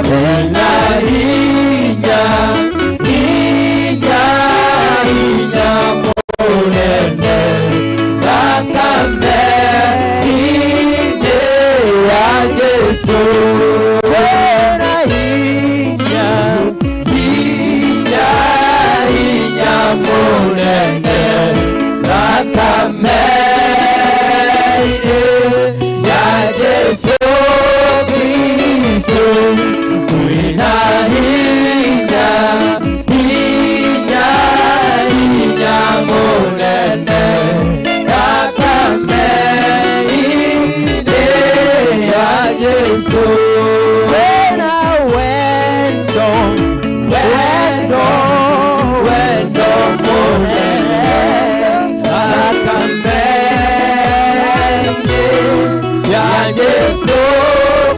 Kwĩna hinya, hinya, hinya mũnene thakame-inĩ ya Jesũ. Kwĩna hinya, hinya, hinya mũnene thakame-inĩ ya Jesũ Kristo. Kwĩna hinya, hinya, hinya mũnene thakame-inĩ ya Jesũ. Kwĩna wendo, wendo, wendo mũnene thakame-inĩ ya Jesũ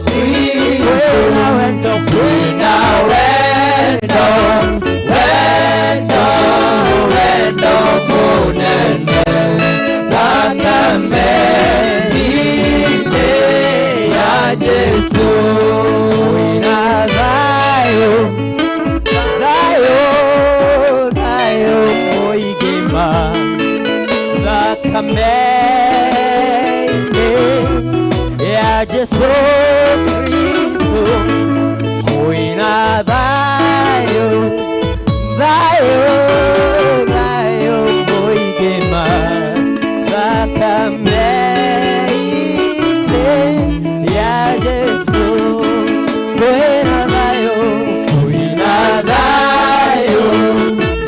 Kristo. Kwĩna wendo, kwĩna wendo, wendo, wendo mũnene thakame-inĩ ya Jesũ. Kwĩna thayũ, thayũ, thayũ mũingĩ ma thakame-inĩ ya Jesũ Kristo. Kwĩna thayũ, thayũ, thayũ mũingĩ ma thakame-inĩ ya Jesũ. Kwĩna thayũ, kwĩna thayũ,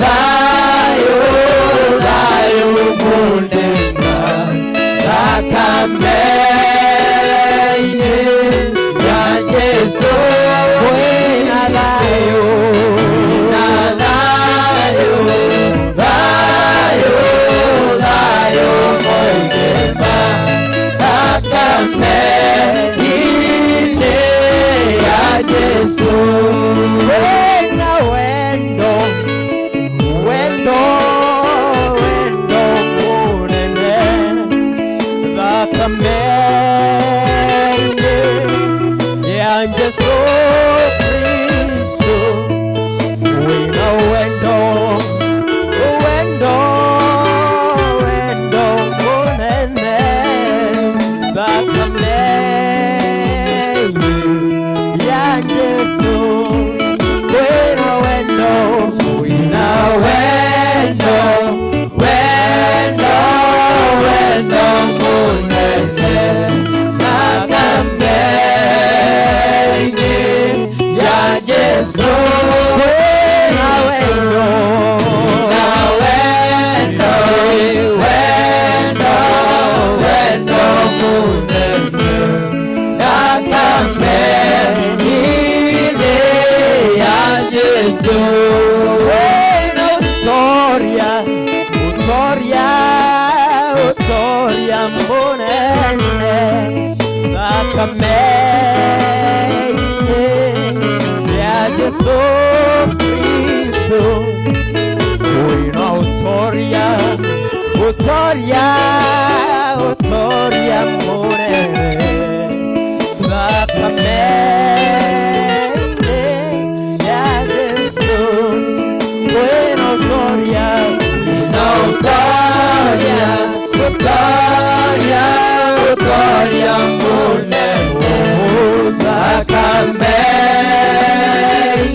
thayũ, thayũ mũnene thakame-inĩ ya Jesũ. Kwĩna thayũ, kwĩna thayũ, thayũ, thayũ mũingĩ ma thakame-inĩ ya Jesũ. Kwĩna wendo, wendo, wendo mũnene thakame-inĩ ya Jesũ Kristo. Kwĩna wendo, wendo, wendo mũnene thakame-inĩ ya Jesũ. Kwĩna wendo, kwĩna wendo, wendo, wendo mũnene thakame-inĩ ya Jesũ. Kwĩna wendo, kwĩna wendo, wendo, wendo mũnene thakame-inĩ ya Jesũ. Kwĩna ũtoria, ũtoria, ũtoria mũnene thakame-inĩ ya Jesũ Kristo. Kwĩna ũtoria, ũtoria, ũtoria mũnene thakame-inĩ ya Jesũ. Kwĩna ũtoria, kwĩna ũtoria, ũtoria, ũtoria mũnene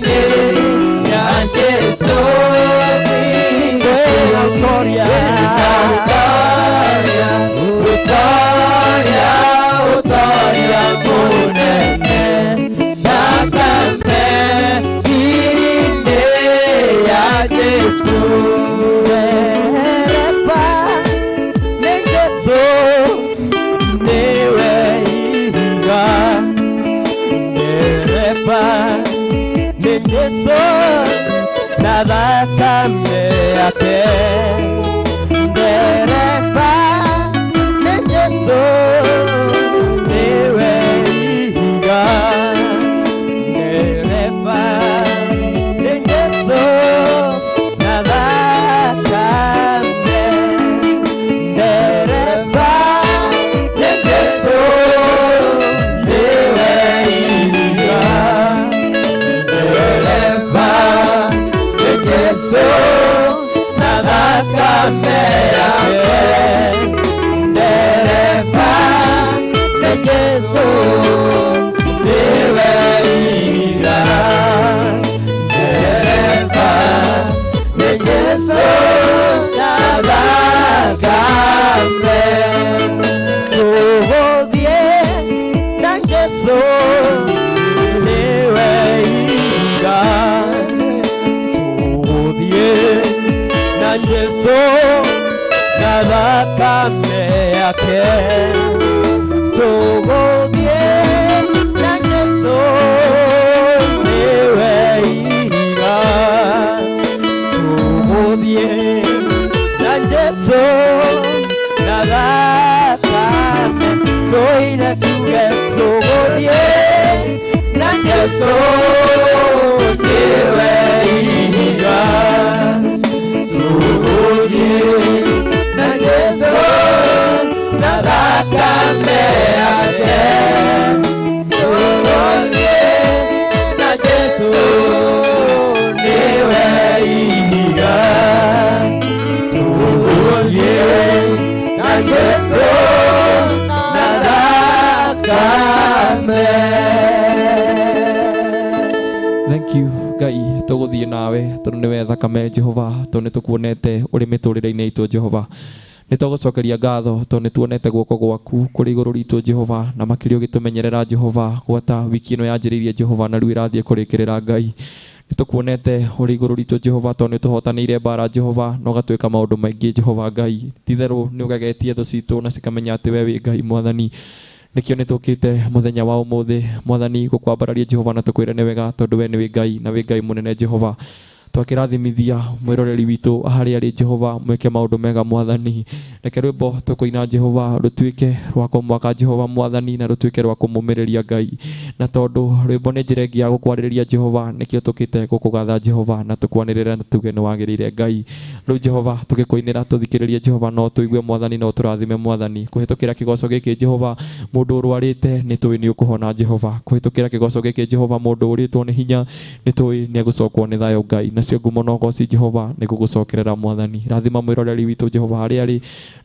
thakame-inĩ ya Jesũ. Kwĩna ũtoria, kwĩna ũtoria, ũtoria, ũtoria mũnene thakame-inĩ ya Jesũ. Ndereba nĩ Jesũ, nĩwe ihiga. Ndereba nĩ Jesũ na thakame yake. Ndereba nĩ Jesũ, nĩwe ihiga. Ndereba nĩ Jesũ na thakame. Ndereba nĩ Jesũ, nĩwe ihiga. Jesu na thakame yake. Tũgũthiĩ na Jesu nĩwe ihiga. Tũgũthiĩ na Jesu na thakame. Tũine tuge tũgũthiĩ na Jesu nĩwe ihiga. Tũgũthiĩ na Jesu na thakame yake. Tũgũthiĩ na Jesu nĩwe ihiga. Tũgũthiĩ na Jesu na thakame. Thank you Ngai, tũgũthiĩ nawe tondũ nĩwe thakame Jehova, tondũ nĩtũkuonete ũrĩ mĩtũrĩre-inĩ itũ Jehova. Nĩtũgũcokeria ngatho tondũ nĩtuonete guoko gwaku kũrĩ igũrũ ritũ Jehova, na makĩria ũgĩtũmenyerera Jehova gwata wiki ĩno yanjĩrĩirie Jehova na rĩu ĩrathiĩ kũrĩkĩrĩra Ngai. Nĩtũkuonete ũrĩ igũrũ ritũ Jehova tondũ nĩtũhotanĩire mbara Jehova na ũgatwĩka maũndũ maingĩ Jehova Ngai. Ti-itherũ nĩũgegetie thũ citũ na cikamenya atĩ we wĩ Ngai Mwathani. Nĩkĩo nĩtũkĩte mũthenya wa ũmũthĩ Mwathani gũkwambararia Jehova na tũkwĩre nĩ wega tondũ we nĩwe Ngai na wĩ Ngai mũnene Jehova. Twakĩrathimithia mwĩroreri witũ harĩa arĩ Jehova, mwĩke maũndũ mega Mwathani. Reke rwĩmbo tũkũina Jehova rũtuĩke rwa kũmwaka Jehova Mwathani na rũtuĩke rwa kũmũmĩrĩria Ngai. Na tondũ rwĩmbo nĩ njĩra ĩngĩ ya gũkwarĩrĩria Jehova, nĩkĩo tũkĩte gũkũgatha Jehova na tũkwanĩrĩra na tuge nĩ wagĩrĩire Ngai. Rĩu Jehova tũgĩkũinĩra tũthikĩrĩrie Jehova, no tũigue Mwathani, no tũrathime Mwathani. Kũhĩtũkĩra kĩgoco gĩkĩ Jehova, mũndũ ũrwarĩte nĩ tũĩ nĩ ũkũhona Jehova. Kũhĩtũkĩra kĩgoco gĩkĩ Jehova, mũndũ ũrĩtwo nĩ hinya nĩ tũĩ nĩ egũcokwo nĩ thayũ Ngai. Nacio ngumo na ũgoci Jehova nĩ gũgũcokerera Mwathani. Rathima mwĩroreri witũ Jehova harĩa arĩ,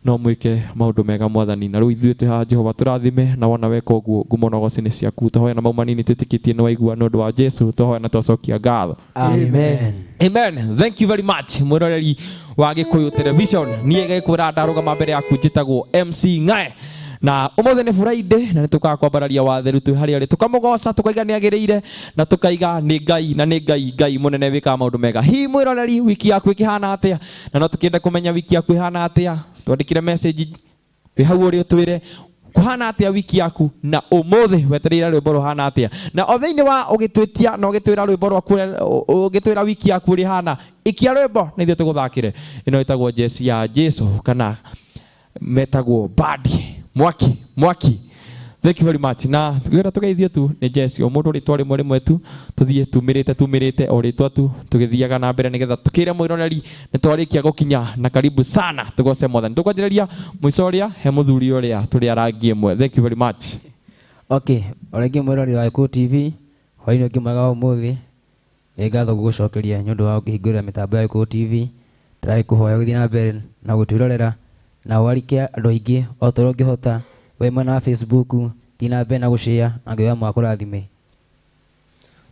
no mwĩke maũndũ mega Mwathani. Na rĩu ithuĩ twĩ haha Jehova tũrathime, na wona weka ũguo ngumo na ũgoci nĩ ciaku. Tũhoya na mau manini twĩtĩkĩtie nĩ waigua nĩ ũndũ wa Jesu, tũhoya na twacokia ngatho. Amen. Amen. Thank you very much mwĩroreri wa Gĩkũyũ Television. Niĩ gĩkwĩra ndarũgama mbere yaku njĩtagwo MC Ng'ae. Na ũmũthĩ nĩ Friday na nĩtũkaga kwambararia watheru twĩ harĩa arĩ, tũkamũgoca tũkaiga nĩ agĩrĩire na tũkaiga nĩ Ngai na nĩ Ngai Ngai mũnene wĩkaga maũndũ mega. Hihi mwĩroreri wiki yaku ĩkĩhana atĩa? Na no tũkĩende kũmenya wiki yaku ĩhana atĩa. Twandĩkĩre message wĩ hau ũrĩ ũtwĩre kũhana atĩa wiki yaku na ũmũthĩ wetereire rwĩmbo rũhana atĩa. Na o thĩinĩ wa ũgĩtwĩtia na ũgĩtwĩra rwĩmbo rwaku ũgĩtwĩra wiki yaku ũrĩhana, ikia rwĩmbo na ithuĩ tũgũthakĩre. Ĩno ĩtagwo Jesi ya Jesu kana metagwo Badi Mwaki Mwaki. Thank you very much. Na twĩra tũgeithio tu nĩ Jesi o mũndũ rĩtwa rĩmwe rĩmwe tu tũthiĩ tumĩrĩte o rĩtwa tu tũgĩthiaga na mbere nĩgetha tũkĩre mwĩroreri nĩ twarĩkia gũkinya na karibu sana tũgoce Mwathani. Tũkwanjĩrĩria mũico ũrĩa he mũthuri ũrĩa tũrĩ a rangi ĩmwe. Thank you very much. Okay, o rĩngĩ mwĩroreri wa Gĩkũyũ TV, hwaĩ-inĩ ũngĩ mwega wa ũmũthĩ, nĩ ngatho gũgũcokeria nĩ ũndũ wa gũkĩhingũrĩra mĩtambo ya Gĩkũyũ TV. Ndĩragĩkũhoya ũgĩthiĩ na mbere na gũtwĩrorera na warike andũ aingĩ o ta ũrĩa ũngĩhota. We mwena wa Facebook, thiĩ na mbere na gũshare na Ngai wa akũrathime.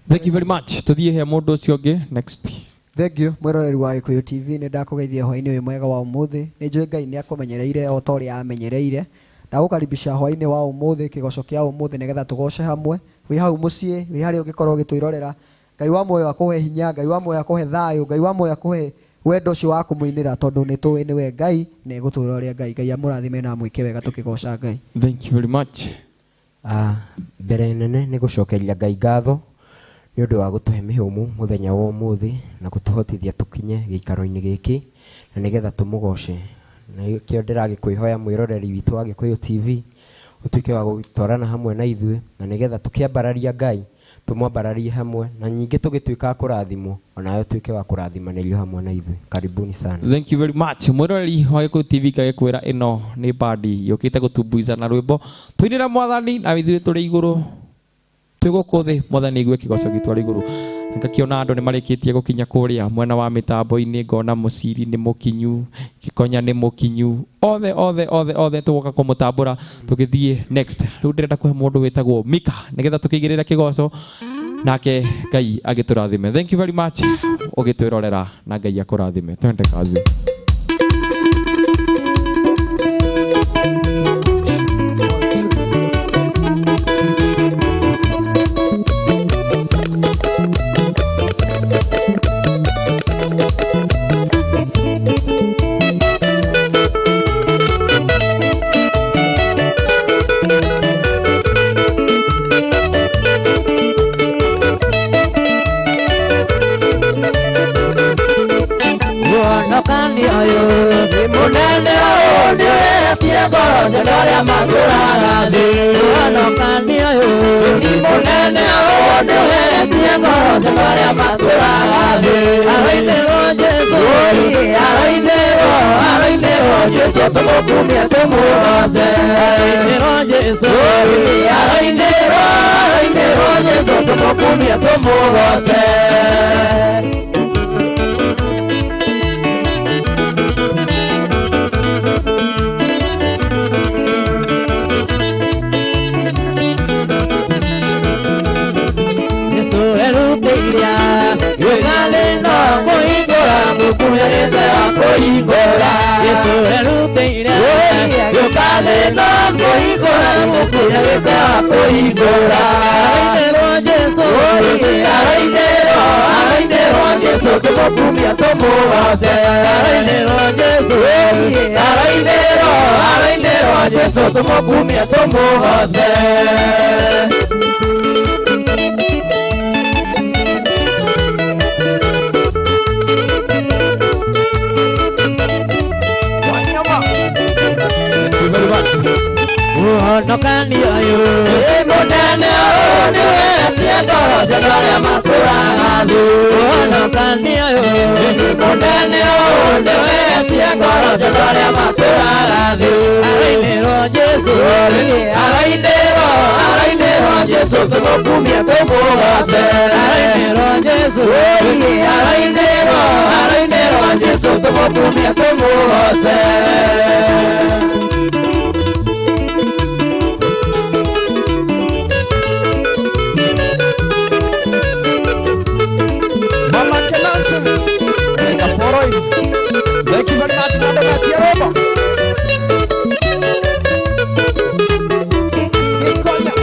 Thank you very much. Tũthiĩ he mũndũ ũcio ũngĩ next. Thank you mwĩroreri wa Gĩkũyũ TV, nĩ ndakũgeithia hwaĩ-inĩ ũyũ mwega wa ũmũthĩ. Nĩ njũĩ Ngai nĩ akũmenyereire o ta ũrĩa amenyereire. Ndagũkaribisha hwaĩ-inĩ wa ũmũthĩ, kĩgoco kĩa ũmũthĩ nĩgetha tũgoce hamwe. Wĩ hau mũciĩ, wĩ harĩa ũngĩkorwo ũgĩtwĩrorera. Ngai wa muoyo akũhe hinya, Ngai wa muoyo akũhe thayũ, Ngai wa muoyo akũhe wendo ũcio wa kũmũinĩra tondũ nĩ tũĩ nĩwe Ngai na egũtwĩra ũrĩa Ngai. Ngai amũrathime na amwĩke wega tũkĩgoca Ngai. Thank you very much. Mbere nene nĩ gũcokeria Ngai ngatho nĩ ũndũ wa gũtũhe mĩhũmũ mũthenya wa ũmũthĩ na gũtũhotithia tũkinye gĩikaro-inĩ gĩkĩ na nĩgetha tũmũgoce. Na nĩkĩo ndĩragĩkwĩhoya mwĩroreri witũ wa Gĩkũyũ TV ũtuĩke wa gũtwarana hamwe na ithuĩ na nĩgetha tũkĩambararia Ngai tũmwambararie hamwe na nyingĩ tũgĩtuĩka a kũrathimwo onawe ũtuĩke wa kũrathimanĩrio hamwe na ithuĩ. Karibuni sana. Thank you very much. Mwĩroreri wa Gĩkũyũ TV ngagĩkwĩra ĩno nĩ bandi yũkĩte gũtumbuiza na rwĩmbo tũinĩre Mwathani na ithuĩ tũrĩ igũrũ twĩ gũkũ thĩ Mwathani aigue kĩgoco gitũ arĩ igũrũ. Ngakĩona andũ nĩ marĩkĩtie gũkinya kũrĩa mwena wa mĩtambo-inĩ, ngona Mũciri nĩ mũkinyu, Gĩkonya nĩ mũkinyu, othe othe othe othe tũgoka kũmũtambũra tũgĩthiĩ next. Rĩu ndĩrenda kũhe mũndũ wĩtagwo Mika nĩgetha tũkĩigĩrĩra kĩgoco nake Ngai agĩtũrathime. Thank you very much ũgĩtwĩrorera na Ngai akũrathime. Twende kazi. ngoro cia andũ arĩa matũũraga thĩ. Ũhonokania ũyũ nĩ mũnene ũyũ nĩũheretie ngoro cia andũ arĩa matũũraga thĩ. Aroinĩrwo Jesũ, aroinĩrwo, aroinĩrwo Jesũ tũmũkumie tũmũgoce. Aroinĩrwo Jesũ, aroinĩrwo, aroinĩrwo Jesũ tũmũkumie tũmũgoce. Jesũ erutĩire gũka thĩ no kũhingũra mũkuhĩrĩte wa kũhingũra. Jesũ erutĩire gũka thĩ no kũhingũra mũkuhĩrĩte wa kũhingũra. Aroinĩrwo Jesũ, aroinĩrwo, aroinĩrwo Jesũ tũmũkumie tũmũgoce. Aroinĩrwo Jesũ, aroinĩrwo, aroinĩrwo Jesũ tũmũkumie tũmũgoce. Wanyama. Thank you very much. Ũhonokania ũyũ nĩ mũnene ũyũ nĩũheretie ngoro cia andũ arĩa matũũraga thĩ. Ũhonokania ũyũ nĩ mũnene ũyũ nĩũheretie ngoro cia andũ arĩa matũũraga thĩ. Aroinĩrwo Jesũ, aroinĩrwo, aroinĩrwo Jesũ tũmũkumie tũmũgoce. Aroinĩrwo Jesũ, aroinĩrwo, aroinĩrwo Jesũ tũmũkumie tũmũgoce. Mama Kenansi. Kaporoi. Thank you very much. Nando Matiarobo. Ikonya.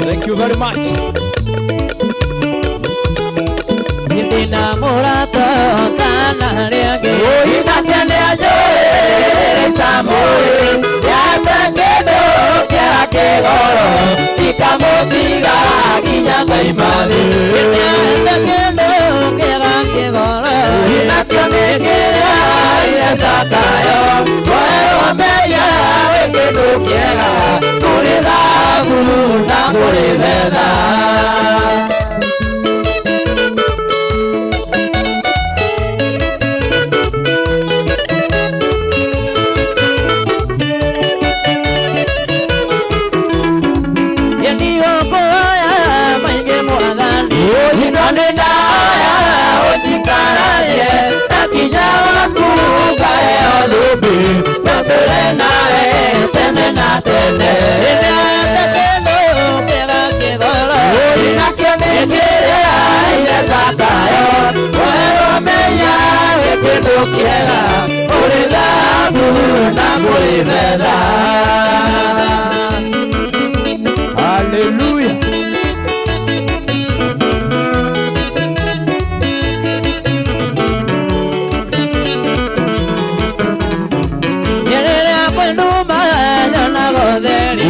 Thank you very much. Ndina mũrata kana harĩa angĩ. Ũinake nĩanjũĩ ta mũĩ, yate kĩndũ kĩega kĩgoro, ikamũtiga nginya ngaima thĩ. Nĩahete kĩndũ kĩega kĩgoro, nakĩo nĩ kĩrĩa ithe Zakayo, werwo menya wĩ kĩndũ kĩega, kũrĩ thahabu na kũrĩ betha. Kĩega kũrĩ thahabu na kũrĩ betha. Hallelujah. Rĩrĩa kwĩnduma nyonaga ũtheri,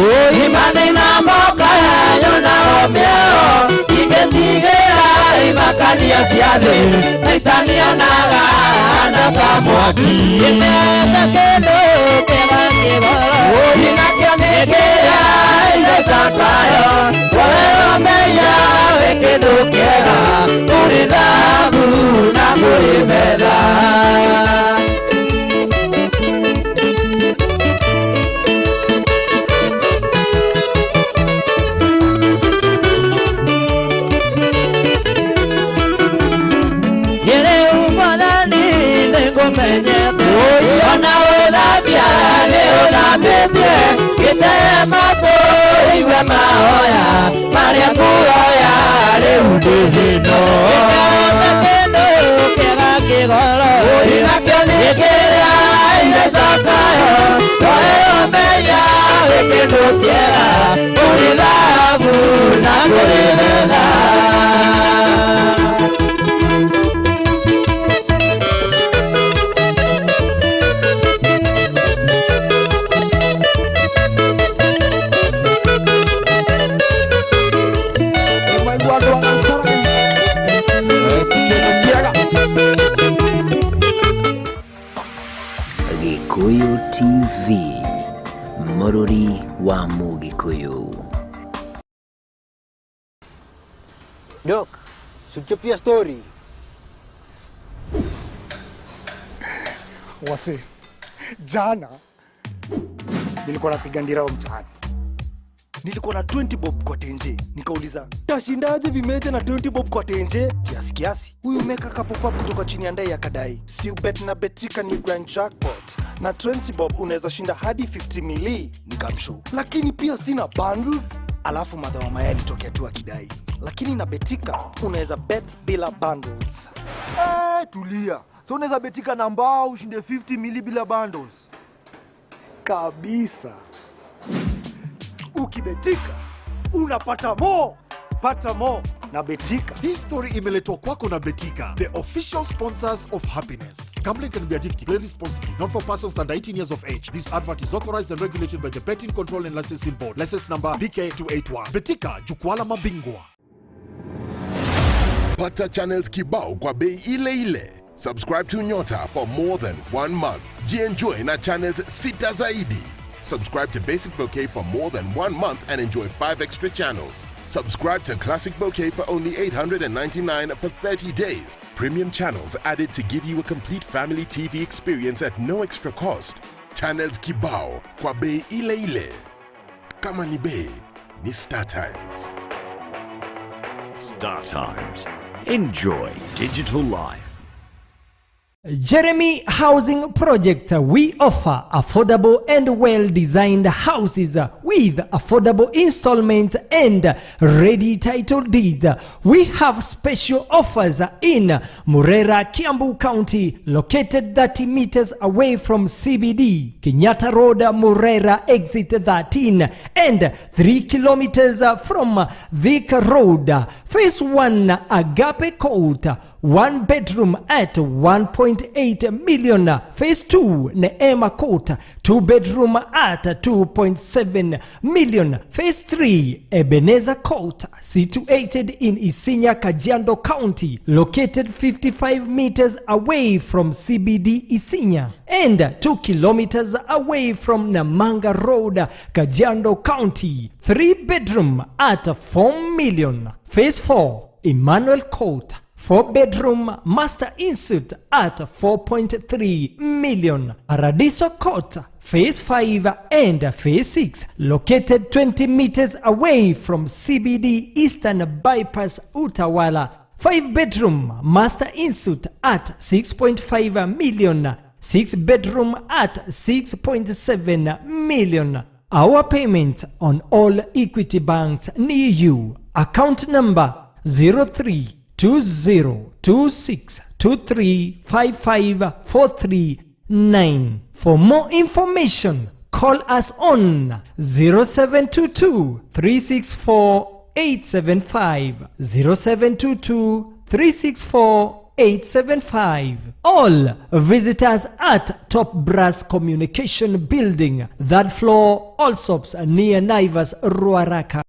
mathĩna moka nyonaga mĩero, ingĩtigĩra imakania cia thĩ, nĩitanionaga na ta mwaki. Nĩhete kĩndũ kĩega kĩgoro, nakĩo nĩ kĩrĩa ithe Zakayo, werwo menya wĩ kĩndũ kĩega, kũrĩ thahabu na kũrĩ betha. Ona ũthambia nĩ ũthambĩtie gĩtema tũigue mahoya marĩa nguoya rĩu ndĩ thĩno. Nĩhete kĩndũ kĩega kĩgoro, nakĩo nĩ kĩrĩa ithe Zakayo, werwo menya wĩ kĩndũ kĩega, kũrĩ thahabu na kũrĩ betha. Gikuyu TV. Wa Mũgĩkũyũ. Dok, suchapia story. Wase, jana nilikuwa napiga ndirao mtaani. Nilikuwa na 20 bob kwa tenje. Nikauliza, tashindaje vimeja na 20 bob kwa tenje? Kiasi kiasi. Huyu meka kapopa kutoka chini ya ndai akadai, si ubet na Betika ni grand jackpot. Na 20 bob unaweza shinda hadi 50 mili. Nikamshow. Lakini pia sina bundles. Alafu madha wa mayai alitokea tu akidai, lakini na Betika unaweza bet bila bundles. Tulia. So unaweza betika na mbao ushinde 50 mili bila bundles. Kabisa. Ukibetika unapata mo. Pata mo na Betika. Hii story imeletwa kwako na Betika, the official sponsors of happiness. Gambling can be addictive. Play responsibly. Not for persons under 18 years of age. This advert is authorized and regulated by the Betting Control and Licensing Board. License number BK281. Betika, jukwaa la mabingwa. Pata channels kibao kwa bei ile ile. Subscribe to Nyota for more than 1 month. Jienjoy na channels 6 zaidi. Subscribe to Basic Bouquet for more than 1 month and enjoy 5 extra channels. Subscribe to Classic Bouquet for only 899 for 30 days. Premium channels added to give you a complete family TV experience at no extra cost. Channels kibao kwa bei ile ile. Kama ni bei, ni Star Times. Star Times. Enjoy digital life. Jeremy Housing Project. We offer affordable and well-designed houses with affordable installments and ready title deeds. We have special offers in Murera, Kiambu County, located 30 meters away from CBD, Kenyatta Road, Murera, exit 13, and 3 kilometers from Thika Road. Phase 1, Agape Court, 1 bedroom at 1.8 million. Phase 2, Neema Court, 2 bedroom at 2.7 million. Phase 3, Ebenezer Court, situated in Isinya, Kajiado County, located 55 meters away from CBD Isinya and 2 kilometers away from Namanga Road, Kajiado County, 3 bedroom at 4 million. Phase 4, Emmanuel Court, 4 bedroom master insert at 4.3 million. Paradiso Court, Phase 5 and Phase 6, located 20 meters away from CBD Eastern Bypass Utawala, 5 bedroom master insert at 6.5 million, 6 bedroom at 6.7 million. Our payment on all Equity banks near you. Account number 032026235543 9. For more information, call us on 0722 364 875, 0722 364 875. All visitors at Top Brass Communication Building, third floor, Allsops, near Naivas, Ruaraka.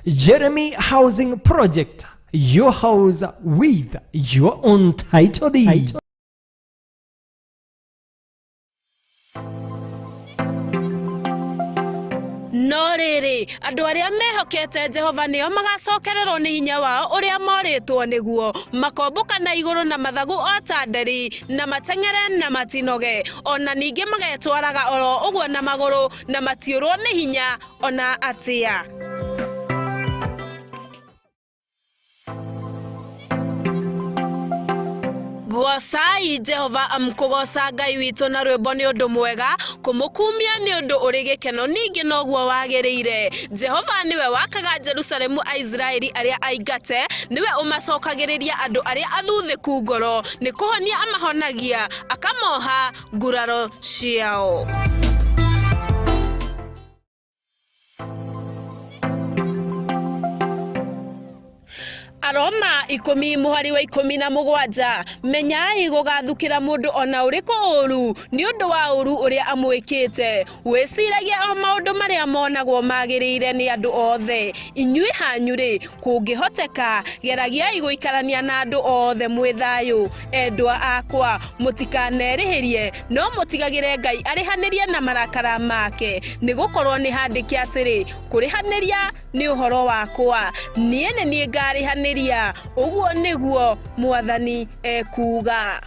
Jeremy Housing Project, your house with your own title deed. No rĩrĩ, andũ arĩa mehokete Jehova nĩo magacokererwo nĩ hinya wao ũrĩa morĩtwo nĩguo, makombũka na igũrũ na mathagu o ta nderi, na mateng'ere na matinoge, ona ningĩ magetwaraga oro ũguo na magũrũ, na matiũrwo nĩ hinya ona atĩa. Gocai Jehova, amkũgoca Ngai witũ na rwĩmbo nĩ ũndũ mwega, kũmũkumia nĩ ũndũ ũrĩ gĩkeno ningĩ noguo wagĩrĩire. Jehova nĩwe wakaga Jerusalemu Aisraeli arĩa aingate, nĩwe ũmacokagĩrĩria andũ arĩa athuthĩku ngoro, nĩ kũhonia amahonagia, akamoha nguraro ciao. Aroma 10 mũhari wa 17 menyai gũgathukĩra mũndũ ona ũrĩkũ ũru nĩ ũndũ wa ũru ũrĩa amwĩkĩte wĩciragia o maũndũ marĩa monagwo magĩrĩire nĩ andũ othe inyuĩ hanyu rĩ kũngĩhoteka geragiai gũikarania na andũ othe mwĩ thayũ endwa akwa mũtikanerĩhĩrie no mũtigagĩre Ngai arĩhanĩrie na marakara make nĩgũkorwo nĩ handĩke atĩrĩ kũrĩhanĩria nĩ ũhoro wakwa niĩ nĩ niĩ ngarĩhanĩria ũguo nĩguo Mwathani ekuuga.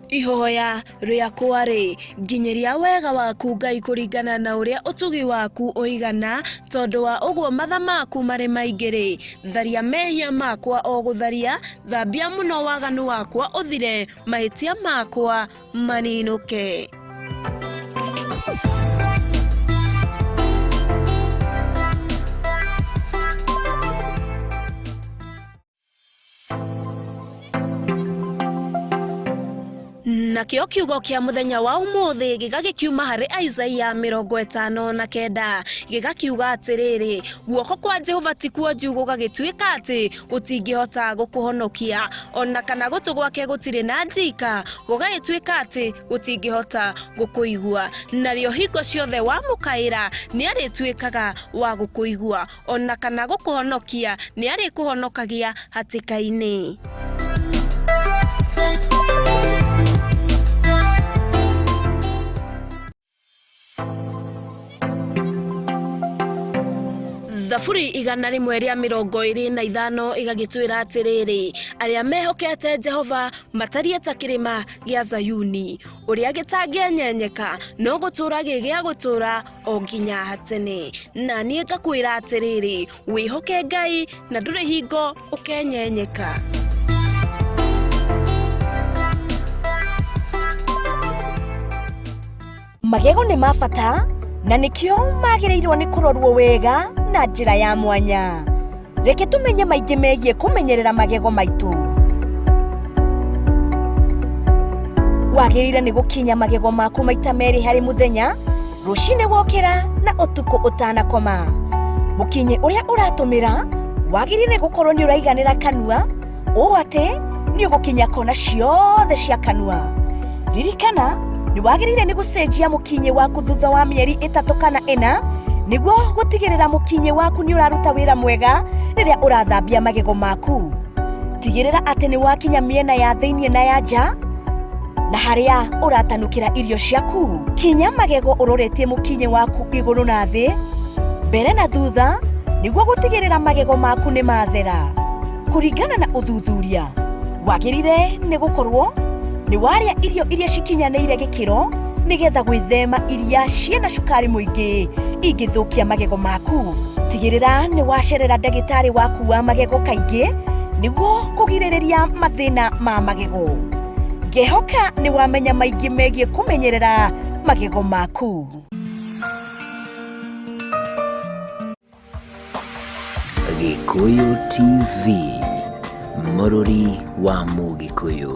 Ihoya rĩakwa rĩ nginyĩria wega waku Ngai kũringana na ũrĩa ũtugi waku ũigana tondũ wa ũguo matha maku marĩ maingĩ rĩ tharia mehia makwa o gũtharia thambia mũno waganu wakwa ũthire mahĩtia makwa maninũke. Nakĩo kiugo kĩa mũthenya wa ũmũthĩ gĩgagĩkiuma harĩ Isaia 59 gĩgakiuga atĩrĩrĩ guoko kwa Jehova ti kuonju gũgagĩtuĩka atĩ gũtingĩhota gũkũhonokia ona kana gũtũ gwake gũtirĩ na njika gũgagĩtuĩka atĩ gũtingĩhota gũkũigua narĩo hingo ciothe wamũkaĩra nĩarĩtuĩkaga wa gũkũigua ona kana gũkũhonokia nĩarĩkũhonokagia hatĩka-inĩ. Thaburi 125 igagĩtwĩra atĩrĩrĩ arĩa mehokete Jehova matariĩ ta kĩrĩma gĩa Zayuni ũrĩa gĩtangĩenyenyeka no gũtũũra gĩgĩa gũtũũra o nginya tene na niĩ ngakwĩra atĩrĩrĩ wĩhoke Ngai na ndũrĩ hingo ũkenyenyeka. Magego nĩ ma bata na nĩkĩo magĩrĩirwo nĩ kũrorwo wega na njĩra ya mwanya. Reke tũmenye maingĩ megiĩ kũmenyerera magego maitũ. Wagĩrĩire nĩ gũkinya magego maku maita merĩ harĩ mũthenya, rũcinĩ wokĩra na ũtukũ ũtanakoma. Mũkinyi ũrĩa ũratũmĩra wagĩrĩire gũkorwo nĩ ũraiganĩra kanua, ũũ atĩ nĩ ũgũkinya kona ciothe cia kanua. Ririkana nĩ wagĩrĩire nĩ gũcenjia mũkinyi waku thutha wa mĩeri 3 kana 4 nĩguo gũtigĩrĩra mũkinyi waku nĩ ũraruta wĩra mwega rĩrĩa ũrathambia magego maku. Tigĩrĩra atĩ nĩ wakinya mĩena ya thĩinĩ na ya nja na harĩa ũratanukĩra irio ciaku. Kinya magego ũroretie mũkinyi waku igũrũ na thĩ, mbere na thutha nĩguo gũtigĩrĩra magego maku nĩ mathera. Kũringana na ũthuthuria, wagĩrĩire nĩ gũkorwo nĩ warĩa irio iria cikinyanĩire gĩkĩro nĩgetha gwĩthema iria ciĩna cukari mũingĩ ingĩthũkia magego maku. Tigĩrĩra nĩ wacerera ndagĩtarĩ waku wa magego kaingĩ nĩguo kũgirĩrĩria mathĩna ma magego. Ngehoka nĩ wamenya maingĩ megiĩ kũmenyerera magego maku. Gĩkũyũ TV, mũrũri wa Mũgĩkũyũ.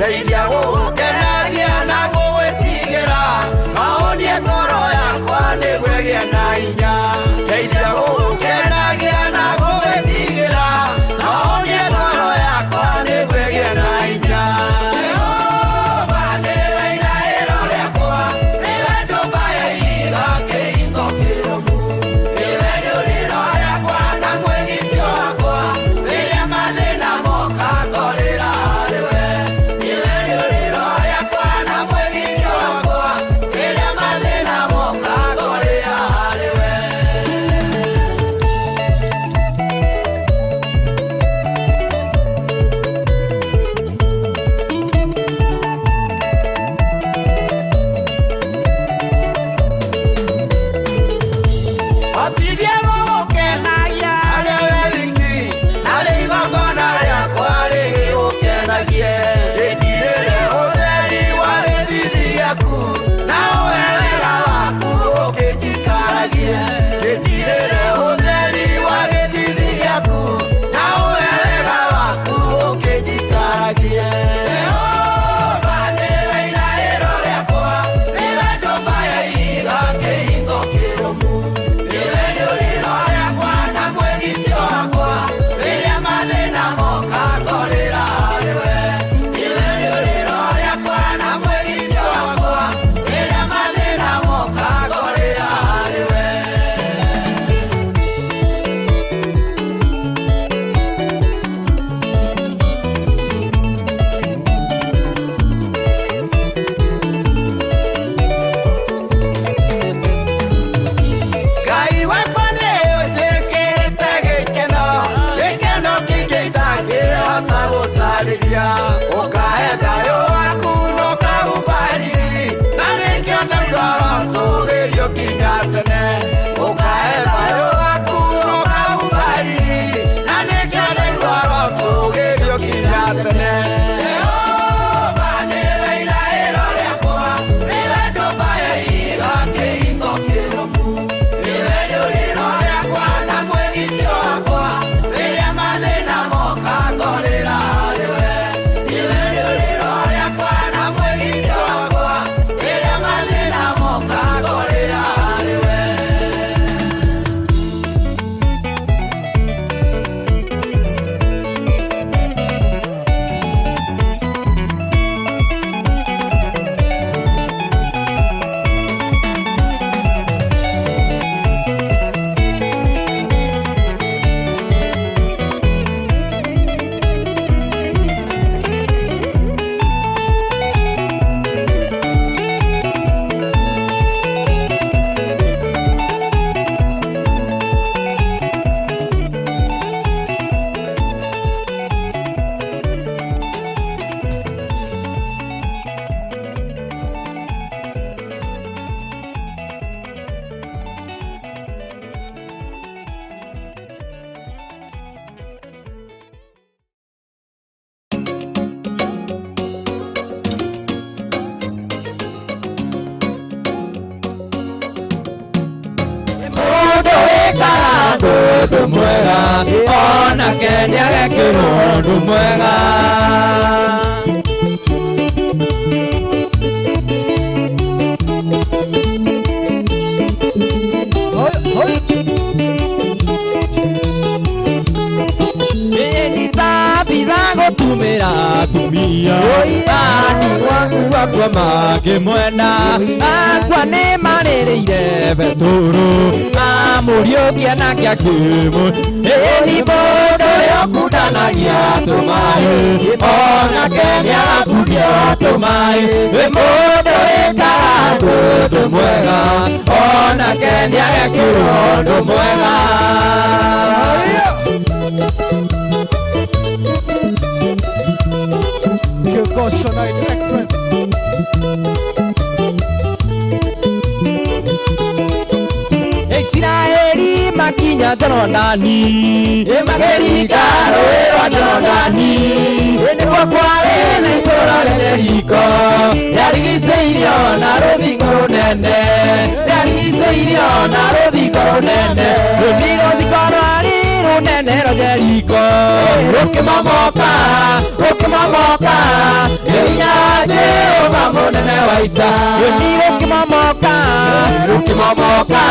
Ndeithia gũgũkenagia na gũgwĩtigĩra Maũnie ngoro yakwa nĩguo ĩgĩe na hinya Ndeithia gũgũkenagia na gũgwĩtigĩra Maũnie ngoro yakwa nĩguo ĩgĩe na hinya Jehova nĩwe iraĩro rĩakwa nĩwe ndũmba ya ihiga kĩhingo kĩrũmu nĩwe rĩũrĩro rĩakwa na mwĩgitio wakwa rĩrĩa mathĩna moka ngorĩra harĩ we nĩwe rĩũrĩro rĩakwa na mwĩgitio wakwa rĩrĩa mathĩna moka ngorĩra harĩ we. Hotithie gũgũkenagia harĩa we wiki narĩ igongona rĩakwa rĩgĩgũkenagie rĩndirĩre ũtheri wa gĩthithi gĩaku na ũhe wega waku ũkĩnjikaragie rĩndirĩre ũtheri wa gĩthithi gĩaku na ũhe wega waku ũkĩnjikaragie Jehova nĩwe iraĩro rĩakwa nĩwe ndũmba ya ihiga kĩhingo kĩrũmu nĩwe rĩũrĩro rĩakwa na mwĩgitio wakwa rĩrĩa mathĩna moka ngorĩra harĩ we nĩwe rĩũrĩro rĩakwa na mwĩgitio wakwa rĩrĩa mathĩna moka ngorĩra harĩ we. Ngai wakwa nĩ ũnjĩkĩrĩte gĩkeno gĩkeno kĩingĩ itangĩhota gũtarĩria ũkahe thayũ waku na ũkahumba riri na nĩkĩo ndaigua tũgĩrio nginya tene ũkahe thayũ waku na ũkahumba riri na nĩkĩo ndaigua tũgĩrio nginya tene Jehova nĩwe iraĩro rĩakwa nĩwe ndũmba ya ihiga kĩhingo kĩrũmu nĩwe rĩũrĩro rĩakwa na mwĩgitio wakwa rĩrĩa mathĩna moka ngorĩra harĩ we nĩwe rĩũrĩro rĩakwa na mwĩgitio wakwa rĩrĩa mathĩna moka ngorĩra harĩ we. Mũndũ wĩkaga ũndũ mwega onake nĩagekĩrwo ũndũ mwega. Nĩ gũtumĩra atumia ani gwaku akua makĩmwenda akua nĩ marĩrĩire betũrũ amũriũkia nake akĩmũ ĩni mũndũ ũrĩa ũkundanagia tũmaĩ onake nĩagakundio tũmaĩ wĩ mũndũ wĩkaga ũndũ mwega onake nĩagekĩrwo ũndũ mwega. Kigosho Night Express. Isiraeli makinya Jorodani makĩringa rũũĩ rwa Jorodani nĩkuo kwarĩ na itũũra rĩa Jeriko rĩarigicĩirio na rũthingo rũnene rĩarigicĩirio na rũthingo rũnene rũni rũthingo rwarĩ rũnene rwa Jeriko rũkĩmomoka rũkĩmomoka nĩ hinya wa ita. Ni rũkĩmomoka, rũkĩmomoka,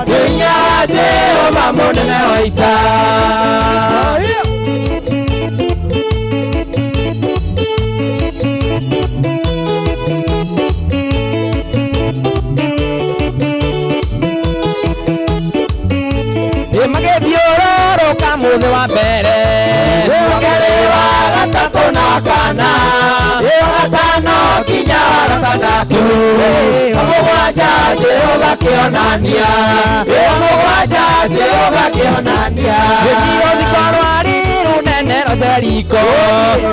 nĩ hinya wa Jehova mũnene wa ita. Magĩthiũrũrũka mũthĩ wa mbere, wa kerĩ, wa gatatũ na wa kana, wa gatano nginya wa gatandatũ, wa mũgwanja Jehova kĩonania, wa mũgwanja Jehova kĩonania. Rũthingo rwarĩ rũnene rwa Jeriko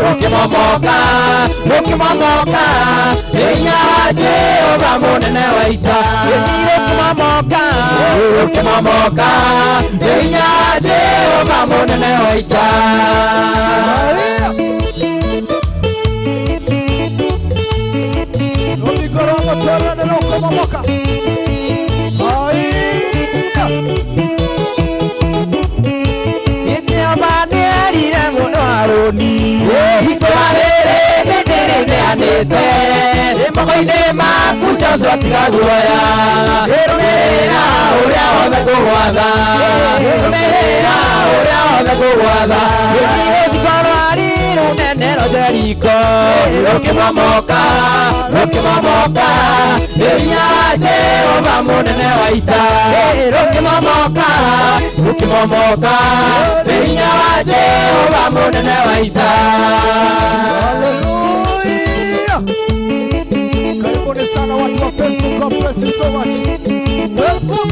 rũkĩmomoka, rũkĩmomoka, nĩ hinya wa Jehova mũnene wa ita. Rũkĩmomoka, rũkĩmomoka, nĩ hinya wa Jehova mũnene wa ita. Rũthingo rwa mũtũrĩre nĩrũkũmomoka. Jehova nĩerire mũndũ Harũni, itũũra rĩrĩ nĩndĩrĩneanĩte moko-inĩ maku, Joshua tiga guoya, rũmĩrĩra ũrĩa wothe ngũgwatha, rũmĩrĩra ũrĩa wothe ngũgwatha. Rũthingo rwarĩ rũnene rwa Jeriko rũkĩmomoka, rũkĩmomoka, nĩ hinya wa Jehova mũnene wa ita. Rũkĩmomoka, rũkĩmomoka, nĩ hinya wa Jehova mũnene wa ita. Hallelujah. Karibuni sana watu wa Facebook, God bless you so much. Facebook,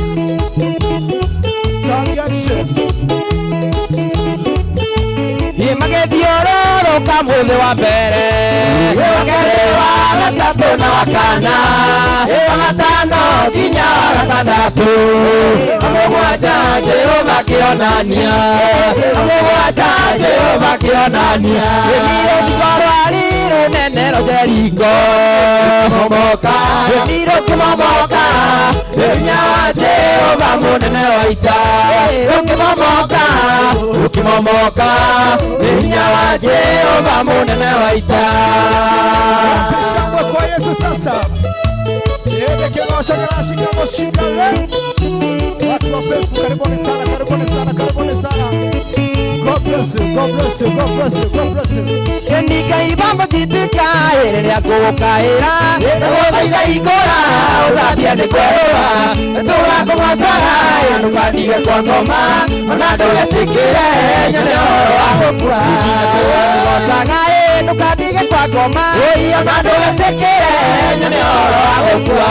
tag and share. Magĩthiũrũrũka mũthĩ wa mbere, wa kerĩ, wa gatatũ na wa kana, wa gatano nginya wa gatandatũ, wa mũgwanja Jehova kĩonania, wa mũgwanja Jehova kĩonania. Rũthingo rwarĩ rũnene rwa Jeriko rũkĩmomoka, rũkĩmomoka, nĩ hinya wa Jehova mũnene wa ita. Rũkĩmomoka, rũkĩmomoka, nĩ hinya wa Jehova mũnene wa ita. Shangwe kwa Yesu sasa. Niende kĩgoco kĩrashika gũcinda leo. Watu wa Facebook karibuni sana, karibuni sana, karibuni sana. God bless you, God bless you, God bless you, God bless you. Nikaibamba jitika rĩrĩa ngũgũkaĩra, ndagũthaitha ikũra ũthambia nĩ kwerũha, ndũra kũgocaga ndũkandige kwa ngoma, ona ndũgetĩkĩre nyone ũhoro wa gũkua. Ndũgocaga ndũkandige kwa ngoma, ona ndũgetĩkĩre nyone ũhoro wa gũkua.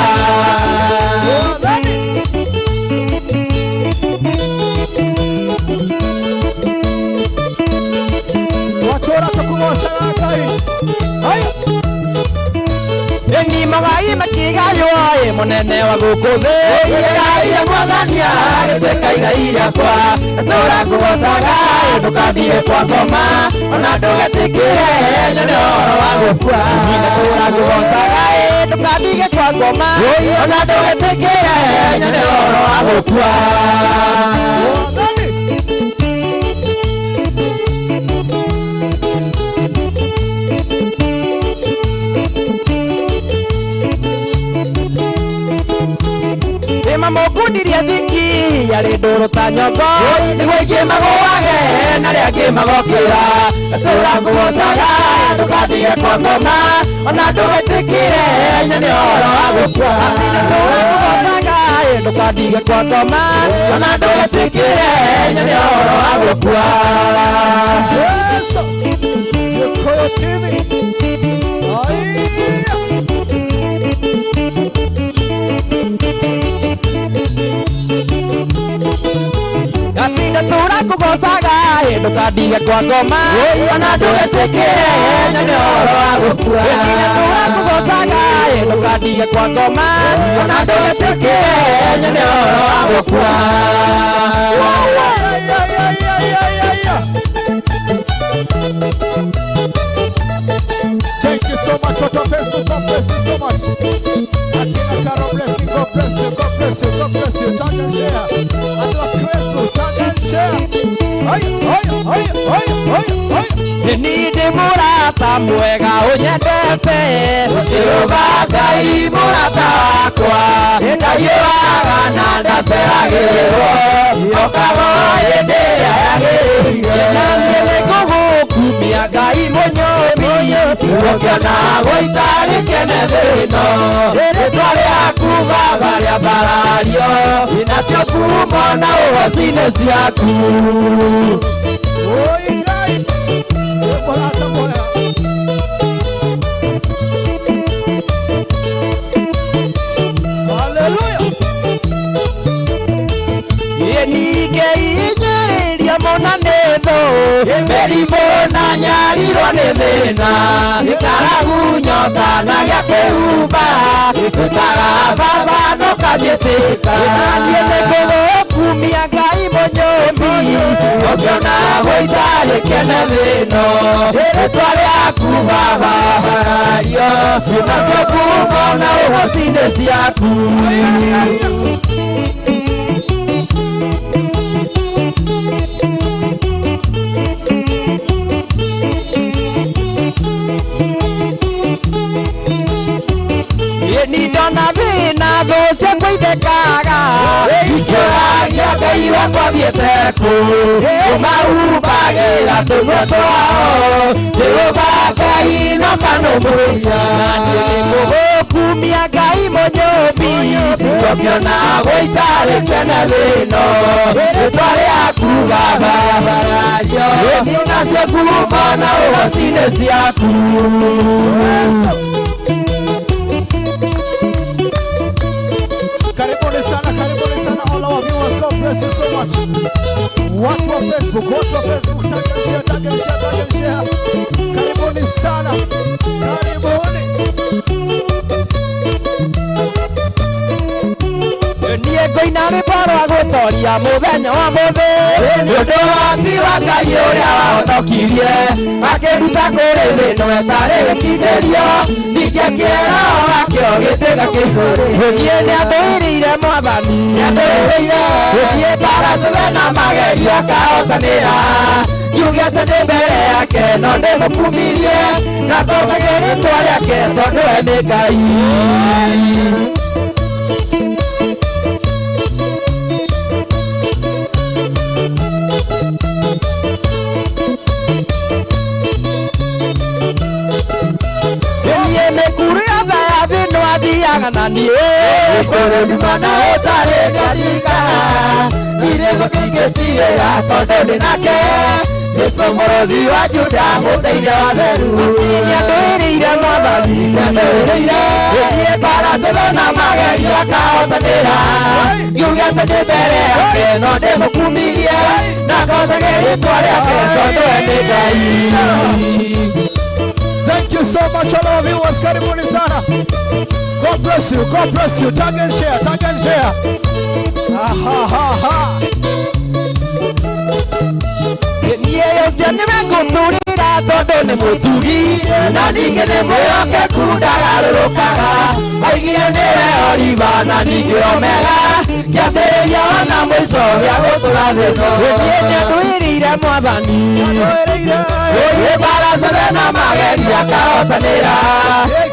Watũra tũkũgocaga Ngai. Haya. Ni magai makigaywo ĩ mũnene wa gũkũ thĩ, igai rĩa Mwathani agĩtuĩka igai rĩakwa, ndũra ngũgocaga ndũkandige kwa ngoma, ona ndũgetĩkĩre nyone ũhoro wa gũkua. Ndũra ngũgocaga ndũkandige kwa ngoma, ona ndũgetĩkĩre nyone ũhoro wa gũkua. Mamokundirie thiki yarĩ ndũrũ ta nyongo, nĩguo ingĩ magũage na arĩa angĩ magokĩra. Ndũra ngũgocaga ndũkandige kwa ngoma, ona ndũgetĩkĩre nyone ũhoro wa gũkua. Ndũra ngũgocaga ndũkandige kwa ngoma, ona ndũgetĩkĩre nyone ũhoro wa gũkua. Yesu. Gĩkũyũ TV. Haya. Ndatura kũgocaga ndũkandige kwa ngoma, ona ndũgetĩkĩre nyone ũhoro wa gũkua. Ndatura kũgocaga ndũkandige kwa ngoma, ona ndũgetĩkĩre nyone ũhoro wa gũkua. Thank you so much. What on Facebook, God bless you so much. Akina Carol Blessing, God bless you, God bless you, God bless you. Tag and share. And on Facebook, tag and share. Hey, hey, hey, hey, hey, hey. Ni ndĩ mũrata Mũrata mwega ũnyendete Jehova Ngai mũrata wakwa Ndariũaga na ndaceragĩrwo Okaga hĩndĩ ĩrĩa yagĩrĩire Na niĩ nĩngũgũkumia Ngai mũnyũmbi Ũkĩona gũitarĩ kene thĩ-ĩno Rĩtwa rĩaku Baba rĩambarario Nacio ngumo na ũhoci nĩ ciaku. Oi Ngai mũrata mwega. Hallelujah. Ningeinyĩrĩria mũno nĩ thũ mĩrimũ na nyarirwo nĩ thĩna ng'aragu nyota na gĩa kwĩhumba ngwĩtaga Baba no kanjĩtĩka na niĩ nĩngũgũkumia Ngai mũnyũmbi ũngĩona gũitarĩ kĩene thĩ-ĩno rĩtwa rĩaku Baba ambarario nacio ngumo na ũhoci nĩ ciaku. Nindona thĩna thũ ciakwa ithekaga ikĩũragia Ngai wakwa thiĩte kũ ũmahumbagĩra tũnua twao Jehova Ngai no kanũmũiya na niĩ nĩngũgũkumia Ngai mũnyũmbi ũkĩona gũitarĩ kĩene thĩ-ĩno rĩtwa rĩaku Baba ambarario nacio ngumo na ũhoci nĩ ciaku. Karibuni sana all our viewers. God bless you so much. Watu wa Facebook, tag and share, tag and share, tag and share. Karibuni sana, karibuni. Niĩ ngũina rwĩmbo rwa gũtoria mũthenya wa mũthĩ nĩ ũndũ wa ũhoti wa Ngai ũrĩa wahonokirie akĩruta kũrĩ thĩ ĩno ĩtarĩ gĩkindĩrio ningĩ kĩero wakĩo gĩtuĩka kĩihũrĩ niĩ nĩandũĩrĩire Mwathani nĩandũĩrĩire niĩ mbara ciothe na magerio akahotanĩra ngiuge atĩ ndĩ mbere yake no ndĩmũkumirie na ngocage rĩtwa rĩake tondũ we nĩ Ngai. Mĩkuru yothe ya thĩ no athiaga na niĩ kũrĩ nduma na ũtarĩ ndarikana irĩgo kĩingĩtigĩra tondũ ndĩ nake Jesũ mũrũthi wa Juda mũteithia wa theru nĩandũĩrĩire Mwathani nĩandũĩrĩire niĩ mbara ciothe na magerio akahotanĩra ngiuge atĩ ndĩ mbere yake no ndĩmũkumirie na ngocage rĩtwa rĩake tondũ we nĩ Ngai. Thank you so much, all our viewers. Karibuni sana. God bless you. God bless you. Tag and share. Tag and share. Ha ha ha. Niĩ ũcio nĩwe ngũthurĩra tondũ nĩ mũtugi na ningĩ nĩ mwĩhokeku ndagarũrũkaga oigire nĩwe Oliva na ningĩ Omega kĩambĩrĩria ona mũico gĩa gũtũra thĩ ĩno niĩ nĩandũĩrĩire Mwathani nĩandũĩrĩire mbara ciothe na magerio akahotanĩra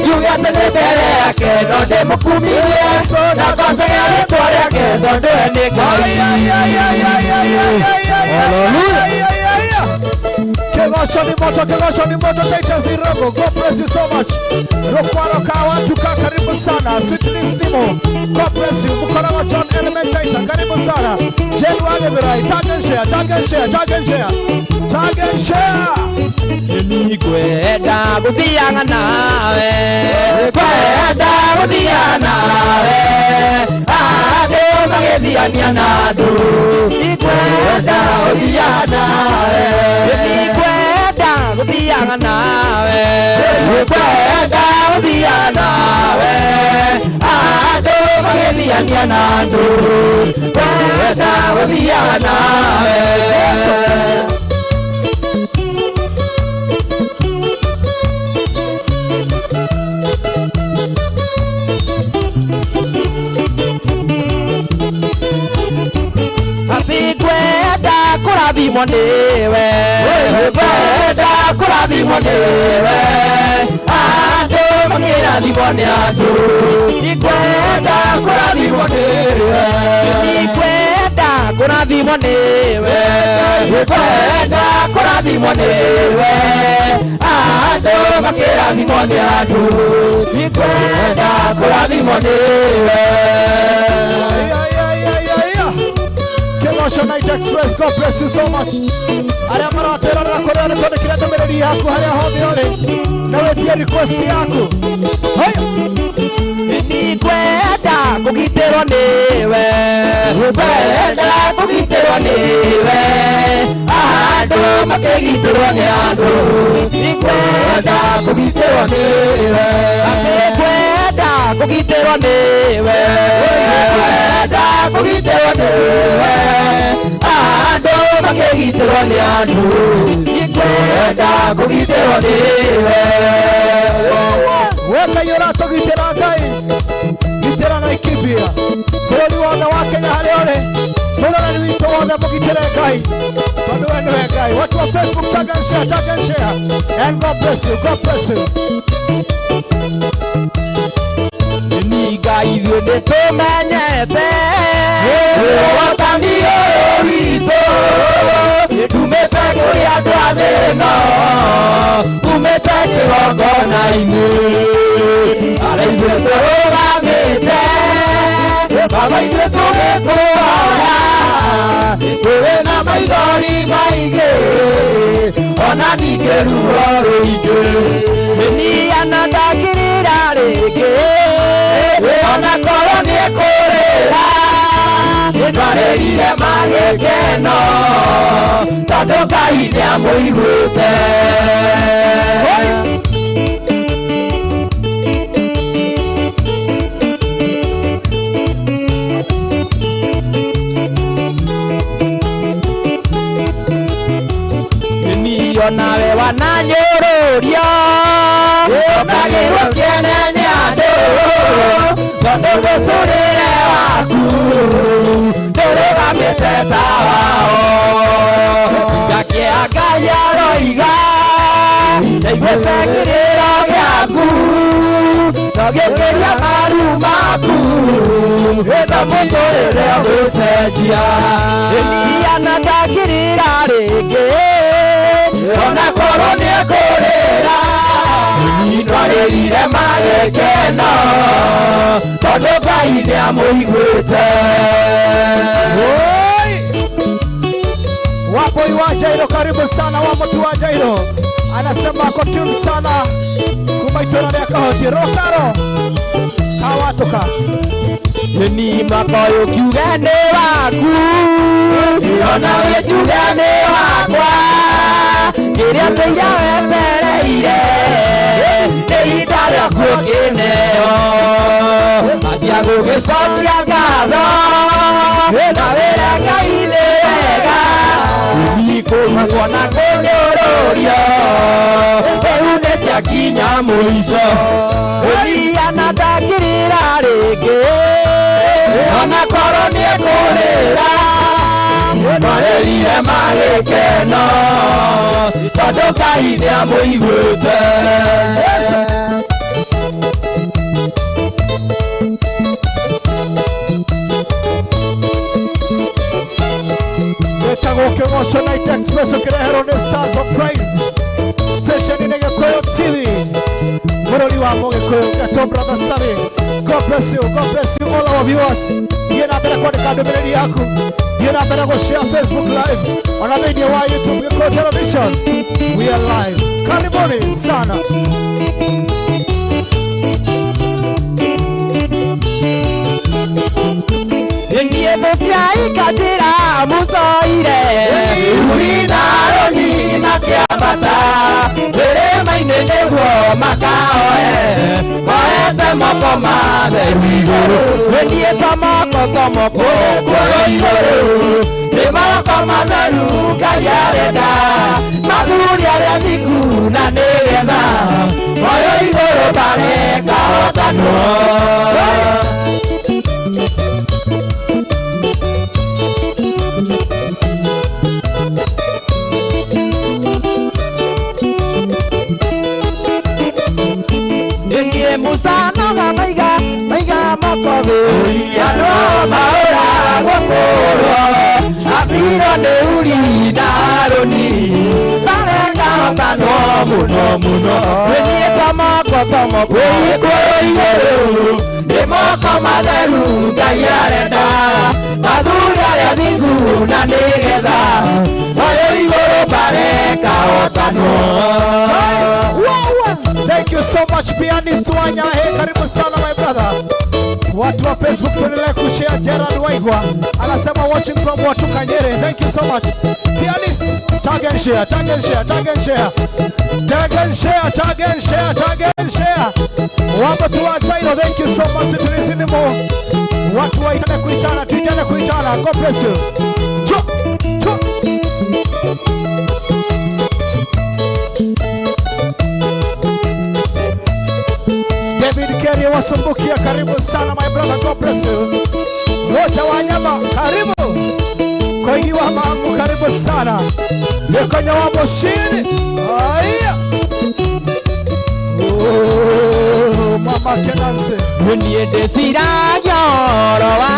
ngiuge atĩ ndĩ mbere yake no ndĩmũkumirie na ngocage rĩtwa rĩake tondũ we nĩ Ngai. Kegosho ni moto, Titus Irogo. God bless you so much. Rokwaro Kawatuka, karibu sana. Sweet Liz Nimo, God bless you. Mukorogo John Element Taita, karibu sana. Jen Wagevirai, tag and share, tag and share, tag and share, tag and share. Nĩngwenda gũthiaga nawe, ngwenda gũthiaga nawe, andũ magĩthiania na andũ. Nĩngwenda gũthiaga nawe, nĩngwenda gũthiaga nawe, nĩngwenda gũthiaga nawe, andũ magĩthiania na andũ. Ngwenda gũthiaga nawe. Ngwenda kũrathimwo nĩwe, ngwenda kũrathimwo nĩwe andũ makĩrathimwo nĩ andũ Ndikwenda kũrathimwo nĩwe Ndikwenda kũrathimwo nĩwe Ndikwenda kũrathimwo nĩwe andũ makĩrathimwo nĩ andũ Ndikwenda kũrathimwo nĩwe. Kĩgoco Night Express, God bless you so much. Arĩa maratwĩrorera kũrĩa nĩ twandĩkĩre ndũmĩrĩri yaku harĩa hothe ũrĩ na wĩtie request yaku. Ndikwenda kũgitĩrwo nĩwe Ndikwenda kũgitĩrwo nĩwe andũ makĩgitĩrwo nĩ andũ Ndikwenda kũgitĩrwo nĩwe Ndikwenda kũgitĩrwo nĩwe Ndikwenda kũgitĩrwo nĩwe andũ makĩgitĩrwo nĩ andũ Ndikwenda kũgitĩrwo nĩwe. We Ngai ũratũgitĩra Ngai gitĩra Laikipia bũrũri wothe wa Kenya harĩa ũrĩ mũroreri witũ wothe mũgitĩre Ngai tondũ we nĩwe Ngai. Watu wa Facebook, tag and share, tag and share, and God bless you, God bless you. Ni Ngai ithuĩ nĩtũmenyete ũhotani ũyũ witũ ndumĩte kũrĩ andũ a thĩna umĩte kĩgongona-inĩ arĩa ithuĩ tũrũgamĩte baba ithuĩ tũgĩkũhoya tũrĩ na maithori maingĩ ona ningĩ ruo rũingĩ Niana ndangĩrĩra rĩngĩ ona korwo nĩekũrĩra nĩtwarĩrire magĩkeno tondũ Ngai nĩamũiguĩte. Niyo nawe wananyũrũrio ũkagĩrwo kĩene nĩ andũ tondũ mũtũrĩre waku ndũrũgamĩte ta wao Ngakĩa Ngai aroiga ndaiguĩte kĩrĩro gĩaku no gĩkĩria maru maku na mũtũrĩre ũgũcenjia Niana ndangĩrĩra rĩngĩ ona korwo nĩekũrĩra nĩtwarĩrire magĩkeno tondũ Ngai nĩamũiguĩte. Wapoi wa Jairo, karibu sana wa mtu wa Jairo anasema ako tune sana kuma itũra rĩa Kahoti Rũkaro Kawatũka. Ni mwaka ũyũ kiuge nĩ waku ona wĩnjuge nĩ wakwa kĩrĩa tũira wetereire nĩ ihinda rĩaku ũkĩneo ambia gũgĩcokia ngatho na wĩre Ngai nĩ wega kũrutwo na kũnyũrũrio rĩu nĩ ciakinya mũico Niana ndangĩrĩra rĩngĩ ona korwo nĩekũrĩra nĩtwarĩrire magĩkeno tondũ Ngai nĩamũiguĩte. Gĩtagwo Kĩgoco Night Express ũkĩreherwo nĩ Stars of Praise station-inĩ Gĩkũyũ TV bũrũri wa Mũgĩkũyũ. Geto brother Sami, God bless you, God bless you all our viewers. Thiĩ na mbere kwandĩka ndũmĩrĩri yaku, thiĩ na mbere gũshare Facebook live ona thĩinĩ wa YouTube Gĩkũyũ Television. We are live, karibuni sana. Niĩ thũ cia ikatĩra mũcoire Ihuri na Aroni makĩambata kĩrĩma-inĩ nĩguo makaoe moete moko matheru igũrũ Niĩ tomoko tomoko kuoywo igũrũ nĩ moko matheru Ngai arenda mathuri arĩa thingu na nĩgetha moywo igũrũ marekahotanwo. Niĩ Musa noga maiga maiga moko thĩ andũ maũragwo kũrwo Abiro nĩ Uri na Harũni marengahotanwo mũno mũno Niĩ tomoko tomoko igũrũ igũrũ nĩ moko matheru Ngai arenda athuri arĩa athingu na nĩgetha moyo igũrũ marekahotanwo. Thank you so much pianist Wanya. Hey, karibu sana my brother. Watu wa Facebook tuendelee kushare. Gerald Waigwa anasema watching from Watuka Nyeri. Thank you so much. Pianist, tag and share, tag and share, tag and share. Tag and share, tag and share, tag and share. Watu wa Jairo, thank you so much. Tulizinimo. Watu waitane kuitana, tuitane kuitana. God bless you. Chuk, chuk. David Kerry Wasumbukia, karibu sana my brother, God bless you. Rocha Wanyama, karibu. Koigi wa Mangu, karibu sana. Yekonya wa Moshini. Aya. Oh, Mama Kenanse. Niĩ ndĩciragia ũhoro wa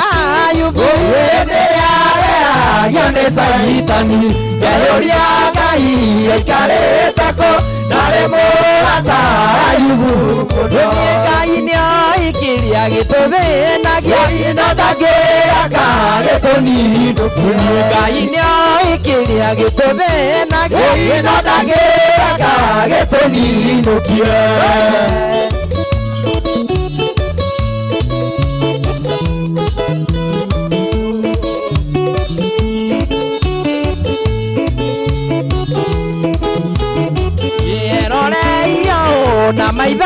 Ayubu hĩndĩ ĩrĩa ageragio nĩ Caitani ngeyũria Ngai aikarĩte kũ ndarĩ mũrata Ayubu mũno. Ngai nĩoĩ kĩrĩa gĩtũthĩnagia na ndangĩaka gĩtũninũkie. Ngai nĩoĩ kĩrĩa gĩtũthĩnagia na ndangĩaka gĩtũninũkie. Na maitho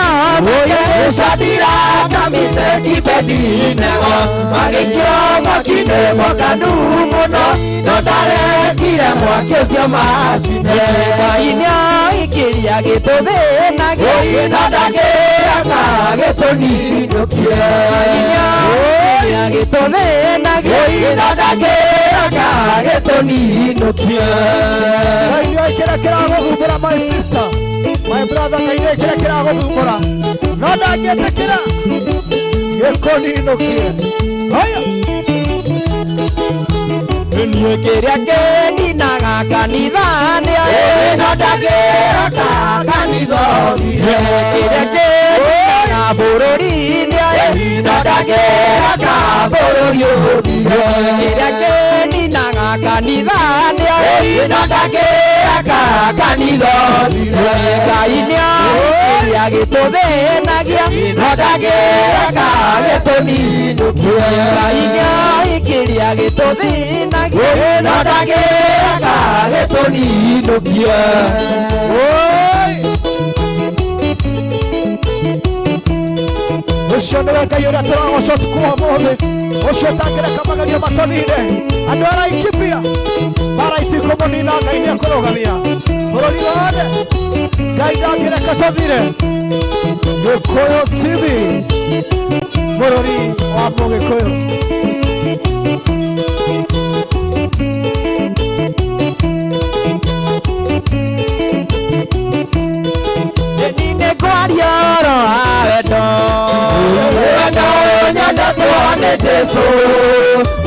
Shadira kamise kibedinego magĩikio mwaki-inĩ mwakanu mũno no ndarekire mwaki ũcio macine. Ngai nĩoĩ kĩrĩa gĩtũthĩnagia no ndangĩreka gĩtũninũkie. Ngai nĩoĩ kĩrĩa gĩtũthĩnagia no ndangĩreka gĩtũninũkie. Ngai nĩoĩ kĩrĩa kĩragũthumbũra my sister. My brother, Ngai nĩoĩ kĩrĩa kĩragũthumbũra no ndangĩtĩkĩra gĩkũninũkie. Haya. Niĩ kĩrĩa kĩninaga kanitha nĩoĩ no ndangĩreka kanitha ũthire. Kĩrĩa kĩninaga bũrũri nĩoĩ no ndangĩreka bũrũri ũthire. Kĩrĩa kĩninaga kanitha nĩoĩ no ndangĩreka kanitha ũthire. Ngai nĩoĩ kĩrĩa gĩtũthĩnagia no ndangĩreka gĩtũninũkie. Ngai nĩoĩ kĩrĩa gĩtũthĩnagia no ndangĩreka gĩtũninũkie. Ũcio nĩwe Ngai ũrĩa tũragoca ũtukũ wa ũmũthĩ, ũcio ũtangĩreka magerio matũnine. Andũ araikimbia mbara itikũmũnina, Ngai nĩekũrũgamia bũrũri wothe. Ngai ndangĩreka tũthire. Gĩkũyũ TV, bũrũri wa Mũgĩkũyũ. Nĩ kwaria ũhoro wa wendo wendo nyendetwo nĩ Jesũ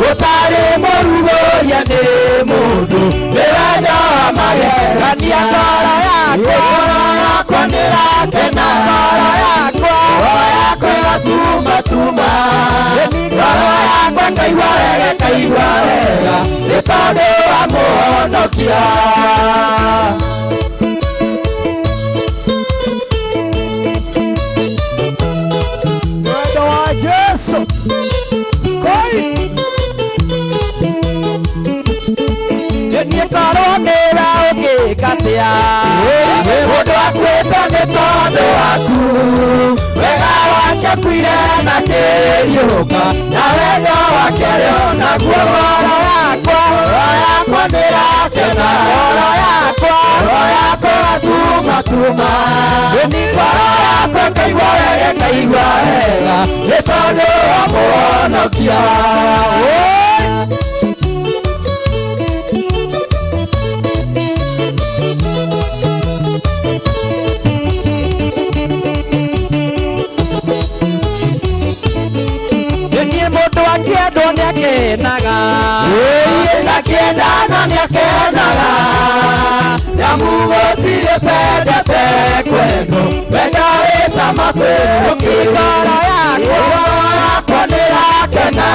ũtarĩ mũrugũria nĩ mũndũ nĩ wendo wa magegania. Ngoro yakwa nĩrakena, ngoro yakwa ĩgatumatuma, ngoro yakwa ĩkaigua wega ĩkaigua wega nĩ tondũ wa Mũhonokia. Yesu koi niĩ korwo nĩwe ũngĩka atĩa mũndũ akuĩte nĩ tondũ waku wega wake akuire na kĩriũka na wendo wake arĩ o naguo. Ngoro yakwa nĩrakena, ngoro yakwa ĩgatumatuma, ngoro yakwa ĩkaigua wega ĩkaigua wega nĩ tondũ wa Mũhonokia. nĩakenaga ndakiendaga nĩakenaga nyamu gũtirĩ ũtendete kwendwo wenda wĩ cama kwĩũkĩ ngoro yakwa nĩrakena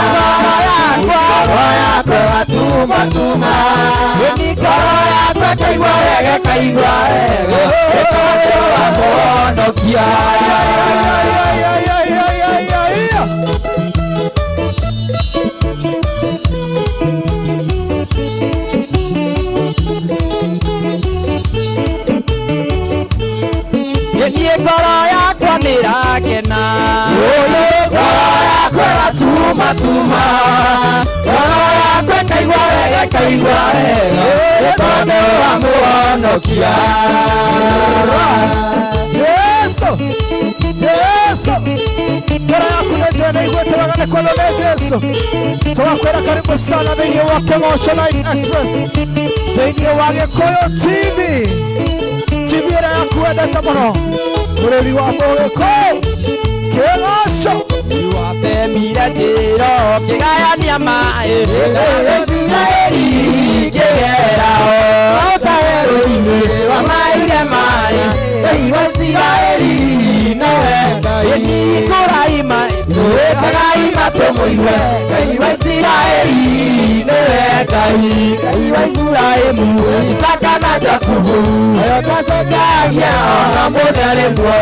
ngoro yakwa ĩgatumatuma ngoro yakwa ĩkaigua wega ĩkaigua wega nĩ tondũ wa mũhonokia. Niĩ ngoro yakwa nĩrakena ngoro yakwa ĩgatumatuma ngoro yakwa ĩkaigua wega ĩkaigua wega nĩ tondũ wa mũhonokia. Yesu Yesu ngoro yaku nĩ njũĩ nĩ iguĩte wega nĩ kwendwo nĩ Jesu. Tũgakwĩra karibu sana thĩinĩ wa Kĩgoco Night Express thĩinĩ wa Gĩkũyũ TV TV ĩrĩa yaku wendete mũno bũrũri wa Mũgĩkũyũ Kĩgoco. Watemire njĩra ũkĩgayania maĩ Isiraeli ikĩgera o ta werũ-inĩ wamaire maĩ Ngai wa Isiraeli nowe Ngai kũraima tegai matũ mũigue Ngai wa Isiraeli nĩwe Ngai Ngai wa Iburahĩmu Isaka na Jakubu ũrĩa ũtacenjagia ona mũthenya rĩmwe.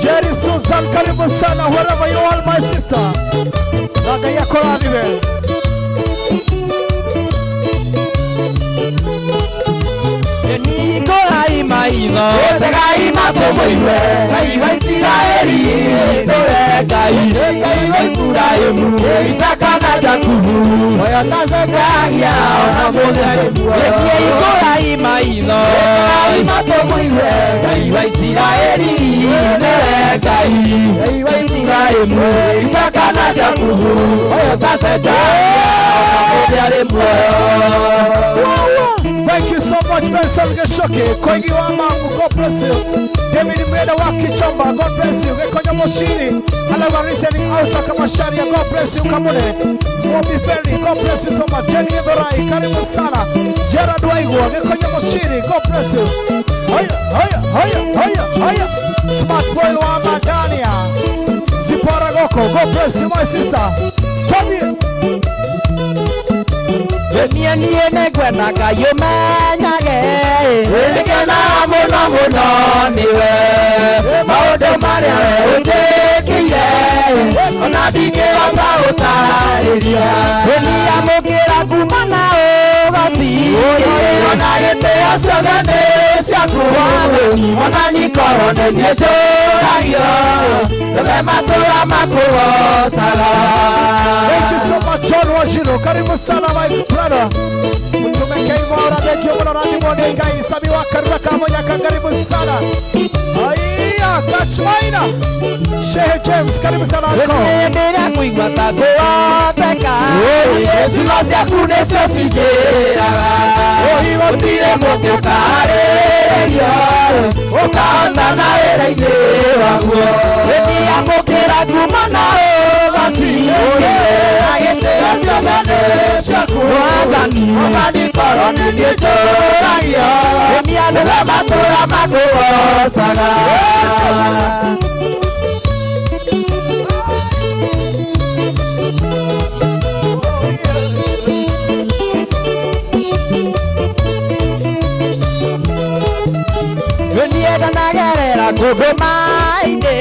Jerry Susan, karibu sana wherever you are, my sister. Na Ngai akũrathime. Nĩngũrai maitho tegai matũ mũigue Ngai wa Isiraeli nĩwe Ngai Ngai wa Iburahĩmu Isaka na Jakubu ũrĩa ũtacenjagia ona mũthenya rĩmwe. Nĩngũrai maitho tegai matũ mũigue Ngai wa Isiraeli nĩwe Ngai Ngai wa Iburahĩmu Isaka na Jakubu ũrĩa ũtacenjagia ona mũthenya rĩmwe. Thank you so much, Benson Geshoke. Koigi wa Mangu, God bless you. David Meda wa Kichomba, God bless you. Gekonyo Moshiri, Alawa listening out Kamasharia, God bless you. Kamune, Mobi Ferry, God bless you so much. Jenny Gedorai, karibu sana. Gerard Waigwa, Gekonyo Moshiri, God bless you. Haya, haya, haya, haya, haya. Smart Boy wa Madania. Zipora Goko, God bless you, my sister. Tony. Niĩ niĩ nĩngwenda Ngai ũmenyage nĩngenaga mũno mũno nĩwe maũndũ marĩa we ũnjĩkĩire ona ndingĩhota gũtarĩria ũniamũkĩra kuma na ũgoci ona gĩtĩo ciothe nĩ ciaku ona nikorwo nĩ niĩ njũragio ndũge matũra makũgocaga. Thank you so much, John Wajiro. Karibu sana my brother. Mtume Kaimora, thank you mũno rathimwo nĩ Ngai. Sami wa Karura Kamonyaka, karibu sana. Aiya, Kachmaina. Shehe James, karibu sana uncle. Nĩndĩra kũigua ta ngũhoteka ciugo ciaku nĩcio cinjĩraga gũtirĩ mũtĩ ũkaarĩrĩrio ũkahotana wĩra-inĩ waguo nĩamũkĩra kuma na ũgoci na gĩtĩo ciothe nĩ ciaku ona ndikorwo nĩ niĩ njũragio nĩwe matũra makũgocaga. Ndanagerera kũndũ maĩ-inĩ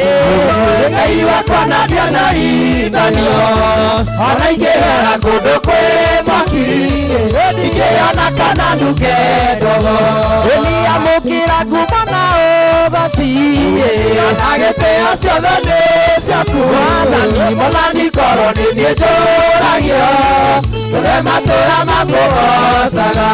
Ngai wakwa na ndianaithanio ona ingĩgera kũndũ kwĩ mwaki ndingĩona kana nduke ndogo nĩamũkĩra kuma na ũgoci ona gĩtĩo ciothe nĩ ciaku ona ndikorwo nĩ niĩ njũragio ndũge matũra makũgocaga.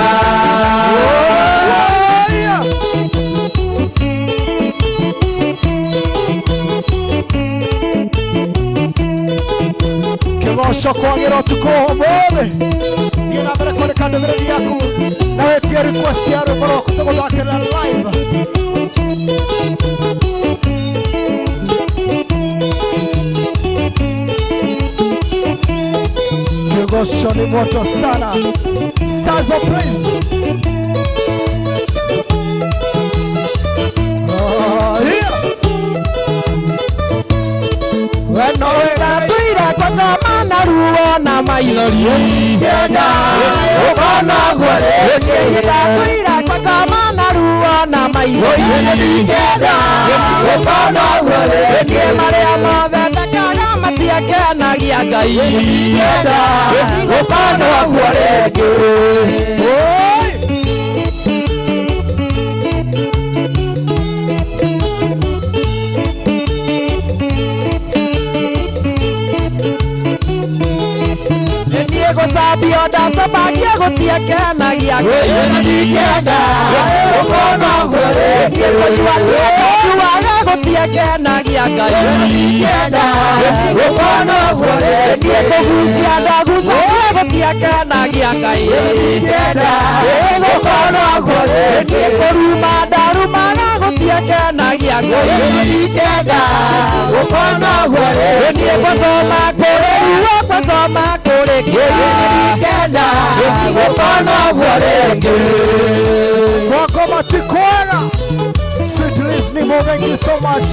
Kĩgoco kwagĩra ũtukũ ũmũthĩ thiĩ na mbere kwandĩka ndũmĩrĩri yaku na wĩtie request ya rwĩmbo rwaku tũgũthakĩra live. Kigosho ni moto sana. Stars of Praise. Oh, yeah. Ndatũire kwagoma na ruo na maithori ndatũire kwagoma na ruo na maithori niĩ marĩa mothe ndekaga matiakenagia Ngai gũkona ũguo rĩngĩ. Gũcambio ndacambagia gũtiakenagia Ngai kũnyua nduaga gũtiakenagia Ngai niĩ kũgucia ndagucagia gũtiakenagia Ngai niĩ kũruma ndarumaga gũtiakenagia Ngai niĩ kwagoma kũrĩ ruo kwagoma kũrĩ Kwagoma ti kwega. Sweet listening, mo, thank you so much.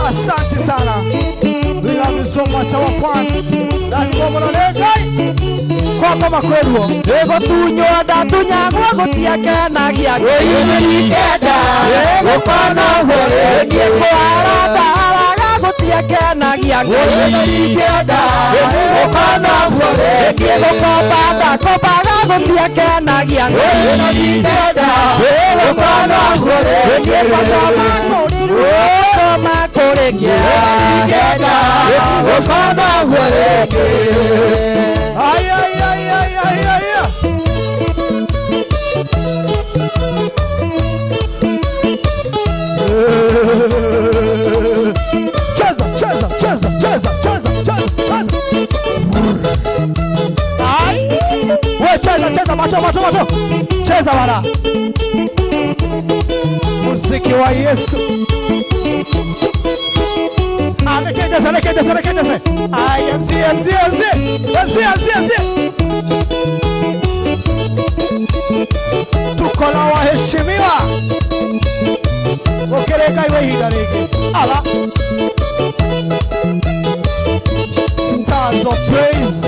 Asante sana. We love you so much, our fan. That's what we're going. Kwagoma kwĩruo. Gũtunywo ndatunyagwo gũtiakenagia Ngai niĩ kũhara ndaharaga gũtiakenagia Ngai niĩ gũkomba ndakombaga gũtiakenagia Ngai niĩ kwagoma kũrĩ ruo kwagoma kũrĩ kĩeha. Ay, ay, ay, ay, ay, ay, ay. Cheza, cheza, cheza, cheza, cheza, cheza, cheza. Ai. We cheza, cheza, macho, macho, macho. Cheza bana. Muziki wa Yesu. Alekendese, alekendese, alekendese. Ai, MC, MC, MC. MC, MC, MC. Tuko na waheshimiwa. Okereka iwe ihinda rĩngĩ. Ala. Stars of Praise.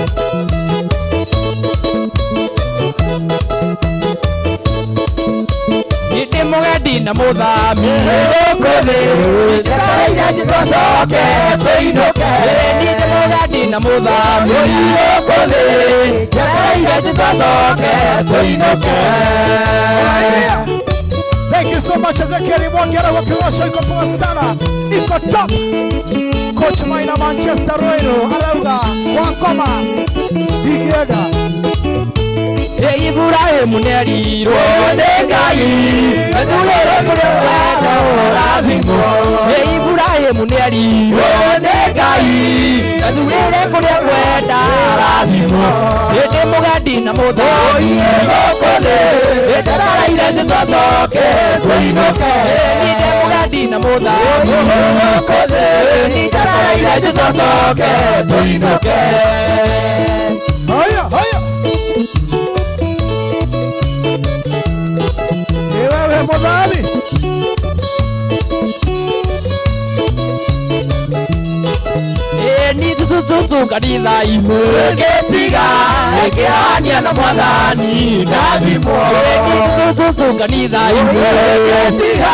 Ndĩ mũgendi na mũthami gũkũ thĩ njetereire Jesũ acoke tũinũke. Ndĩ mũgendi na mũthami gũkũ thĩ njetereire Jesũ acoke tũinũke. Thank you so much Ezekiel Mwongera wa Kigosho, iko poa sana, iko top. Coach Maina Manchester Royal arauga kwa ngoma igienda. Ibrahimu nĩerirwo nĩ Ngai athurĩre kũrĩa ũrenda ũrathimwo. Ibrahimu nĩerirwo nĩ Ngai athurĩre kũrĩa ũrenda ũrathimwo. Ndĩ mũgendi na mũthami gũkũ thĩ njetereire Jesũ acoke tũinũke. Ndĩ mũgendi na mũthami gũkũ thĩ njetereire Jesũ acoke tũinũke. Haya, haya. Wewe mũthami. Ni tututu kanitha imwe ngĩtiga ngĩania na mwathani ndathimwo. Ni tututu kanitha imwe ngĩtiga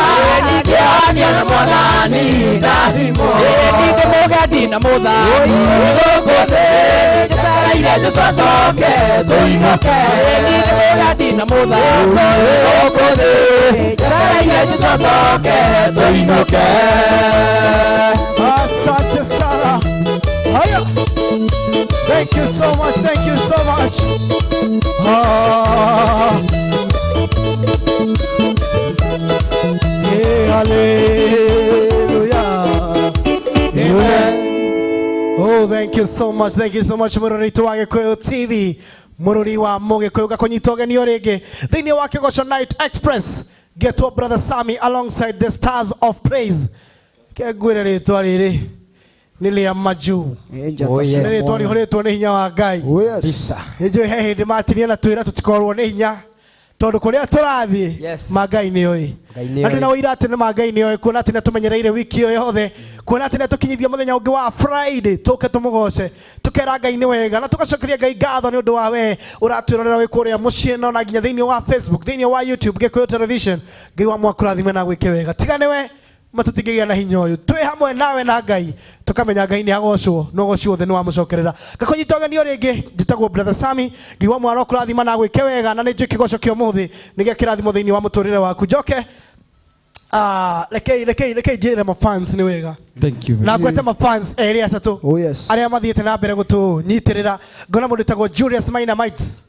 ngĩania na mwathani ndathimwo. Ndĩ mũgendi na mũthami gũkũ thĩ njetereire Jesũ acoke tũinũke. Ndĩ mũgendi na mũthami gũkũ thĩ njetereire Jesũ acoke tũinũke. Asante sana. Haya. Thank you so much. Thank you so much. Ah. Hey, hallelujah. Amen. Oh, thank you so much. Thank you so much. Mũrori wa Gĩkũyũ TV. Mũrori wa Mũgĩkũyũ gakũnyita ũgeni o rĩngĩ thĩinĩ wa Kĩgoco Night Express. Get up Brother Sammy alongside the Stars of Praise. Kengwĩre rĩtwa rĩrĩ. Nĩ rĩa majuu. Nĩ rĩtwa rĩihũrĩtwo nĩ hinya wa Ngai. Nĩ njũĩ he hĩndĩ matinie na twĩra tũtikorwo nĩ hinya tondũ kũrĩa tũrathiĩ ma Ngai nĩ oĩ. Na ndĩ na ũira atĩ nĩ ma Ngai nĩ oĩ, kuona atĩ nĩ tũmenyereire wiki ĩyo yothe, kuona atĩ nĩ tũkinyithia mũthenya ũngĩ wa Friday tũke tũmũgoce, tũkera Ngai nĩ wega na tũgacokeria Ngai ngatho nĩ ũndũ wa we ũratwĩrorera wĩ kũrĩa mũciĩ no na nginya thĩinĩ wa Facebook, thĩinĩ wa YouTube, Gĩkũyũ Television. Ngai wa mwakũrathime na gwĩke wega. Tiga nĩwe matũtingĩgĩa na hinya ũyũ. Twĩ hamwe nawe na Ngai tũkamenya Ngai nĩ agocwo na ũgoci wothe nĩ wamũcokerera. Ngakũnyita ũgeni o rĩngĩ, njĩtagwo Brother Sammy. Ngai wa mwaro kũrathima na gwĩke wega na nĩ njũĩ kĩgoco kĩa ũmũthĩ nĩ gĩa kĩrathimo thĩinĩ wa mũtũrĩre waku. Njoke rekei njĩre mafans nĩ wega. Thank you. Na ngwete mafans erĩ atatũ arĩa mathiĩte na mbere gũtũnyitĩrĩra. Ngona mũndũ wĩtagwo Julius Maina Mites.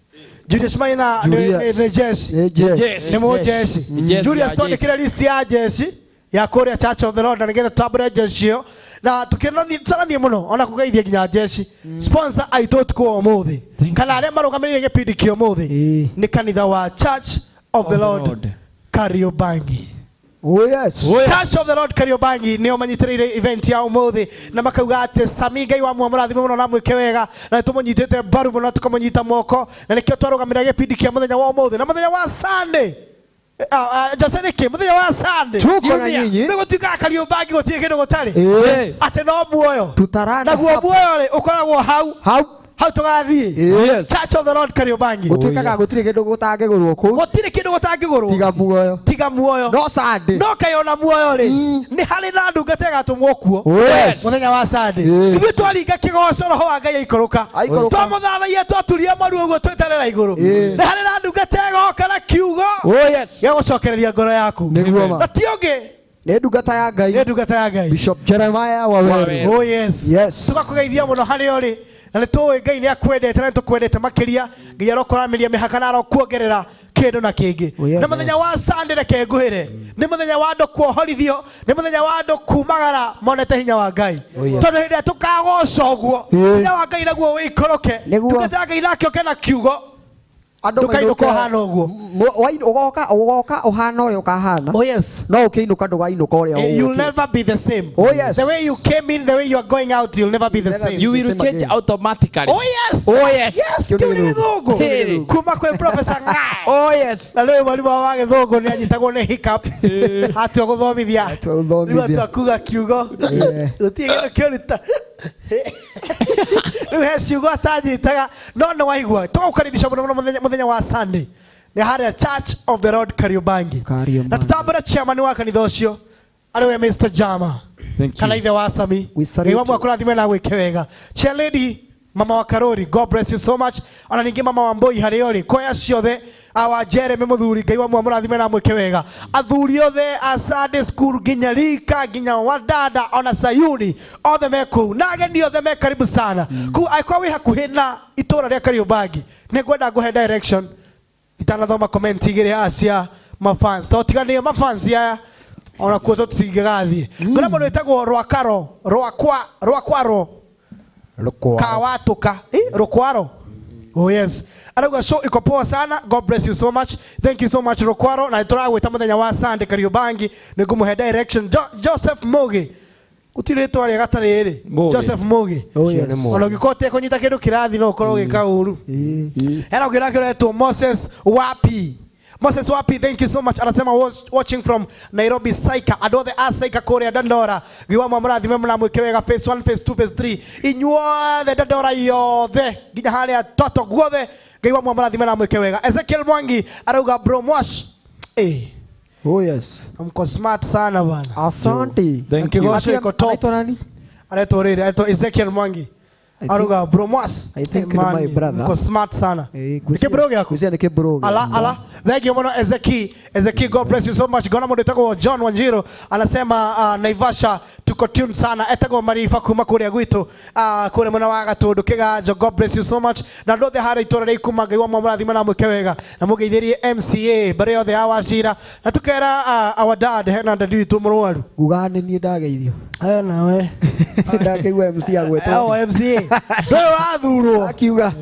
Julius Maina nĩ jeshi. Nĩ mũjeshi. Julius twandĩkĩre list ya jeshi ya kũrĩa Church of the Lord na nĩgetha tũtambũre jeshi ĩyo na tũrathiĩ mũno ona kũgeithia nginya jeshi. Sponsor aitũ ũtukũ wa ũmũthĩ kana arĩa marũgamĩrĩire gĩbindi kĩa ũmũthĩ nĩ kanitha wa Church of the Lord Kariobangi. Oh yes. Church of the Lord Kariobangi nĩo manyitĩrĩire event ya ũmũthĩ na makauga atĩ Sami Ngai wa mũrathime mũno na mwĩke wega na nĩtũmũnyitĩte mbaru mũno tũkamũnyita moko na nĩkĩo twarũgamĩrĩra gĩbindi kĩa mũthenya wa ũmũthĩ na mũthenya wa Sunday. Jose nĩkĩ mũthenya wa Sunday tuko na nyinyi nĩ gũtuĩkaga Kariobangi gũtirĩ kĩndũ gũtarĩ atĩ no muoyo naguo muoyo rĩ ũkoragwo hau hau tũgathiĩ. Church of the Lord Kariobangi gũtuĩkaga gũtirĩ kĩndũ gũtangĩgũrwo kũu, gũtirĩ kĩndũ gũtangĩgũrwo tiga muoyo, tiga muoyo no Sunday no kaĩ ona muoyo rĩ nĩ harĩ na ndungata ĩgatũmwo kuo mũthenya wa Sunday. Ithuĩ twaringa kĩgoco roho wa Ngai aikũrũka, twamũthathaia twaturia maru ũguo tweterera igũrũ, nĩ harĩ na ndungata ĩgoka na kiugo gĩa gũcokereria ngoro yaku na ti ũngĩ nĩ ndungata ya Ngai, nĩ ndungata ya Ngai Bishop Jeremiah Waweru. Oh yes. Tũgakũgeithia mũno harĩa ũrĩ na nĩ tũĩ Ngai nĩ akwendete na nĩ tũkwendete makĩria. Ngai arokũramĩria mĩhaka na arokuongerera kĩndũ na kĩngĩ. Na mũthenya wa Sunday reke nguhĩre, nĩ mũthenya wa andũ kuohorithio, nĩ mũthenya wa andũ kumagara monete hinya wa Ngai, tondũ hĩndĩ ĩrĩa tũkagoca ũguo hinya wa Ngai naguo wĩikũrũke, ndungata ya Ngai nake ũke na kiugo ndũkainũka ũhana ũguo. Ũgoka ũgoka ũhana ũrĩa ũkahana. Oh yes. No ũkĩinũka ndũgainũka ũrĩa. You'll never be the same. Oh yes. The way you came in, the way you are going out, you'll never be the same. You will change automatically. Oh yes. Oh yes. Yes. Kĩu nĩ gĩthũngũ kuma kwĩ Professor Ngai. Oh yes. Na rĩu mwarimũ wa gĩthũngũ nĩ anyitagwo nĩ hiccup atua gũthomithia, rĩu atua kuga kiugo gũtirĩ kĩndũ kĩũruta rĩu he ciugo atanyitaga no nĩ waigua. Tũgũkaribisha mũno mũno mũthenya wa Sunday nĩ harĩa Church of the Lord Kariobangi, na tũtambũre chairman wa kanitha ũcio arĩ we Mr. Jama kana ithe wa Sami. Ngai wa mwakũrathime na gwĩke wega. Chair lady mama wa Karori, God bless you so much. Ona ningĩ mama wa Mboi harĩa ũrĩ, kwaya ciothe awa Jeremy mũthuri, Ngai wa mwamũrathime na mwĩke wega. Athuri othe a Sunday school nginya Rika nginya Wadada ona Sayuni othe me kũu na ageni othe me karibu sana kũu. Angĩkorwo wĩ hakuhĩ na itũra rĩa Kariobangi nĩ ngwenda ngũhe direction itanathoma comment igĩrĩ haha cia mafans, to tiganĩe mafans aya ona kuo tũtingĩgathiĩ. Ngona mũndũ wĩtagwo Rwakaro Rwakwaro Kawatuka Rũkwaro. Oh yes. Arauga show iko poa sana. God bless you so much. Thank you so much Rokwaro. Na tũragwĩta mũthenya wa Sunday Kariobangi nĩ ngũmũhe direction. Joseph Mugi. Gũtirĩ rĩtwa rĩega ta rĩrĩ. Joseph Mugi. Ona ũngĩkorwo ũtekũnyita kĩndũ kĩrathi no ũkorwo ũgĩka ũru. Hena ũngĩ nake ũretwo Moses Wapi. Moses Wapi, thank you so much. Anasema watching from Nairobi Saika. Andũ othe a Saika kũrĩa Dandora. Ngai wa mwamũrathime mũno na mwĩke wega phase 1, phase 2, phase 3. Inyuothe Dandora yothe nginya harĩa Toto guothe. Ngai wa mwamũrathime na mwĩke wega. Ezekiel Mwangi arauga bro Mwash. Oh yes. Mko smart sana bana. Asante. Thank you. Kigosho iko top. Anaitwa rĩrĩ, anaitwa Ezekiel Mwangi. Aruga bro Mwash. I think my brother. Mko smart sana. Nĩ bro gyaku? Nĩ bro. Ala ala. Thank you mno Ezekiel. Ezekiel, God bless you so much. Gona mũndũ wĩtagwo John Wanjiro anasema Naivasha tuko tune sana. Etagwo Marifa kuma kũrĩa gwitũ kũrĩa mwena wa Gatũndũ Kĩganjo. God bless you so much. Na andũ othe harĩa itũra rĩa Ikuma Ngai wa mwamũrathime na mwĩke wega. Na mũgeithĩrie MCA mbere yothe ya Wachira. Na tukera our dad hena dadi witũ mũrwaru. Nguga nĩ niĩ ndageithio. Nawe. Ndakĩigua MC agwetwo. Oh MCA. Ndũrĩ ũrathurwo. Akiuga.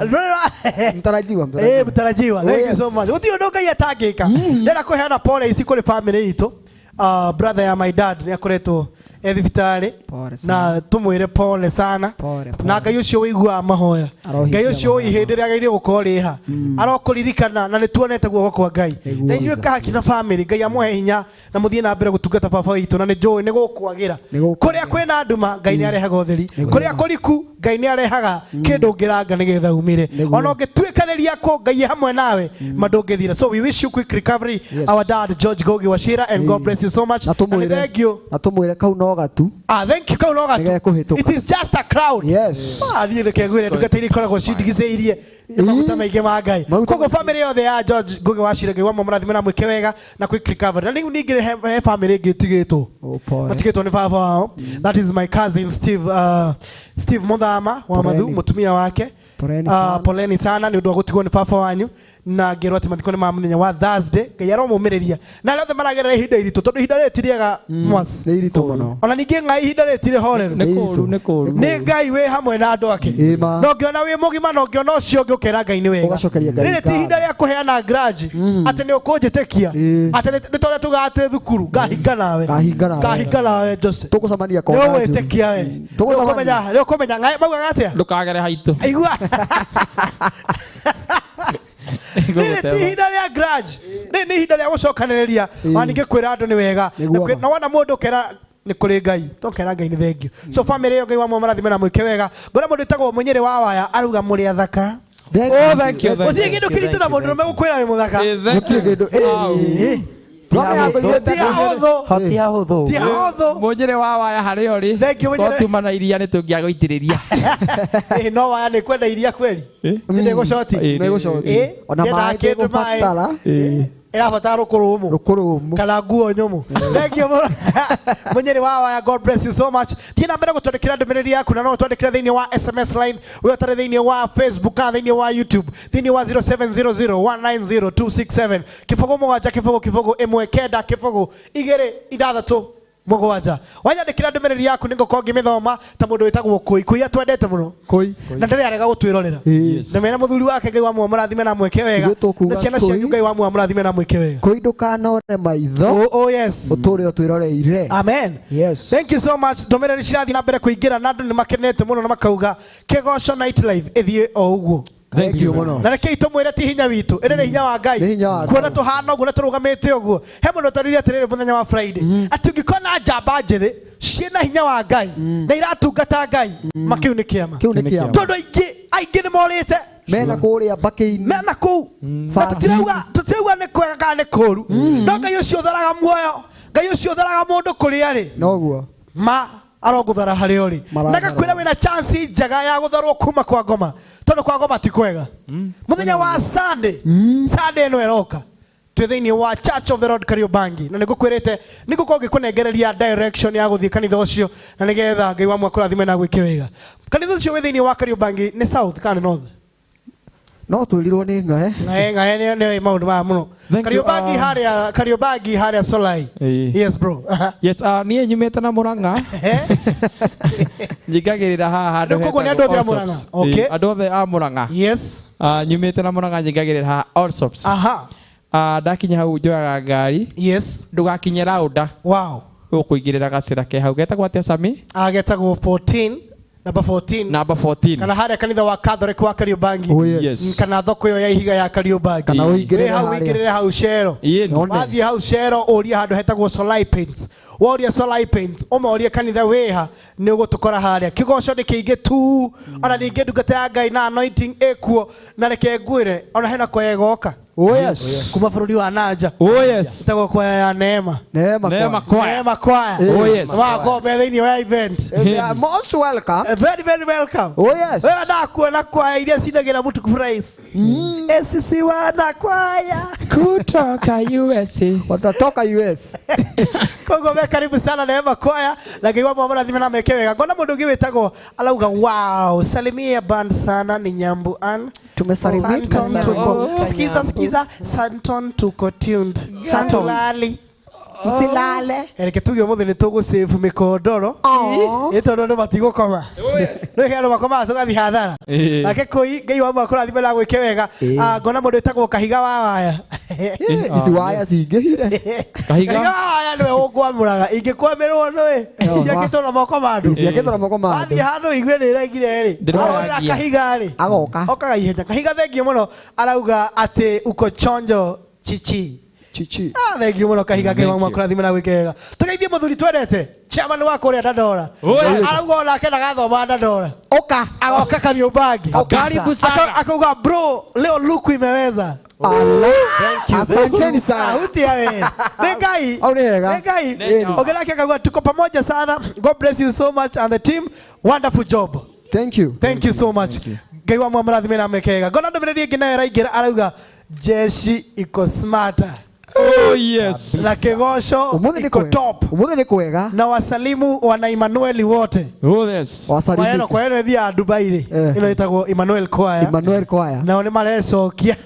Mtarajiwa. Mtarajiwa. Thank you so much. Gũtirĩ ũndũ Ngai atangĩka. Ndĩrenda kũheana pole ici kũrĩ family itũ. Brother ya my dad nĩ akoretwo Thibitarĩ na tũmwĩre pole sana na Ngai ũcio wĩiguaga mahoya, Ngai ũcio ũĩ hĩndĩ ĩrĩa agĩrĩire gũkorwo rĩha arokũririkana, na nĩ tuonete guoko kwa Ngai. Na inyuĩ kahaki na family, Ngai amũhe hinya na mũthiĩ na mbere gũtungata baba witũ, na nĩ njũĩ nĩ gũkwagĩra. Kũrĩa kwĩna nduma Ngai nĩ arehaga ũtheri, kũrĩa kũriku Ngai nĩ arehaga kĩndũ ũngĩranga nĩgetha umĩre. Ona ũngĩtuĩkanĩria kũ, Ngai e hamwe nawe, ma ndũngĩthira. So we wish you quick recovery, our dad George Ngugi wa Ciira, and God bless you so much. Na Na nĩ thank you. Na tũmwĩre kau no gatu. Ah, thank you, kau no gatu. Nĩgekũhĩtũka. It is just a crowd. Yes. Ah, niĩ reke ngwĩre ndungata iria ikoragwo cindigicĩirie nĩ maguta maingĩ ma Ngai. Koguo family yothe ya George Ngugi wa Ciira, Ngai wa mũrathime na mwĩke wega na quick recovery. Na rĩu ningĩ he family ĩngĩ ĩtigĩtwo, matigĩtwo nĩ baba wao. That is my cousin Steve, Steve Muthama wa Mathu, Poleni. mũtumia wake. Poleni Ah, sana. poleni sana nĩ ũndũ wa gũtigwo nĩ baba wanyu, na ngĩrwo atĩ mathiko nĩ ma mũthenya wa Thursday. Ngai aromũmĩrĩria na arĩa othe maragerera ihinda iritũ, tondũ ihinda rĩrĩ ti rĩega mwas. Nĩ iritũ mũno. Ona ningĩ Ngai ihinda rĩrĩ ti rĩhoreru. Nĩ kũũru, nĩ kũũru. Nĩ Ngai wĩ hamwe na andũ ake. Ĩma. Na ũngĩona wĩ mũgima na ũngĩona ũcio ũngĩ ũkera Ngai nĩ wega. Ũgacokeria Ngai Rĩrĩ ti ngatho. ihinda rĩa kũheana grudge atĩ nĩ ũkũnjĩtĩkia, atĩ nĩ ta ũrĩa tugaga twĩ thukuru, ngahinga nawe. Ngahinga nawe. Ngahinga nawe Jose. Tũgũcemania Nĩ kona njũru. ũgwĩtĩkia we. Tũgũcemania. Nĩ ũkũmenya Ngai maugaga atĩa? Ndũkagere haitũ. Igua. Rĩrĩ ti ihinda rĩa grudge. Rĩrĩ nĩ ihinda rĩa gũcokanĩrĩria. Ona ningĩ kwĩra andũ nĩ wega. Na wona mũndũ ũkera nĩ kũrĩ Ngai, tokera Ngai nĩ thank you. So family ĩyo Ngai wa mũmarathime na mwĩke wega. Ngona mũndũ wĩtagwo Mũnyĩrĩ wa Waya arauga mũrĩ athaka. Oh, thank you, thank Gũtirĩ you. kĩndũ kĩritũ na mũndũ ũrũme gũkwĩra wĩ mũthaka. Thank you. Gũtirĩ kĩndũ. Ti ahũthũ. Ti ahũthũ. Ti ahũthũ. Mũnyĩrĩ wa Waya harĩa ũrĩ. Thank you, Mũnyĩrĩ. Twakiuma na iria nĩ tũngĩagũitĩrĩria. Ĩ, no Waya nĩ kwenda iria kweli. Nĩ gũcoti. Nĩ gũcoti. Ĩ, Ona ndĩendaga maĩ kĩndũ maĩ. ndĩgũbatara. Ĩrabatara rũkũrũ Rũkũrũ kana nguo nyũmũ. Thank you mũno. Mũnyĩrĩ wa Waya, God bless you so much. Thiĩ na mbere gũtwandĩkĩra ndũmĩrĩri yaku, na no ũtwandĩkĩre thĩinĩ wa SMS line, wĩ ũtarĩ thĩinĩ wa Facebook kana thĩinĩ wa YouTube, thĩinĩ wa 0700190267 0 7 0 0 1 9 0 2 6 7. Wanyandĩkĩra ndũmĩrĩri yaku nĩ ngũkorwo ngĩmĩthoma ta mũndũ wĩtagwo Kũi. Kũi atwendete mũno. Kũi. Na ndarĩ arega gũtwĩrorera. Na mena mũthuri wake Ngai wa mũrathime na mwĩke wega. Ithuĩ tũkuga Na ciana cianyu Kũi. Ngai wa mũrathime na mwĩke wega. Kũi ndũkanore maitho. Oh, oh yes. Ũtũre ũtwĩroreire. Amen. Yes. Thank you so much. Ndũmĩrĩri cirathiĩ na mbere kũingĩra na andũ nĩ makenete mũno na makauga Kĩgoco Night Live ĩthiĩ o ũguo. Thank you mũno. Na rekei tũmwĩre ti hinya witũ, ĩrĩ nĩ hinya wa Ngai. Nĩ hinya wa Ngai. Kuona tũhana ũguo na tũrũgamĩte ũguo. He mũndũ ũtarire atĩrĩrĩ mũthenya wa Friday atĩ ũngĩkona njamba njĩthĩ ciĩna hinya wa Ngai na iratungata Ngai, ma kĩu nĩ kĩama. Kĩu nĩ kĩama. Tondũ aingĩ nĩ morĩte. Mena kũrĩa mbakĩ-inĩ. Mena kũu. Na tũtirauga nĩ kwega kana nĩ kũũru. No Ngai ũcio ũtharaga muoyo, Ngai ũcio ũtharaga mũndũ kũrĩa rĩ. Noguo. Ma arogũthara harĩa ũrĩ. Marathara. Na ngakwĩra wĩna chance njega ya gũtharwo kuma kwa ngoma, tondũ kwa ngoma ti kwega. Mũthenya wa Sunday, Sunday ĩno ĩroka, twĩ thĩinĩ wa Church of the Lord Kariobangi, na nĩngũkwĩrĩte nĩngũkorwo ngĩkũnengereria direction ya gũthiĩ kanitha ũcio, na nĩgetha Ngai wa mwakũrathime na gwĩke wega. Kanitha ũcio wĩ thĩinĩ wa Kariobangi nĩ south kana nĩ north? No twĩrirwo nĩ ng'ae. Ng'ae, ng'ae nĩ maũndũ maya mũno. Thank you, Kariobangi harĩa, Kariobangi harĩa Solai. Yes bro. Yes, niĩ nyumĩte na Murang'a. Nyingagĩrĩra haha handũ Rĩu koguo nĩ andũ othe a hetagwo Murang'a. Allsops. Okay. Ĩĩ, andũ othe a Murang'a. Yes. Nyumĩte na Murang'a nyingagĩrĩra haha Allsops. Aha. Ndakinya hau njoyaga ngari. Yes. Ndũgakinye raunda. Wow. Ũkũingĩrĩra gacĩra ke hau getagwo atĩa Sami? Getagwo 14. Number 14. Number 14. Kana harĩa kanitha wa Catholic wa Kariobangi. Oh, yes. Yes. Kana thoko ĩyo ya ihiga ya Kariobangi. Kana ũingĩrĩre Wĩ hau harĩa. ũingĩrĩre hau Cero. Ĩĩ. Wathiĩ hau Cero ũrie handũ hetagwo Solai Paints. Woria Solai Paints, ũmorie kanitha wĩha, nĩ ũgũtũkora harĩa. Kĩgoco nĩ kĩingĩ tu. Ona ningĩ ndungata ya Ngai na anointing ĩkuo, na reke ngwĩre, ona hena kwaya ĩgoka. Oh yes. Kuma bũrũri wa Nanja. Oh yes. Ĩtagwo kwaya ya Neema. Neema Neema kwaya. kwaya. Neema kwaya. Oh yes. Wakorwo me thĩinĩ wa event. They are most welcome. Very very welcome. Oh yes. Wewe ndakuona kwaya iria cinagĩra mũtu price. SCC wana kwaya. Kutoka USA. Watatoka US. Koguo me karibu sana Neema kwaya, na Ngai wa mũrathime na meke wega. Ngona mũndũ ũngĩ wĩtagwo arauga wow, salimia band sana ni Nyambu Ann. Tumesalimika Santon sana. tuko. Sikiza sikiza, Santon tuko tuned. Santon. Hatulali. Msilale. Reke tuge umuthi ni tugusave mikondoro. Ĩ tondũ andũ matigũkoma. Nĩ andũ makomaga tũgathiĩ hathara. Nake kũi Ngai wa makũrathime na gwĩke wega. Ngona mũndũ wĩtagwo Kahiga wa Waya. Ici waya cingĩhire. Kahiga wa Waya nĩwe ũngwamũraga. Ingĩkwamĩrwo nĩ ciakĩtwo na moko ma andũ. Ciakĩtwo na moko ma andũ. Wathiĩ handũ igue nĩ ĩrengire rĩ. Arona Kahiga rĩ. Agoka. Okaga ihenya. Kahiga thengiũ mũno arauga atĩ uko chonjo chichi. Chichi. Thank you muno Kahiga Ngai wa makũrathime na gwĩke wega. Tũgeithie mũthuri twendete. Chairman wa kũrĩa Dandora. Arauga onake ndagathoma Dandora. Oka. Agoka Kariũmbangi. Karibu sana. Akauga bro, leo luku imeweza. Thank you. Asanteni sana. Hutia we. Nĩ Ngai. Au nĩ wega. Nĩ Ngai. Ogelake akauga tuko pamoja sana. God bless you so much and the team. Wonderful job. Thank you. Thank you so much. Ngai wa mwamũrathime na amwĩke wega. Ngona ndũmĩrĩri ĩngĩ nayo ĩraingĩra arauga jeshi iko smarter. Oh yes. Na kigosho iko top. Umuthi ni kwega. Na wasalimu wana Emmanuel wote. Oh yes. Wasalimu. Kwa eno ethia Dubai ri. Ino itagwo Emmanuel Choir. Emmanuel Choir. Nao ni marecokia.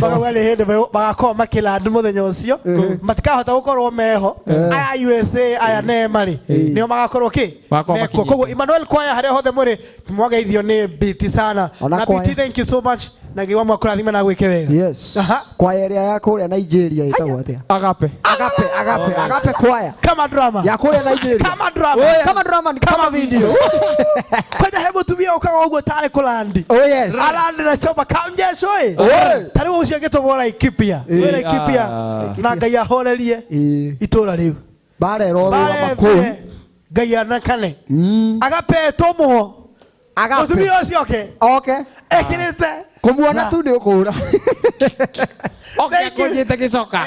Bakauga nĩ hĩndĩ bagakorwo makĩlandu mũthenya ũcio matikahota gũkorwo meho aya USA aya nema rĩ nĩo magakorwo kĩ mekuo. Koguo Emmanuel Choir harĩa hothe mũrĩ mwageithio nĩ BT sana. Na BT thank you so much. Na Ngai wa mwakũrathime na gwĩke wega. Yes. Kwaya ĩrĩa ya kũrĩa Nigeria ĩtagwo atĩa? Agape. Agape, Agape, Agape choir. Kama drama. Ya kũrĩa Nigeria. Kama drama. Kama drama ni kama video. Kwanja hebu tumia ukawa ugo tare kulandi. Oh yes. Alandi na choma kamjesho ĩ. Tari ũcio agĩtũmwo Laikipia. Wĩ Laikipia na Ngai ahorerie itũra rĩu. Barerwo makũi. Ngai anakane. Agape tũmwo. Agape. Mũtumia ũcio oke. Oke. Ekĩrĩte. Kumuona tu nĩ ũkũra. Oke kũnyite gĩcoka.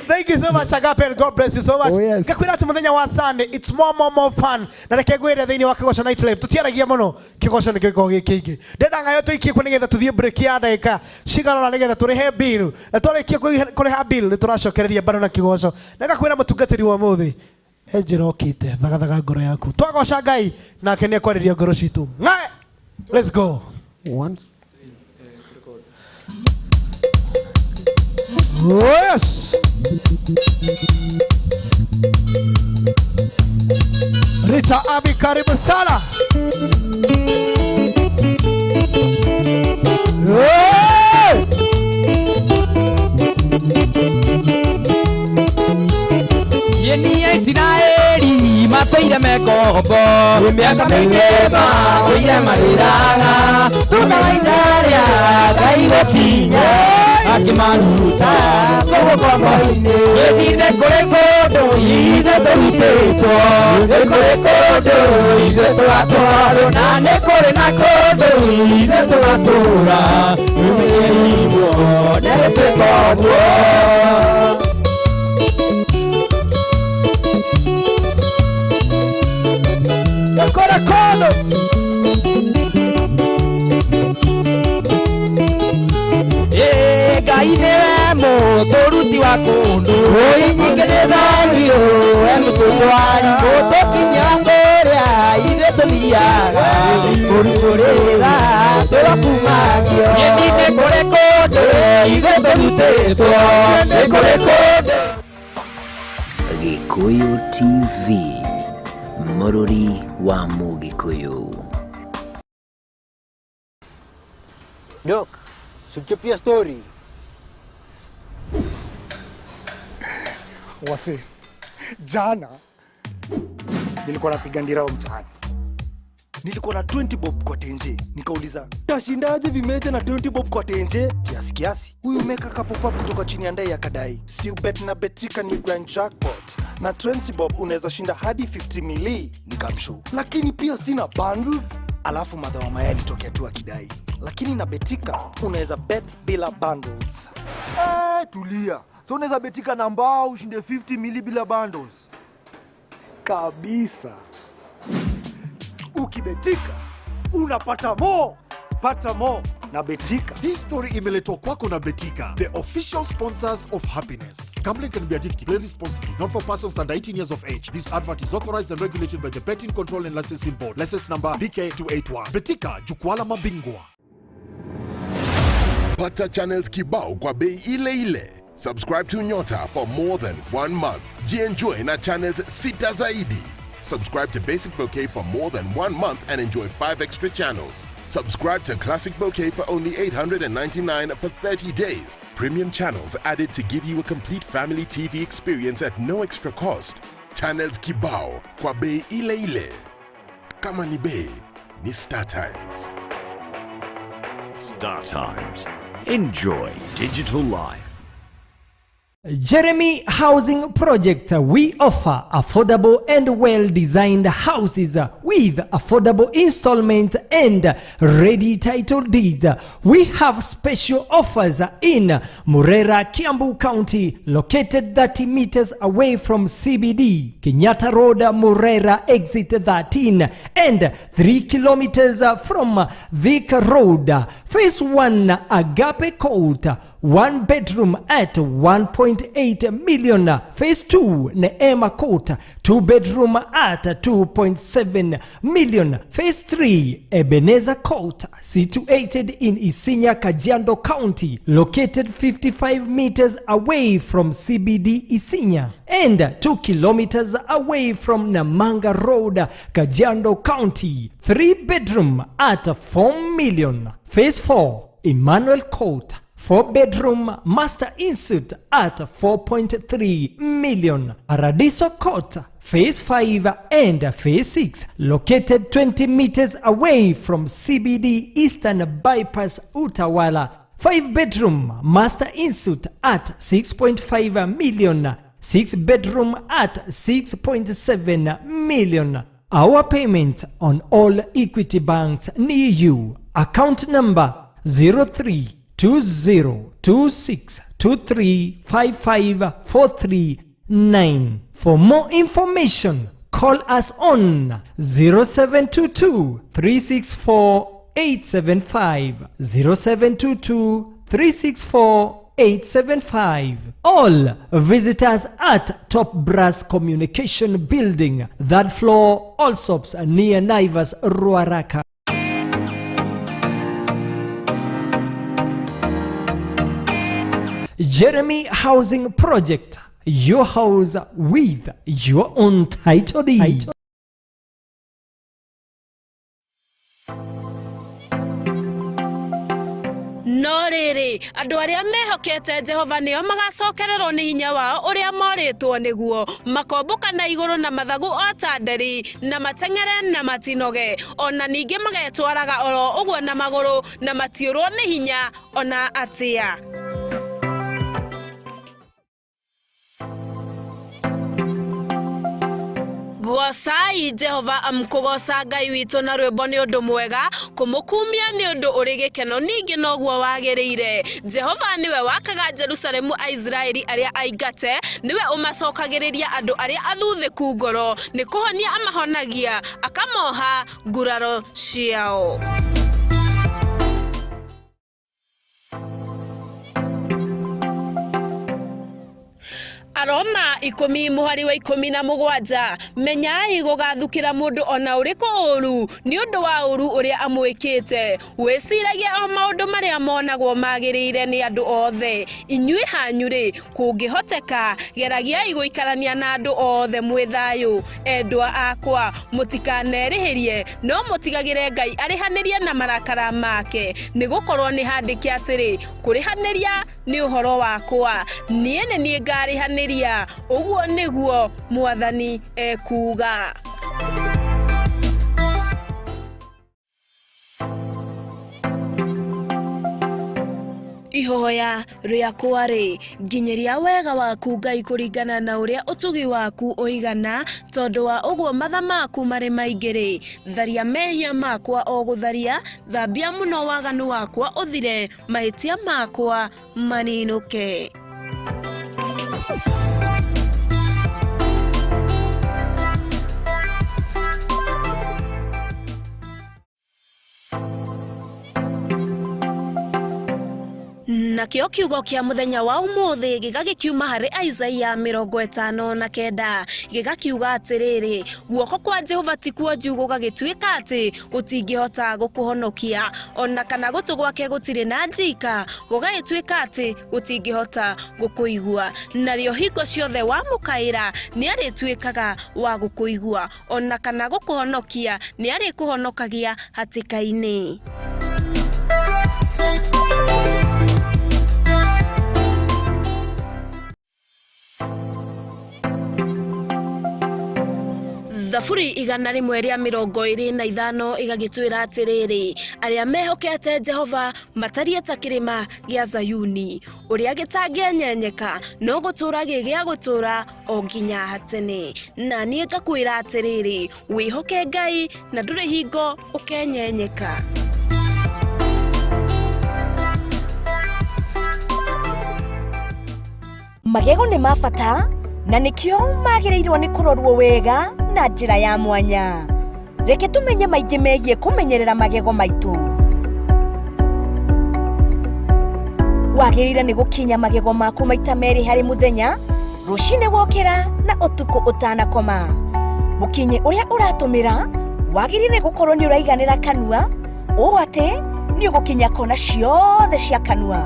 Thank you so much Agape and God bless you so much. Oh, yes. Ngakwĩra atĩ mũthenya wa Sunday it's more fun. Na reke ngwĩre thĩinĩ wa Kĩgoco Night Live tũtiaragia mũno kĩgoco nĩkĩo gĩkoragwo gĩ kĩingĩ. Ndenda ng'ayo tũikie kuo nĩgetha tũthiĩ break ya ndagĩka cigana ũna nĩgetha tũrĩhe bill. Na twarĩkia kũrĩha bill nĩ tũracokereria bado na kĩgoco. Na ngakwĩra mũtungatĩri wa ũmũthĩ he njĩra ũkĩte thagathaga ngoro yaku. Twagoca Ngai nake nĩ ekwarĩria ngoro citũ. Ng'ae! Let's go. One. Yes. Rita Abi karibu sana. Hey! Yeni ya Isiraeli matũire mekombo mĩaka mĩingĩ matũire marĩraga thutha wa itharia Ngai gũkinya akĩmaruta kũu ngombo-inĩ gĩthiĩ kũrĩ kũndũ ithuĩ tũrutĩtwo nĩ kũrĩ kũndũ ithuĩ tũgatwarwo na nĩ kũrĩ na kũndũ ithuĩ tũgatũra rĩu nĩ ũguo. Kora kono. Ngai nĩwe mũtũruti wa kũndũ oi nyingĩ nĩ thambio we mũtũtwari gũtũkinya kũrĩa ithuĩ tũthiaga kũrugũrĩra tũgakumagio nyeni nĩ kũrĩ kũndũ ithuĩ tũrutĩtwo nĩ kũrĩ kũndũ. Gĩkũyũ TV Mũrũri wa Mũgĩkũyũ. Dok, sichapia story. Wase, jana nilikuwa napiga ndirao mtaani. Nilikuwa na 20 bob kwa tenje. Nikauliza, tashindaje vimeja na 20 bob kwa tenje? Kiasi kiasi. Huyu meka kapopa kutoka chini ya ndai akadai. Si ubet na betika ni grand jackpot. Na 20 bob unaweza shinda hadi 50 mili. Nikamshow. Lakini pia sina bundles. Alafu madhawa maya alitokea tu akidai. Lakini na betika unaweza bet bila bundles. Tulia. So unaweza betika na mbao ushinde 50 mili bila bundles. Kabisa. Ukibetika unapata mo. Pata mo na Betika. Hii story imeletwa kwako na Betika, the official sponsors of happiness. Gambling can be addictive. Play responsibly. Not for persons under 18 years of age. This advert is authorized and regulated by the Betting Control and Licensing Board. License number BK281. Betika, jukwaa la mabingwa. Pata channels kibao kwa bei ile ile. Subscribe to Nyota for more than 1 month. Jienjoy na channels sita zaidi. Subscribe to Basic Bouquet for more than 1 month and enjoy 5 extra channels. Subscribe to Classic Bouquet for only 899 for 30 days. Premium channels added to give you a complete family TV experience at no extra cost. Channels kibao kwa bei ile ile. Kama ni bei, ni Star Times. Star Times. Enjoy digital life. Jeremy Housing Project. We offer affordable and well-designed houses with affordable installments and ready title deeds. We have special offers in Murera, Kiambu County, located 30 meters away from CBD, Kenyatta Road, Murera, exit 13, and 3 kilometers from Thika Road. Phase 1, Agape Court, 1 bedroom at 1.8 million. Phase 2, Neema Court, 2 bedroom at 2.7 million. Phase 3, Ebenezer Court, situated in Isinya, Kajiado County, located 55 meters away from CBD Isinya and 2 kilometers away from Namanga Road, Kajiado County, 3 bedroom at 4 million. Phase 4, Emmanuel Court, 4 bedroom master insert at 4.3 million. Paradiso Court, Phase 5 and Phase 6, located 20 meters away from CBD Eastern Bypass Utawala, 5 bedroom master insert at 6.5 million, 6 bedroom at 6.7 million. Our payment on all Equity banks near you. Account number 032026235543 9. For more information, call us on 0722 364 875, 0722 364 875. All visitors at Top Brass Communication Building, 3rd floor, Allsops, near Naivas, Ruaraka. Jeremy Housing Project, your house with your own title deed. No rĩrĩ, andũ arĩa mehokete Jehova nĩo magacokererwo nĩ hinya wao ũrĩa morĩtwo nĩguo, makombũka na igũrũ na mathagu o ta nderi, na mateng'ere na matinoge, ona ningĩ magetwaraga oro ũguo na magũrũ, na matiũrwo nĩ hinya ona atĩa. Gocai Jehova, amkũgoca Ngai witũ na rwĩmbo nĩ ũndũ mwega, kũmũkumia nĩ ũndũ ũrĩ gĩkeno, ningĩ noguo wagĩrĩire. Jehova nĩwe wakaga Jerusalemu, Aisraeli arĩa aingate, nĩwe ũmacokagĩrĩria andũ arĩa athuthĩku ngoro, nĩ kũhonia amahonagia, akamoha nguraro ciao. Aroma 10 mũhari wa 17, menyai gũgathukĩra mũndũ ona ũrĩkũ ũru nĩ ũndũ wa ũru ũrĩa amwĩkĩte, wĩciragie o maũndũ marĩa monagwo magĩrĩire nĩ andũ othe. Inyuĩ hanyu-rĩ, kũngĩhoteka, geragiai gũikarania na andũ othe mwĩ thayũ. Endwa akwa, mũtikanerĩhĩrie, no mũtigagĩre Ngai arĩhanĩrie na marakara make, nĩgũkorwo nĩ handĩke atĩrĩ, kũrĩhanĩria nĩ ũhoro wakwa, niĩ nĩ niĩ ngarĩhanĩria, ũguo nĩguo Mwathani ekuuga. Ihoya rĩakwa rĩ, nginyĩria wega waku Ngai kũringana na ũrĩa ũtugi waku ũigana, tondũ wa ũguo matha maku marĩ maingĩ rĩ, tharia mehia makwa o gũtharia, thambia mũno waganu wakwa ũthire, mahĩtia makwa maninũke. Nakĩo kiugo kĩa mũthenya wa ũmũthĩ gĩgagĩkiuma harĩ Isaia 59 gĩgakiuga atĩrĩrĩ, guoko kwa Jehova ti kuonju gũgagĩtuĩka atĩ gũtingĩhota gũkũhonokia, ona kana gũtũ gwake gũtirĩ na njika gũgagĩtuĩka atĩ gũtingĩhota gũkũigua. Narĩo hingo ciothe wamũkaĩra nĩarĩtuĩkaga wa gũkũigua, ona kana gũkũhonokia nĩarĩkũhonokagia hatĩka-inĩ. Thaburi 125 igagĩtwĩra atĩrĩrĩ, arĩa mehokete Jehova matariĩ ta kĩrĩma gĩa Zayuni, ũrĩa gĩtangĩenyenyeka no gũtũũra gĩ gĩa gũtũũra o nginya tene. Na niĩ ngakwĩra atĩrĩrĩ, wĩhoke Ngai na ndũrĩ hingo ũkenyenyeka. Magego nĩ ma bata na nĩkĩo magĩrĩirwo nĩ kũrorwo wega na njĩra ya mwanya. Reke tũmenye maingĩ megiĩ kũmenyerera magego maitũ. Wagĩrĩire nĩ gũkinya magego maku maita merĩ harĩ mũthenya, rũcinĩ wokĩra na ũtukũ ũtanakoma. Mũkinyi ũrĩa ũratũmĩra wagĩrĩire gũkorwo nĩ ũraiganĩra kanua, ũũ atĩ nĩ ũgũkinya kona ciothe cia kanua.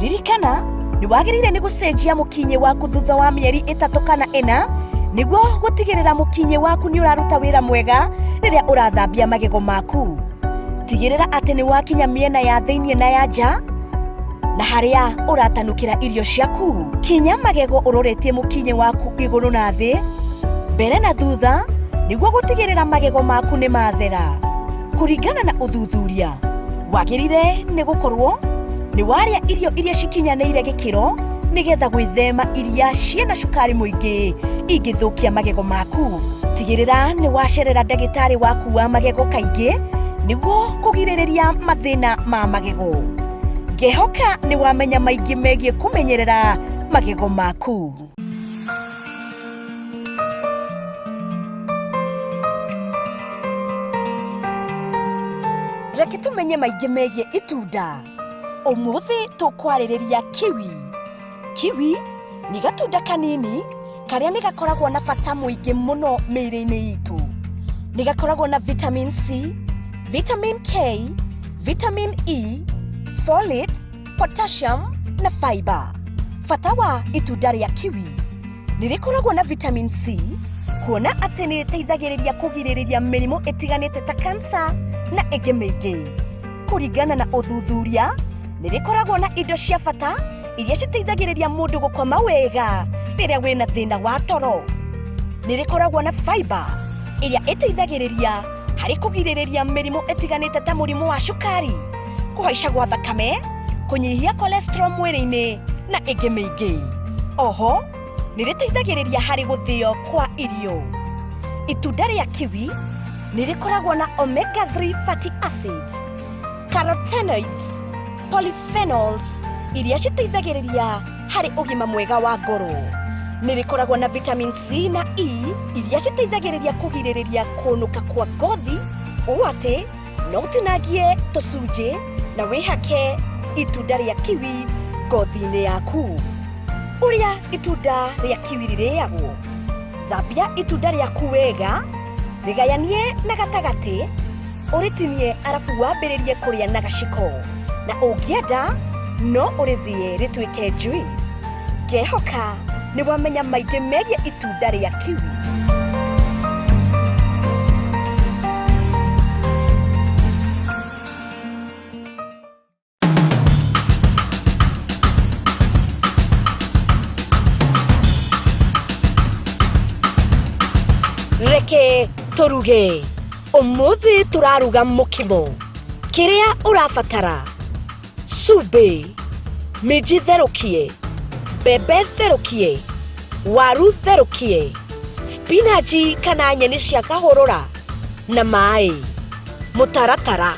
Ririkana nĩ wagĩrĩire nĩ gũcenjia mũkinyi waku thutha wa mĩeri 3 kana 4 nĩguo gũtigĩrĩra mũkinyi waku nĩ ũraruta wĩra mwega rĩrĩa ũrathambia magego maku. Tigĩrĩra atĩ nĩ wakinya mĩena ya thĩiniĩ na ya nja na harĩa ũratanukĩra irio ciaku. Kinya magego ũroretie mũkinyi waku igũrũ na thĩ, mbere na thutha, nĩguo gũtigĩrĩra magego maku nĩ mathera. Kũringana na ũthuthuria, wagĩrĩire nĩ gũkorwo nĩ warĩa irio iria cikinyanĩire gĩkĩro nĩgetha gwĩthema iria ciĩna cukari mũingĩ ingĩthũkia magego maku. Tigĩrĩra nĩ wacerera ndagĩtarĩ waku wa magego kaingĩ nĩguo kũgirĩrĩria mathĩna ma magego. Ngĩhoka nĩ wamenya maingĩ megiĩ kũmenyerera magego maku. Reke tũmenye maingĩ megiĩ itunda. Ũmũthĩ tũkwarĩrĩria kiwi. Kiwi nĩ gatunda kanini karĩa nĩ gakoragwo na bata mũingĩ mũno mĩĩrĩ-inĩ itũ. Nĩ gakoragwo na vitamin C, vitamin K, vitamin E, folate, potassium na fiber. Bata wa itunda rĩa kiwi nĩ rĩkoragwo na vitamin C, kuona atĩ nĩ rĩteithagĩrĩria kũgirĩrĩria mĩrimũ ĩtiganĩte ta kansa na ĩngĩ mĩingĩ. Kũringana na ũthuthuria, nĩ rĩkoragwo na indo cia bata iria citeithagĩrĩria mũndũ gũkoma wega rĩrĩa wĩna thĩna wa toro. Nĩ rĩkoragwo na fiber ĩrĩa ĩteithagĩrĩria harĩ kũgirĩrĩria mĩrimũ ĩtiganĩte ta mũrimũ wa cukari, kũhaica gwa thakame, kũnyihia cholesterol mwĩrĩ-inĩ na ĩngĩ mĩingĩ. Oho, nĩ rĩteithagĩrĩria harĩ gũthĩo kwa irio. Itunda rĩa kiwi nĩ rĩkoragwo na omega 3 fatty acids, carotenoids, polyphenols iria citeithagĩrĩria harĩ ũgima mwega wa ngoro. Nĩ rĩkoragwo na vitamin C na E iria citeithagĩrĩria kũgirĩrĩria kũnũka kwa ngothi, ũũ atĩ no ũtinangie tũcunjĩ na wĩhake itunda rĩa kiwi ngothi-inĩ yaku. Ũrĩa itunda rĩa kiwi rĩrĩagwo: thambia itunda rĩaku wega, rĩgayanie na gatagatĩ, ũrĩtinie arabu wambĩrĩrie kũrĩa na gaciko, na ũngĩenda no ũrĩthĩe rĩtuĩke juice. Ngehoka nĩ wamenya maingĩ megiĩ itunda rĩa kiwi. Reke tũruge. Ũmũthĩ tũraruga mũkimo. Kĩrĩa ũrabatara: cumbĩ, minji therũkie, mbembe therũkie, waru therũkie, spinachi kana nyeni cia kahũrũra na maĩ. Mũtaratara: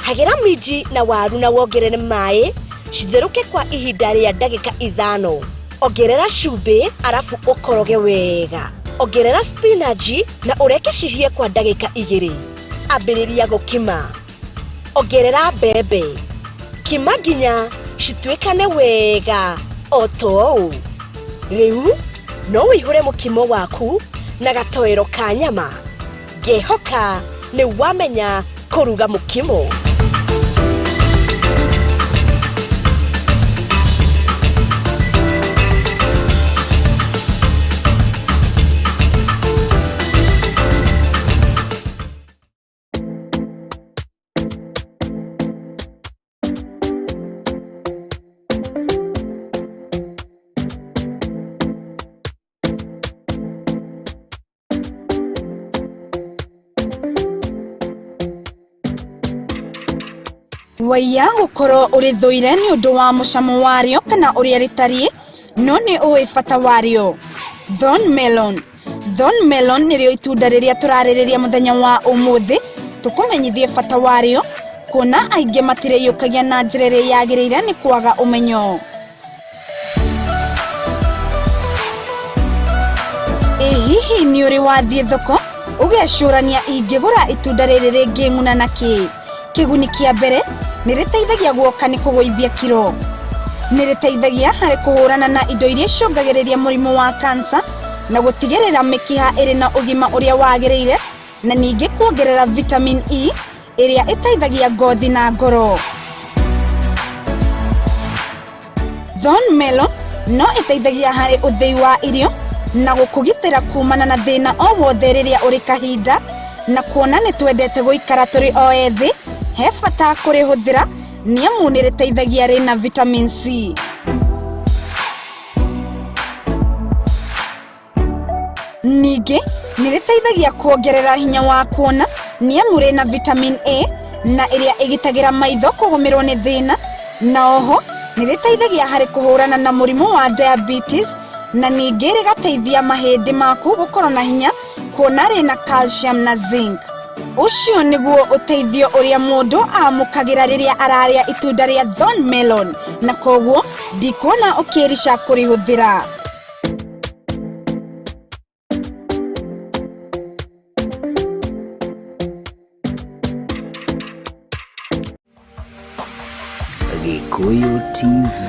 hagĩra minji na waru na wongerere maĩ citherũke kwa ihinda rĩa ndagĩka 5. Ongerera cumbĩ arabu ũkoroge wega. Ongerera spinachi na ũreke cihĩe kwa ndagĩka 2. Ambĩrĩria gũkima. Ongerera mbembe. Kima nginya Cituĩkane wega o ta ũũ. Rĩu no wĩihũre mũkimo waku na gatoero ka nyama. Ngĩhoka nĩ wamenya kũruga mũkimo. Waiya gukorwo ũrĩthũire nĩ ũndũ wa mũcamo warĩo kana ũrĩa rĩtariĩ, no nĩ ũĩ bata warĩo. Thorn melon. Thorn melon nĩrĩo itunda rĩrĩa tũrarĩrĩria mũthenya wa ũmũthĩ, tũkũmenyithie bata warĩo, kuona aingĩ matirĩiyũkagia na njĩra ĩrĩa yagĩrĩire nĩ kwaga ũmenyo. Ĩ hihi nĩ ũrĩ wathiĩ thoko ũgecũrania ingĩgũra itunda rĩrĩ rĩngĩng'una na kĩ? Kĩguni kĩa mbere nĩ rĩteithagia guoka nĩ kũgũithia kiro. Nĩ rĩteithagia harĩ kũhũrana na indo iria icũngagĩrĩria mũrimũ wa kansa na gũtigĩrĩra mĩkiha ĩrĩ na ũgima ũrĩa wagĩrĩire, na ningĩ kuongerera vitamin E ĩrĩa ĩteithagia ngothi na ngoro. Thorn melon no ĩteithagia harĩ ũthĩi wa irio na gũkũgitĩra kumana na thĩna o wothe rĩrĩa ũrĩ kahinda, na kuona nĩ twendete gũikara tũrĩ o ethĩ, he bata kũrĩhũthĩra nĩamu nĩ rĩteithagia rĩna vitamin C. Ningĩ nĩ rĩteithagia kuongerera hinya wa kuona nĩamu rĩna vitamin A na ĩrĩa ĩgitagĩra maitho kũgũmĩrwo nĩ thĩna, na oho nĩ rĩteithagia harĩ kũhũrana na mũrimũ wa diabetes, na ningĩ rĩgateithia mahĩndĩ maku gũkorwo na hinya kuona rĩna calcium na zinc. Ũcio nĩguo ũteithio ũrĩa mũndũ amũkagĩra rĩrĩa ararĩa itunda rĩa thorn melon, na koguo ndikuona ũkĩrica kũrĩhũthĩra. Gikuyu TV,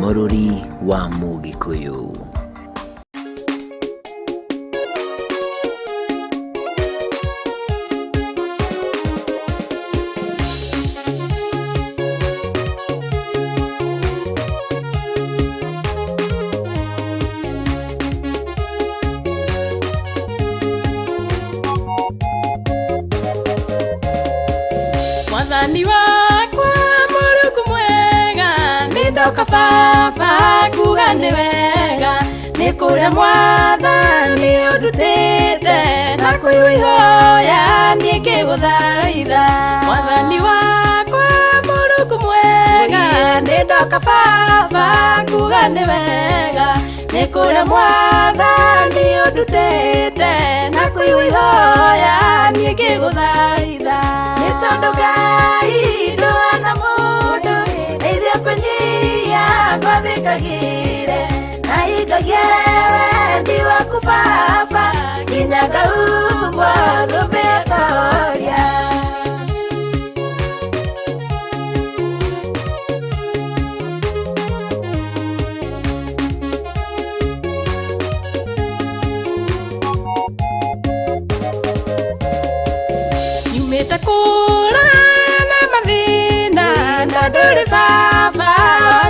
Mũrũri wa Mũgĩkũyũ. Mwathani wakwa Mũrungu mwega, nĩ ndoka baba kuga nĩ wega, nĩ kũrĩa Mwathani ũndutĩte, na kũigua ihoya niĩ ngĩgũthaitha. Mwathani wakwa Mũrungu mwega, nĩ ndoka baba kuga nĩ wega, nĩ kũrĩa Mwathani ũndutĩte, na kũigua ihoya niĩ ngĩgũthaitha. Nĩ tondũ Ngai ndũhana mũndũ, ndeithia kũnyihia ngwathĩkagĩre, na hingagie wendi waku baba, nginya ngahumbwo thũmbĩ ya toria. Nyumĩte kũraya na mathĩna, na ndũrĩ baba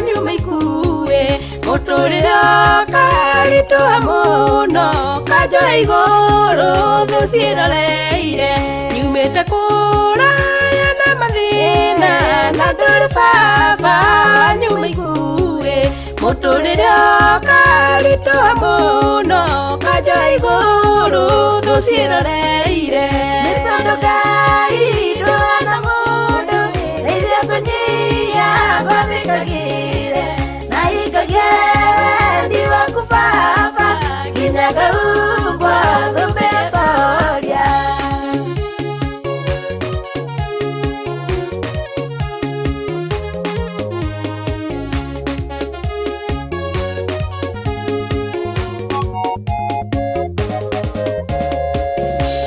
nyuma ikuĩ, mũtũrĩre ũkaritũha mũno, kanjoya igũrũ thũ ciĩroreire. Nyumĩte kũraya na mathĩna, na ndũrĩ baba nyuma ikuĩ, mũtũrĩre ũkaritũha mũno, kanjoya igũrũ thũ ciĩroreire. Nĩ tondũ Ngai ndũhana mũndũ, ndeithia kũnyihia ngwathĩkagĩre, na hingagie wendi waku baba, nginya ngahumbwo thũmbĩ ya toria.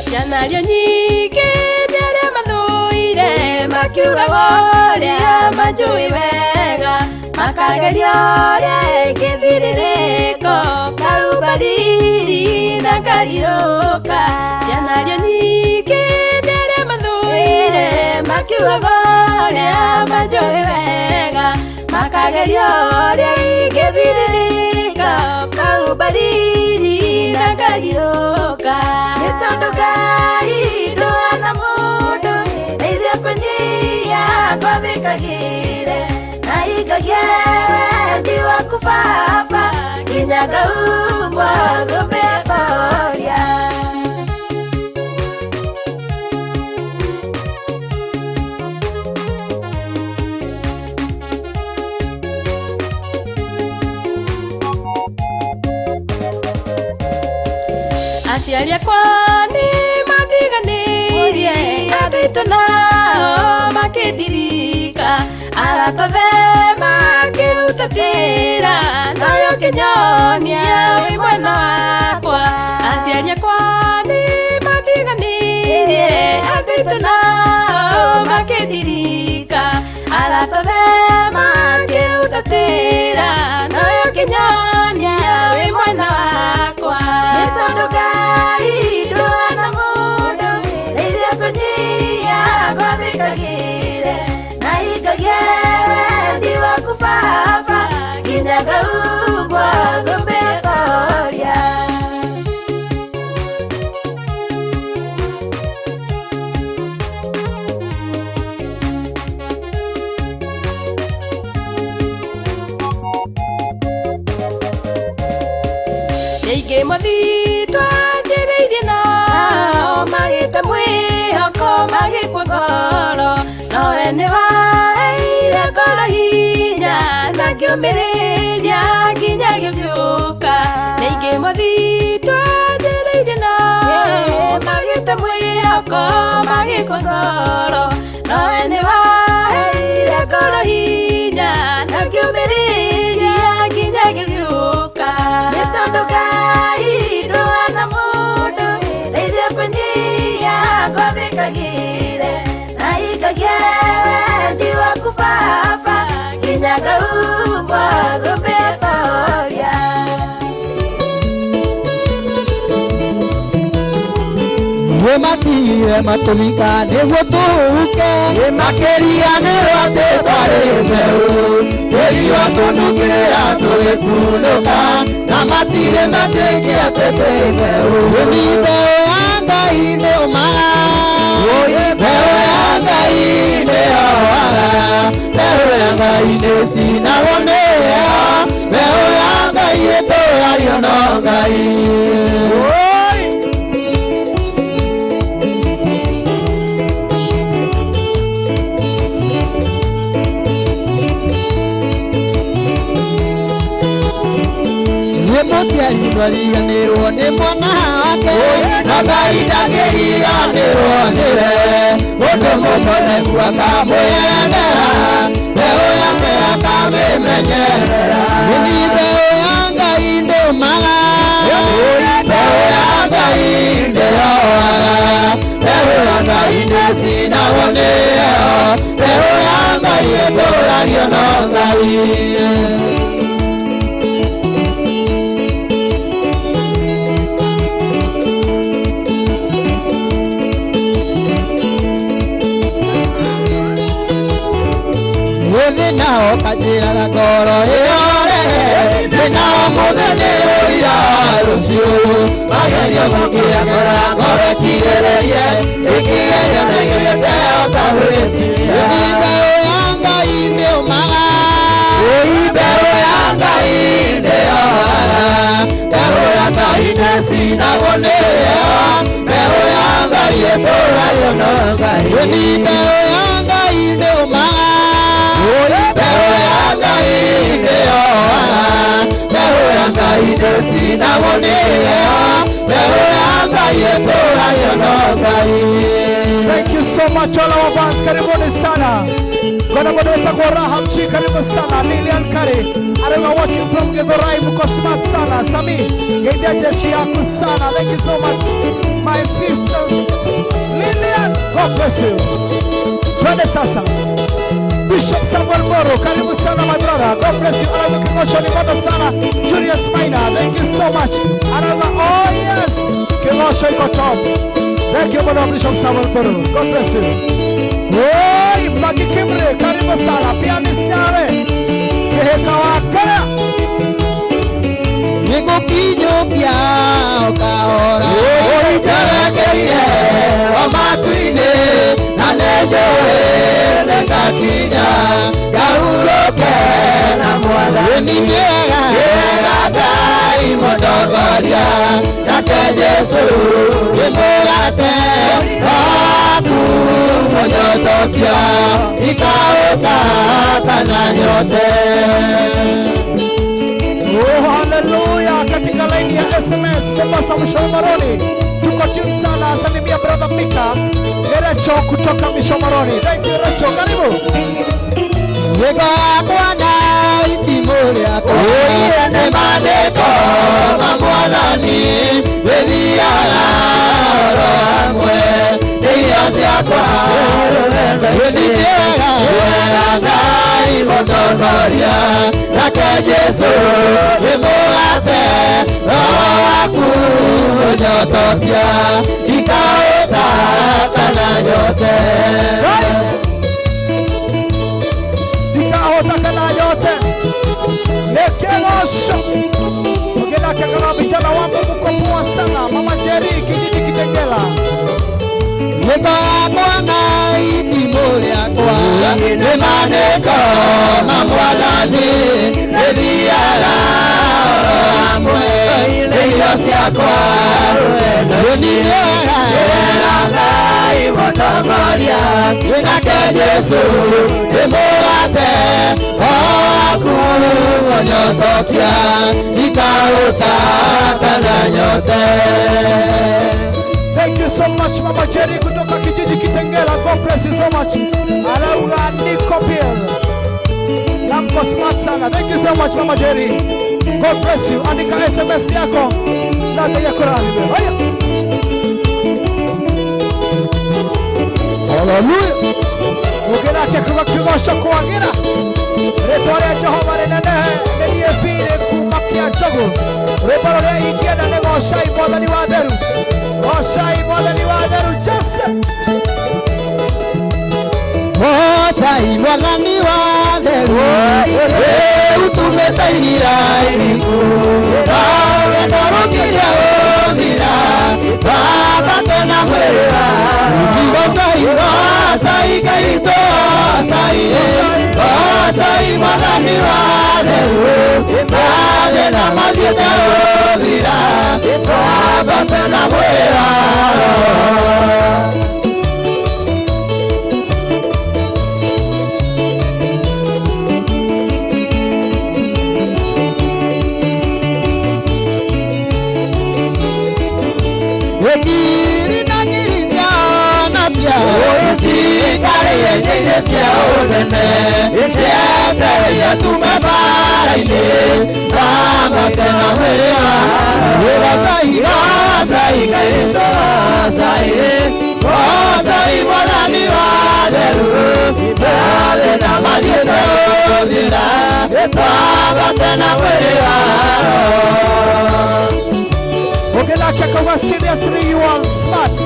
Ciana iria nyingĩ nĩ arĩa mathũire, makiugaga ũrĩa manjũĩ wega, Makageria ũrĩa ĩngĩthirĩrĩko Karubariri na karirũka Ciana iria nyingĩ nĩ arĩa mathũire Makiugaga ũrĩa manjũĩ wega Makageria ũrĩa ingĩthirĩrĩka Karubariri na karirũka Nĩ tondũ Ngai ndũhana mũndũ Ndeithia kũnyihia ngwathĩkagĩre Na ingagie wendi waku Baba Nginya ngaumbwo thũmbĩ ya toria Aciari akwa nĩ mandiganĩirie Andũ aitũ nao makĩndirika Arata othe makĩhutatĩra Nawe ũkĩnyonia wĩ mwena wakwa Aciari akwa nĩ mandiganĩirie Andũ aitũ nao makĩndirika Arata othe makĩhutatĩra Nawe ũkĩnyonia wĩ mwena wakwa Nĩ tondũ Ngai ndũhana mũndũ Ndeithia kũnyihia ngwathĩkagĩre Na ingagie wendi waku Baba Nginya ngaumbwo thũmbĩ ya toria Nĩingĩ mothitũ anjĩrĩirie nao Magĩte mwĩhoko magĩkua ngoro Nowe nĩwaheire ngoro hinya Na ngĩũmĩrĩria nginya gĩgĩũka Nĩingĩ mothitũ anjĩrĩirie nao Magĩte mwĩhoko magĩkua ngoro Nowe nĩwaheire ngoro hinya Na ngĩũmĩrĩria nginya gĩgĩũka Nĩ tondũ Ngai ndũhana mũndũ Ndeithia kũnyihia ngwathĩkagĩre Na ingagie wendi waku Baba Nginya ngaumbwo thũmbĩ ya toria Nĩmatigire matũmika nĩguo tũhuke Makĩriganĩrwo atĩ twarĩ mbeũ Twĩrirwo tũnungĩra tũgĩkunũka Na matirĩ metĩkia atĩ twĩ mbeũ Nĩ mbeũ ya Ngai nĩũmaga Mbeũ ya Ngai nĩyohaga Mbeũ ya Ngai nĩcinagwo nĩyo Mbeũ ya Ngai ĩtũũragio no Ngai Mũciari ndwariganĩrwo nĩ mwana wake Na Ngai ndangĩriganĩrwo nĩwe Mũndũ mũkoseku akamwĩendera Mbeũ yake akamĩmenyerera Nĩ mbeũ ya Ngai ndũmaga Mbeũ ya Ngai ndĩyohaga Mbeũ ya Ngai ndĩcinagwo nĩyo Mbeũ ya Ngai ĩtũũragio no Ngai Nao kanjĩraga ngoro ĩhorere Thĩna ũmũthĩ nĩ ũira rũciũ Magerio mũkĩagera ngoro ĩkirĩrĩrie Ĩkĩgerio nĩgĩrĩte o ta gwĩtia Nĩ mbeũ ya Ngai ndĩũmaga Mbeũ ya Ngai ndĩyohaga Mbeũ ya Ngai ndĩcinagwo nĩyo Mbeũ ya Ngai ĩtũũragio no Ngai Nĩ mbeũ ya Ngai ndĩũmaga Mbeũ ya Ngai ndĩyohaga Mbeũ ya Ngai ndĩcinagwo nĩyo Mbeũ ya Ngai ĩtũũragio no Ngai Thank you so much all our fans, karibuni sana. Kuna moderator kwa Rahab Chi, karibu sana. Lilian Kari, I watching from Githurai, mko smart sana. Sami, geithia jeshi yako sana. Thank you so much my sisters. Lilian, God bless you. Twende sasa. Bishop Samuel Moro, karibu sana my brother. God bless you. Anauga kigosho ni moto sana. Julius Maina, thank you so much. Anauga, oh yes, kigosho iko top. Thank you brother Bishop Samuel Moro. God bless you. Oi, Magi Kimre, karibu sana. Pianist Nyare. Keheka wa Kenya. Nĩngũkinyũkia o kahora njerekeire o matu-inĩ na nĩnjũĩ nĩngakinya ngahurũke na Mwathani. Nĩ wega Ngai mũtongoria nake Jesũ nĩ mũgate waku mũnyotokia ikaũka kana nyote. Oh, hallelujah. Katika line ya SMS Mombasa Mshomoroni tuko tune sana. Salimia brother Mika Recho kutoka Mshomoroni. Thank you Recho, karibu. Wega yakwa na itimũ rĩakwa nĩ maandĩko ma Mwathani wĩthiaga oro hamwe nĩ irio ciakwa. Nĩ wega Ngai mũtongoria nake Jesũ nĩ mũgate roho waku mũnyotokia ikaũta kana nyote. Ikaota kana nyote. Nekegosho. Ogelake kama vijana wangu mko poa sana. Mama Jerry kijiji Kitengela. Wega yakwa na itimũ rĩakwa nĩ maandĩko ma Mwathani rĩthiaga oro hamwe nĩ irio ciakwa. Nĩ wega Ngai mũtongoria nake Jesũ nĩ mũgate waku mũnyotokia ikaũta kana nyote. Thank you so much Mama Jerry kutoka kijiji Kitengela. God bless you so much. Alauga Nico Bill. Namko smart sana. Thank you so much Mama Jerry. God bless you. Andika SMS yako. Na ya Qurani. Haya. Hallelujah. Ugelake kwa kigosho kuagira. Retore Jehova renene nenie vile kumakia jogo. Rwĩmbo rũrĩa ingĩenda nĩ gocai Mwathani wa theru. Gocai Mwathani wa theru Jose. Gocai Mwathani wa theru ũtũmĩte iria iriku rũgendo rũkĩria gũthira wambate na mwĩrĩ waku. Gocai, gocai Ngai witũ, gocai, gocai Mwathani wa theru mathĩna mathiĩte gũthira wambate na mwĩrĩ waku. Ngiri na ngiri cianapia cikarĩire itĩ-inĩ cia ũnene cietereire tume bara-inĩ wambate na mwĩrĩ waku. Gocai, gocai Ngai witũ, gocai, gocai Mwathani wa theru mathĩna mathiĩte gũthira wambate na mwĩrĩ waku. Ugelake akauga seriously you are smart.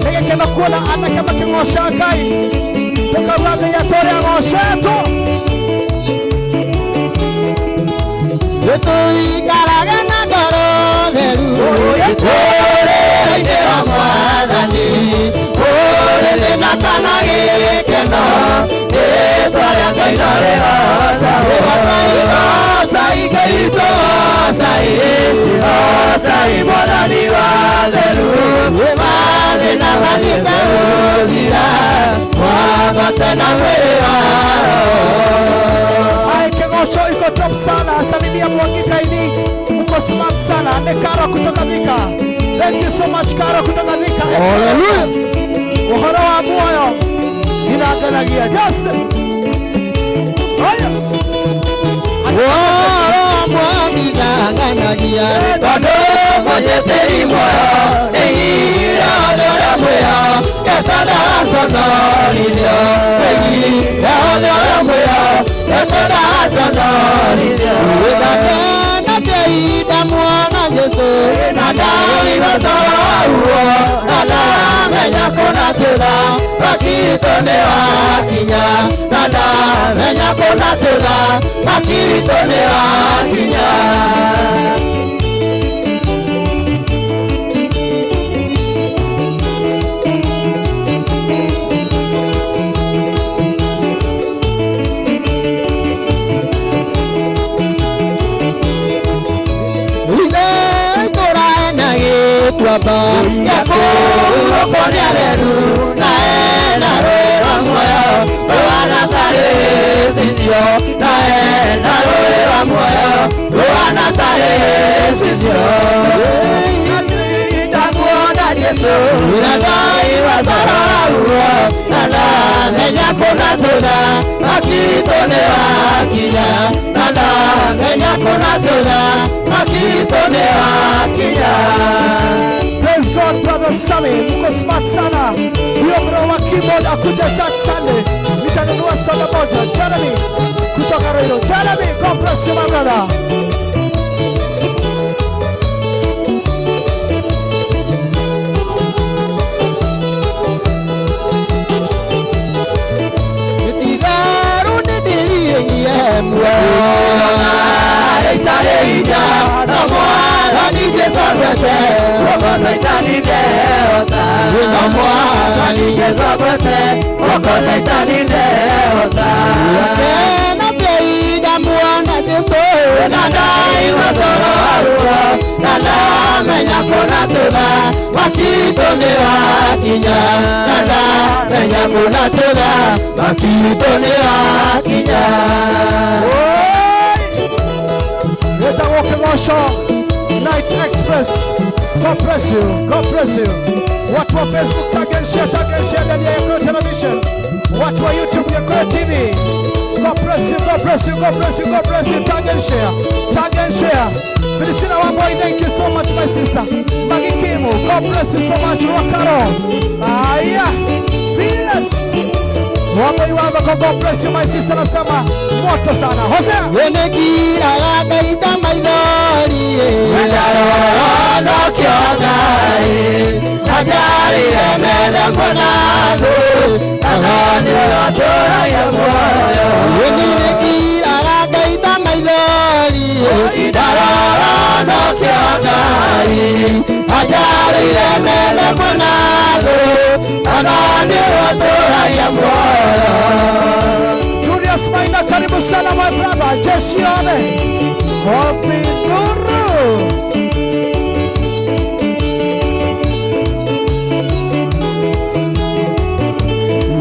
Nĩgĩkeno kuona anake makĩgoca Ngai. Tũkauga Ngai atũũre agocetwo. Tũikaraga na ngoro theru ũrĩra-inĩ wa Mwathani ũrĩ thĩna kana gĩkeno rĩĩtwa rĩa Ngai no rĩgocagwo. Gocai, gocai Ngai witũ, gocai, gocai Mwathani wa theru mathĩna mathiĩte gũthira wambate na mwĩrĩ waku. Hai, kigosho iko top sana. Salimia Mwangi Kaini, uko smart sana. Ni Karo kutoka Thika. Thank you so much Karo kutoka Thika. Hallelujah. Uhoro wa muoyo ninanganagia. Yes. Haya. Uhoro wa mwami nganagia tondũ mũnyitĩri muoyo nĩ irothe ũrĩa mwĩyo ketandaconorithio wĩgi yothe ũrĩa Teida mwana Jesu na ndaigua coro na ndamenya kũna tũtha makitũ nĩ wakinya na ndamenya kũna tũtha makitũ nĩ wakinya. Baba yaku ni atheru na ena rũĩ rwa muoyo rũhana tarĩ cicio na ena rũĩ rwa muoyo rũhana tarĩ cicio. Ndamuona Jesu na ndaigua coro waguo na ndamenya kũna tũtha makitũ nĩ wakinya na ndamenya kũna tũtha makitũ nĩ wakinya. Praise God, brother Sammy, mko smart sana. Huyo bro wa keyboard akuja church Sunday. Nitanunua soda moja. Jeremy kutoka Roiro. Jeremy, God bless you my brother. Nitigaru nindiririe muoyo itarĩ hinya no Mwathani Jesũ agwete guoko Caitani ndehota no Mwathani Jesũ agwete guoko Caitani ndehota. Na Teida mwana Jesũ na ndaigua coro waruo na ndamenya kũna tũtha makitũ nĩ wakinya na ndamenya kũna tũtha makitũ nĩ wakinya. Wetagwo Kĩgoco Night Express. God bless you. God bless you. Watu wa Facebook tag and share ndani ya Gikuyu Television. Watu wa YouTube Gikuyu TV. God bless you. God bless you. God bless you. God bless you. Tag and share. Tag and share. Felicina Wamboi, thank you so much my sister. Maggie Kimu, God bless you so much. Rokaro. Aya. Venus. Wamboi Wambako, God bless you my sister. Nasema moto sana. Hosea. Wenegiraga ngaita maithori ndarora nokĩo Ngai anjarire mene mwanangu na nĩwe watũragia muoyo. Wenegiraga ngaita maithori ndarora nokĩo Ngai anjarire mene mwanangu na nĩwe watũragia muoyo. Julius Maina, karibu sana my brother. Jeshi yothe. Wapi nuru.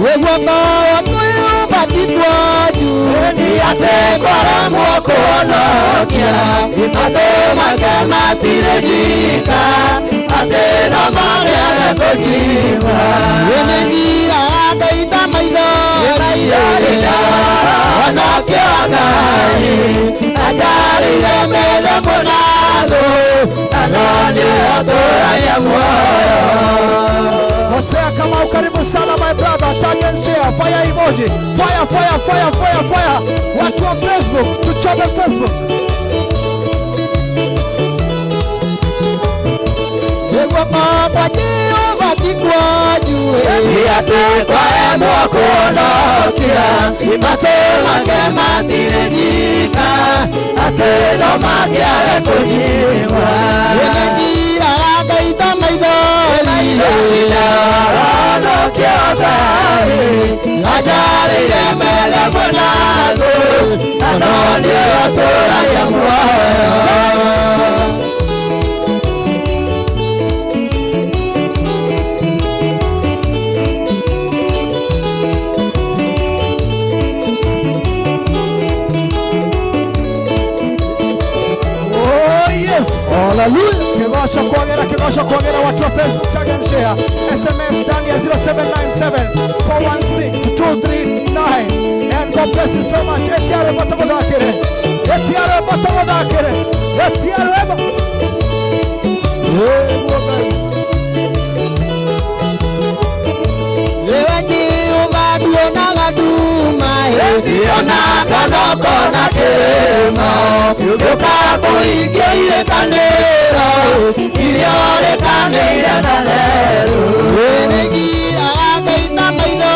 Guoko waku juu ni atĩ kwaremwo kũhonokia andũ make matirĩ njika atĩ no marĩage kũnjigua. Nĩngiraga ngaita maithori onokĩo Ngai anjarĩire methe mũnathũ na no nĩwe ũtũragia muoyo. Hosea Kamau, karibu sana my brother. Tag and share, fire emoji, fire, fire, fire, fire, fire. Watu wa Facebook, tuchome Facebook. Guoko kwa Jehova ti kwa juu ni atĩ kwaremwo kũhonokia matũ make matirĩ njika atĩ no mangĩage kũnjigua. Nĩngiraga ngaita maithori ndarora nokĩo Ngai anjarĩire mene mwanangu na no nĩwe ũtũragia muoyo. Hallelujah. Kĩgoco kwagera, kĩgoco kwagera. Watu wa Facebook tag and share. SMS ndani ya 0797 416 239. And God bless you so much. Etiare motogothakire. Etiare motogothakire. Etiare mo. Wewe Jehova nduonaga nduma Ona kanoko na kĩrĩma Ndũkakũhingia irĩkanĩro Iria ũrĩkanĩire na therũ Wĩrĩgiraga ngaita maitho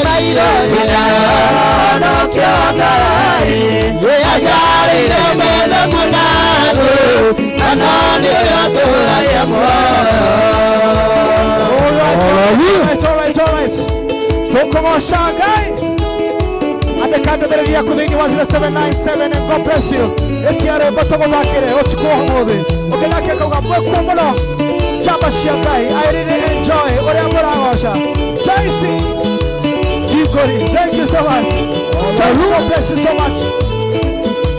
Maitho Cinahonokio Ngai Anjarĩire metha mũnathũ Na no nĩ ũrĩa ũtũũragia muoyo. All right, all right. Tũkũgoca Ngai. Andĩka ndũmĩrĩri yaku thĩinĩ wa 0797 and God bless you. Ĩtia rwĩmbo tũgũthakĩre ũtukũ wa ũmũthĩ. Ũngĩ nake akauga mwĩkuo mũno njamba cia Ngai. I really enjoy ũrĩa mũragoca. Joyce Igori, thank you so much. Joyce, God bless you so much.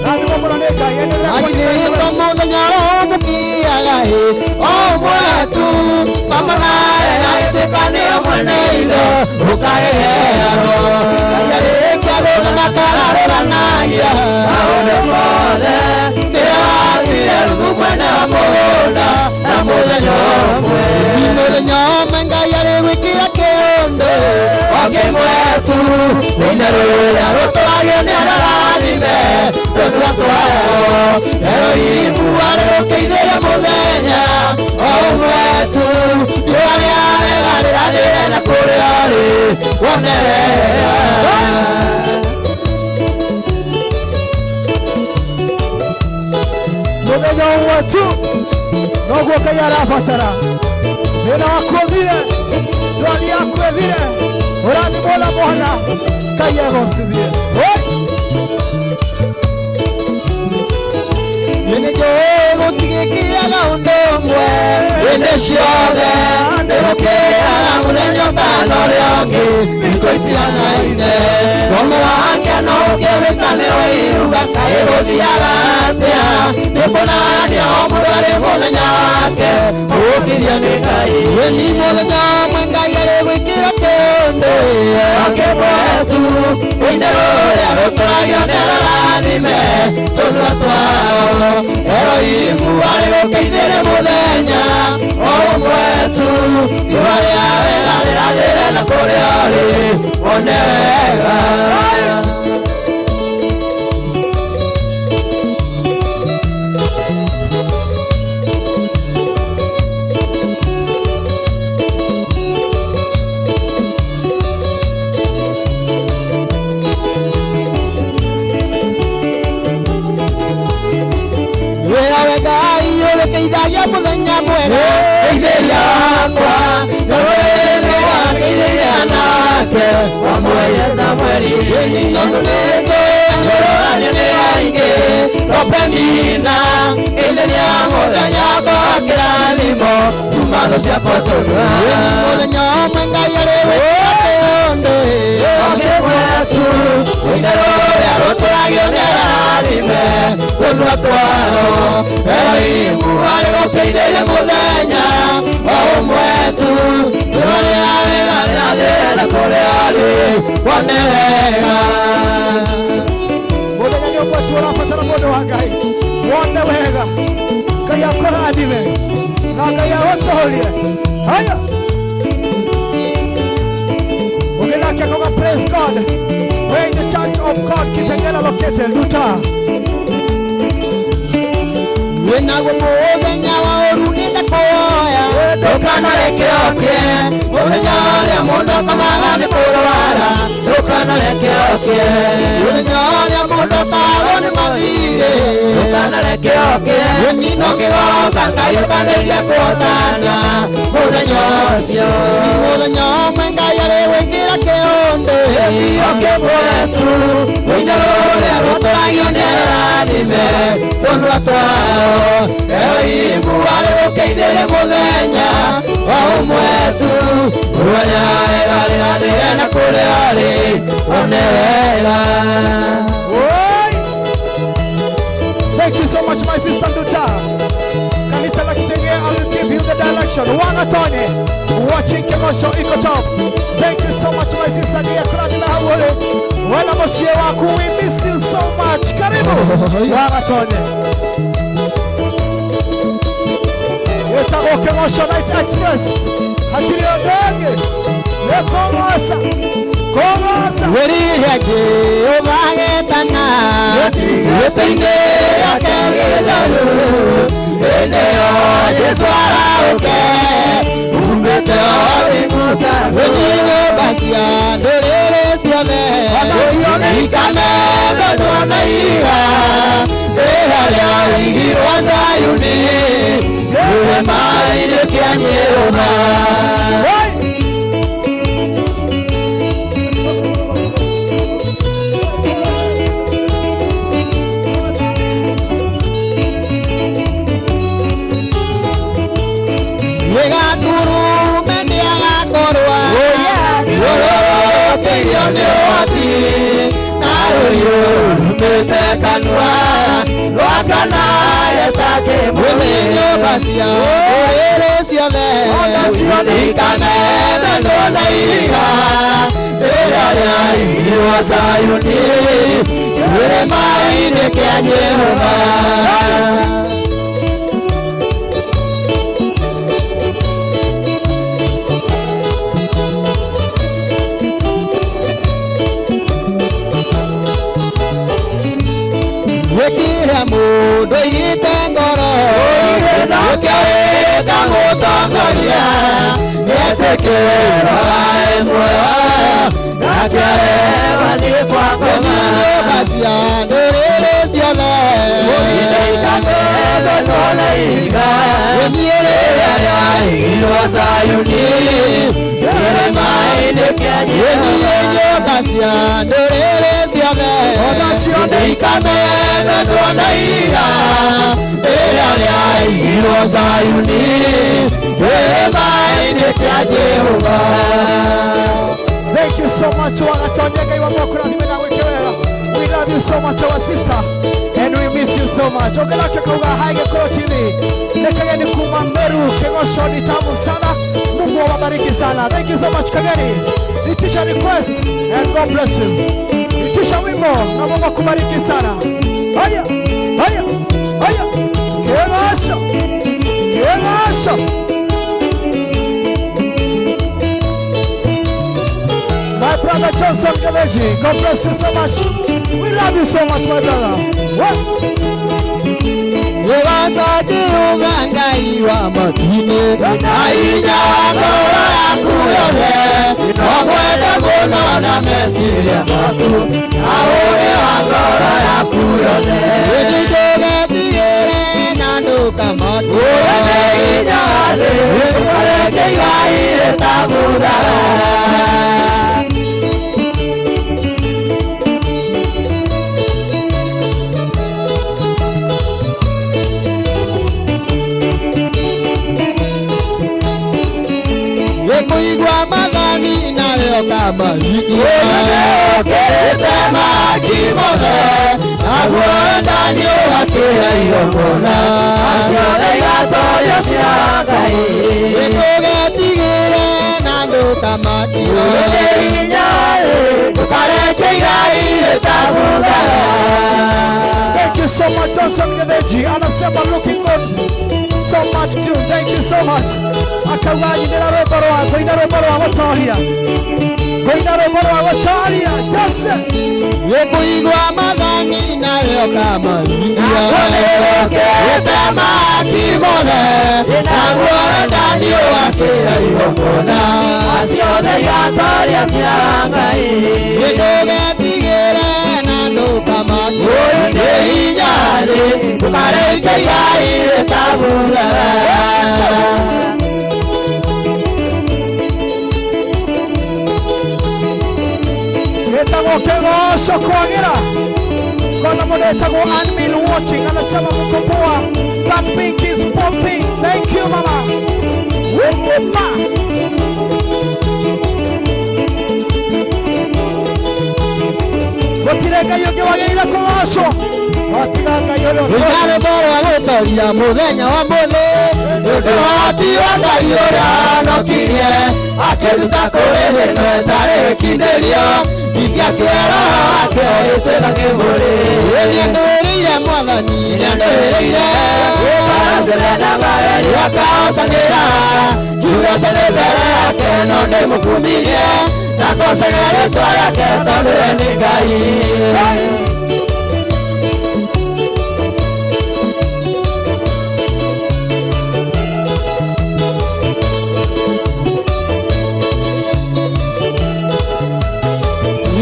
Rathimwo mũno nĩ Ngai. Endelea Agithĩtwo mũthenya ũmũkiaga ĩ o mwetu mama nae agĩtuĩka nĩo mwene indo ũkarĩhearwo Ngai arĩkia gũthamaka arũranagia maũndũ mothe nĩwe watuire Ruthu mwene wa mũgũnda na mũthenya ũmwe mũthenya ũmwe Ngai arĩgwĩkĩra kĩũndũ o kĩmwe tu rũine rũrĩa rũtũragio nĩ ararathime tũnua twao Erohimu arĩgũkĩithĩria mũthenya o ũmwe tu riũa rĩa wega rĩrathĩre na kũrĩa ũrĩ wone wega. Mũthenya ũmwe tu noguo Ngai arabatara. Thĩna waku ũthire, ndwari yaku ĩthire, ũrathimwo na mwana, Ngai agocithie. Nĩ njũĩ gũtigĩkĩaga ũndũ ũmwe hĩndĩ ciothe nĩgũkĩaga mũthenya ũtana ũrĩa ũngĩ thikũ itianaine Roho wake no ũkĩhĩtanĩrwo iruga kaĩ gũthiaga atĩa nĩkũnania o mũndũ arĩ mũthenya wake ũkithio nĩ Ngai Nĩ mũthenya ũmwe Ngai arĩgwĩkĩra kĩũndũ kĩmwe tu rũine rũrĩa rũtũragio nĩ ararathime tũnua twao Erohimu arĩgũkĩithĩria mũthenya o ũmwe tu riũa rĩa wega rĩrathĩre na kũrĩa ũrĩ wone wega. Ũrĩkĩithagia mũthenya mwega geithĩria wakwa na rwĩmbo wageithĩria nake wamwĩre Samueli tondũ nĩnjũĩ anyũrũranio nĩ aingĩ no Penina geithĩria mũthenya wakwa kĩrathimo kuma thũ ciakwa tũnua mũthenya ũmwe Ngai arĩwĩkĩra kĩũndũ kĩmwe tu rũine rũrĩa rũtũragio nĩ ararathime tũnua twao Erohimu arĩgũkĩithĩria mũthenya o ũmwe tu riũa rĩa wega rĩrathĩre na kũrĩa ũrĩ wone wega. Mũthenya nĩ ũmwe tu ũrabatara mũndũ wa Ngai wone wega. Ngai akũrathime na Ngai agũtũũrie. Haya Ũngĩ nake akauga praise God. Where is the church of God Kitengela located? Luta. Wĩnaguo mũthenya wa ũru nĩndakũhoya ndũkanareke ũkĩe mũthenya ũrĩa mũndũ akomaga nĩ kũrwara ndũkanareke ũkĩe mũthenya ũrĩa mũndũ atahwo nĩ mathirĩ ndũkanareke ũkĩe no ngĩgoka Ngai ũkandeithia kũhotana mũthenya ũcio mũthenya ũmwe Ngai arĩwĩkĩra kĩũndũ kĩmwe tu rũine rũrĩa rũtũragio nĩ ararathime tũnua twao Erohimu arĩgũkĩithĩria mũthenya o ũmwe tu riũa rĩa wega rĩrathĩre na kũrĩa ũrĩ wone wega. Thank you so much, my sister Nduta. Kanisa la Kitengela, I will give you the direction. Wagatonye, watching Kegosho iko top. Thank you so much, my sister Nia Kradina Hawole. Wana mosie waku, we miss you so much. Karibu. Wagatonye. Yetagwo Kegosho Night Express. Hatiri odenge. Nekogosa. Kũgoca. Wĩrire Jehova getana gĩtĩ-inĩ gĩake gĩtheru hĩndĩ ĩyo Jesũ arahũke umĩte o thingu wĩni nyũmba cia ndũrĩrĩ ciothe ikamembetwo na ihiga rĩrĩa rĩaigirwo Zayuni kĩrĩma-inĩ kĩa Jehova. Gĩgaturume nĩagakorwo igũrũrũkĩirio nĩ ũhoti na rũhiũ rumĩte kanua rwakana gĩtakĩmũrĩ nyũmba cia ndũrĩrĩ ciothe ikamemendwo na ihiga rĩrĩa rĩaigirwo Zayuni kĩrĩma-inĩ kĩa Jehova. Wĩkĩre mũndũ aigĩte ngoro ũkĩoĩka mũtongoria nĩetĩkĩrwo ae muoyo nake athiĩ kwa ngoma nyũmba cia ndũrĩrĩ ciothe ikamembetwo na ihiga rĩrĩa rĩaigirwo Zayuni kĩrĩma-inĩ kĩa Jehova nyũmba cia ndũrĩrĩ ciothe ikamembetwo na ihiga rĩrĩa rĩaigirwo Zayuni kĩrĩma-inĩ kĩa Jehova. Thank you so much, Wagatonye Ngai wa mũkũrathime na gwĩke wega. We love you so much, our sister, and we miss you so much. Ongelake kauga hai Gĩkũyũ TV. Nĩ Kageni kuma Meru, kĩgoco ni tamu sana. Mungu awabariki sana. Thank you so much, Kageni. Itisha request and God bless you. Itisha wimbo na Mungu akubariki sana. Haya, haya, haya. Kĩgoco. Kĩgoco. My brother Johnson Geleji, God bless you so much. We love you so much, my brother. What? Gĩgoco Jehova Ngai wa matu-inĩ na hinya wa ngoro yaku yothe no mwende mũno na meciria maku na ũũgĩ wa ngoro yaku yothe ĩndĩ ndũgetigĩre na ndũkamakio nĩ hinya wa thĩ ndũkareke igai rĩtamuthaga. Gĩkũigua mathani nawe ũkamahikia ũkĩrĩte mahaki mothe naguo wendani ũgakĩra igongona ciothe igatorio cia Ngai ndũgetigĩre na ndũkamakio nĩ hinya ndũkareke igai rĩtamuthaga. Thank you so much, Johnson Getheji. Anasema looking good. So much too. Thank you so much. Akauga nyinĩra rwĩmbo rwa ngũina rwĩmbo rwa gũtoria. Ngũina rwĩmbo rwa gũtoria. Yes. Gĩkũigua mathani nawe ũkamahingia ũkĩrĩte mahaki mothe naguo wendani ũgakĩra igongona ciothe igatoria cia Ngai ndũgetigĩre na ndũkamakio nĩ hinya thĩ ndũkareke igai rĩtamuthaga. Gĩtagwo kĩgoco kwagĩra. Kona mũndũ wĩtagwo Anmil watching anasema mko poa. That pink is popping. Thank you mama. Wupa. Gũtirĩ Ngai ũngĩ wagĩrĩire kũgocwo tiga Ngai ũrĩa Ũina rwĩmbo rwa gũtoria mũthenya wa mũthĩ nĩ ũndũ wa ũhoti wa Ngai ũrĩa ahonokirie akĩruta kũrĩ thĩna ĩtarĩ gĩkindĩrio ningĩ akĩoya roho wake ũgĩtuĩka kĩmũrĩ. Nĩndũrĩire Mwathani nĩandũhĩrĩire na magerio akahotanĩra njuge atĩ nĩ mbere yake no ndĩmũkumirie Na ngocage rĩtwa rĩake tondũ we nĩ Ngai.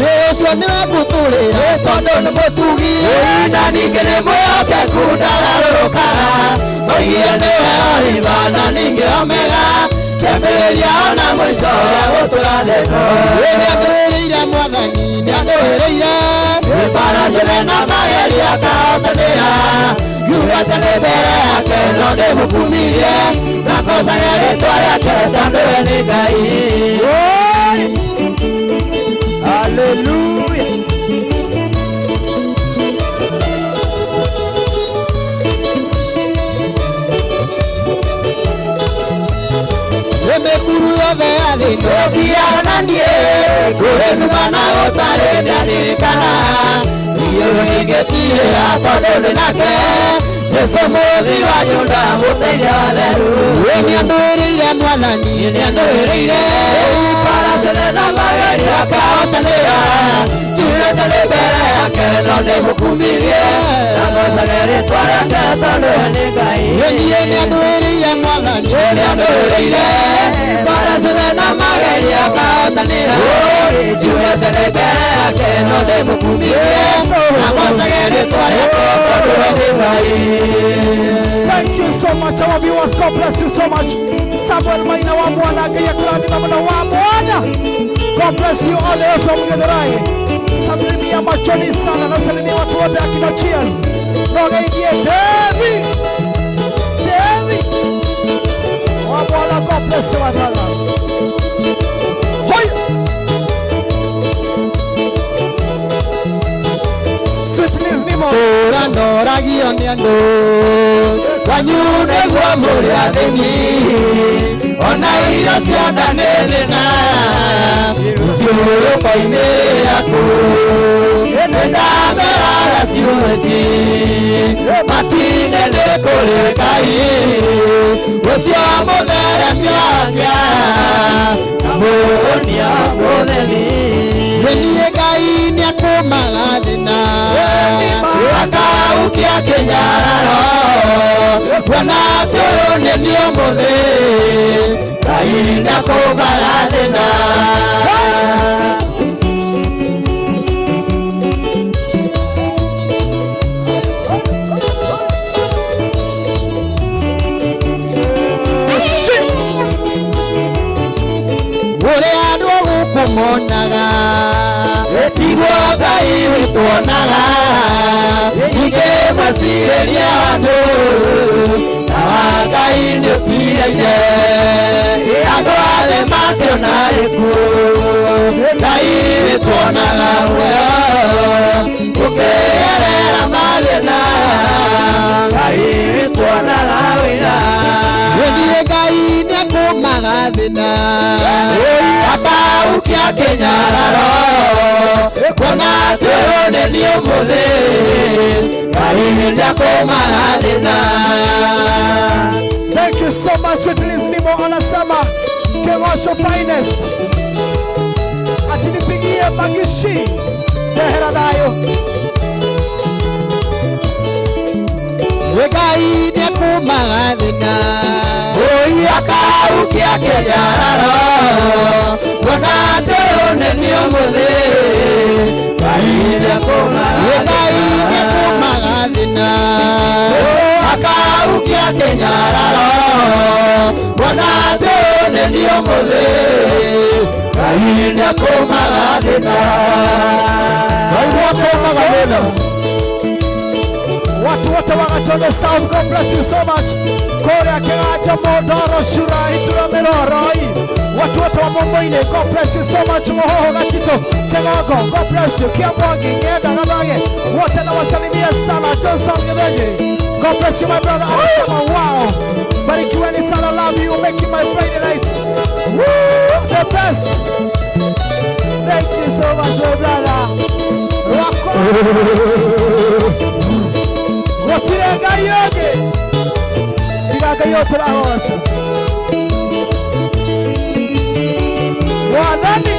Yesu nĩwe ngũtũrĩra tondũ nĩ mũtugi na ningĩ nĩ mwĩhokeku ndagarũrũkaga. Oigire nĩwe Oliva na ningĩ Omega, kĩambĩrĩria ona mũico wa gũtũra thĩ-ĩno. Nĩandũĩrĩire Mwathani, nĩandũĩrĩire mbaara ciothe na magerio akahotanĩra. Ngiuga atĩ nĩ mbere yake no ndĩmũkumirie, na ngocage rĩtwa rĩake tondũ we nĩ Ngai. Hallelujah. Mĩkuru yothe ya thĩ ndũthiaga na niĩ, kũrĩ nduma na gũtarĩ ndaririkana. Niĩ ndingĩtigĩra tondũ ndĩ nake, Jesũ mũrũthi wa Juda mũteithia wa theru. Nĩandũĩrĩire Mwathani, nĩandũĩrĩire mbaara ciothe na magerio akahotanĩra. Njugĩte nĩ mbere yake no ndĩmũkumirie, na ngocage rĩtwa rĩake tondũ we nĩ Ngai. Niĩ nĩandũĩrĩire Mwathani, nĩandũĩrĩire mbaara ciothe na magerio akahotanĩra. Njugĩte nĩ mbere yake no ndĩmũkumirie, na ngocage rĩtwa rĩake tondũ we nĩ Ngai. Thank you so much, our viewers. God bless you so much. Samuel Maina wa mwana Ngai akũrathime mũno wa mwana. God bless you all the way from Githurai. Salimia machoni sana na salimia watu wote akina Cheers. Nogeithie Devi. Devi. Wa mwana, God bless you my brother. Hoi. Sweet Liz Nimo. Tũranoragio nĩ andũ kwanyu nĩguo mũrĩ athĩni, ona irio cia nda nĩ thĩna, rũciũ rũkoimĩrĩra kũ. Nĩndameraga ciugo ici matinde nĩ kũrĩ Ngai, ũcio mũtheremia atĩa na mũhũnia mũtheri. Niĩ Ngai nĩakũmaga thĩna akaukia kĩnyararo, kuona atĩ ũyũ nĩ niĩ ũmũthĩ, Ngai nĩakũmaga thĩna. Ũrĩa andũ gũkũ monaga tiguo Ngai witũ onaga, ningĩ mwĩcirĩrie andũ na wa Ngai nĩũtigaine. Andũ arĩa makĩona gĩkuũ, Ngai witũ onaga muoyo, ũkĩgerera mathĩna, Ngai witũ onaga wĩra. Niĩ Ngai nĩakũmaga thĩna akaukia kĩnyararo, kuona atĩ ũyũ nĩ niĩ ũmũthĩ, Ngai nĩakũmaga thĩna. Thank you so much, Sweet Liz Nimo anasema Kegosho finest. Atinipigie magishi ndehera thayo. Ngai nĩakũmaga thĩna oi akaukia kĩnyararo, kuona atĩ ũyũ nĩ niĩ ũmũthĩ, Ngai nĩakũmaga thĩna akaukia kĩnyararo, kuona atĩ ũyũ nĩ niĩ ũmũthĩ, Ngai nĩakũmaga thĩna. Ngai nĩakũmaga thĩna. Watu wote wa Gatondo South, God bless you so much. Kore Kegata Mondoro Shura Itura Miroroi. Watu wote wa Momboine, God bless you so much. Mohoho Gatito Kegago, God bless you. Kiamwangi Ngenda Gathage, wote nawasalimia sana. Johnson Getheje, God bless you my brother. Anasema wow, barikiweni sana, love you, making my Friday nights woo, the best. Thank you so much my brother. Rwako gũtirĩ Ngai ũngĩ tiga Ngai ũyũ tũragoca. Mwathani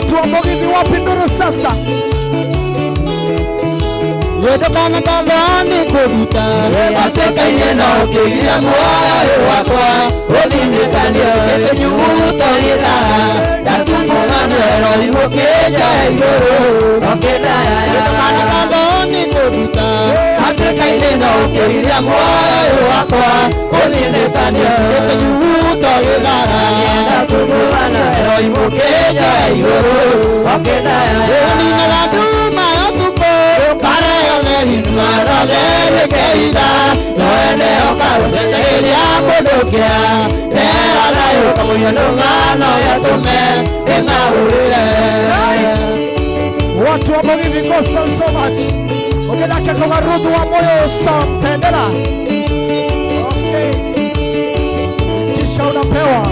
Watu wa Mugithi wapi nduru sasa? Wendokana kathani kũruta Watuĩkaine na ũkĩgiria muoyo wakwa Ũthinĩkanie ũkĩnyuguto gĩthaa Ndatumũng'anero imũkĩnja igũrũ Wendokana kathani kũruta Watuĩkaine na ũkĩgiria muoyo wakwa Ũthinĩkanie ũkĩnyuguto gĩthaa Ndatumũng'anero imũkĩnja igũrũ Ũninaga nduma ũtukũ Watu wa Mugithi gospel so much. Ogenake kwa Ruthu wa moyo samtendera. Okay. Kisha unapewa.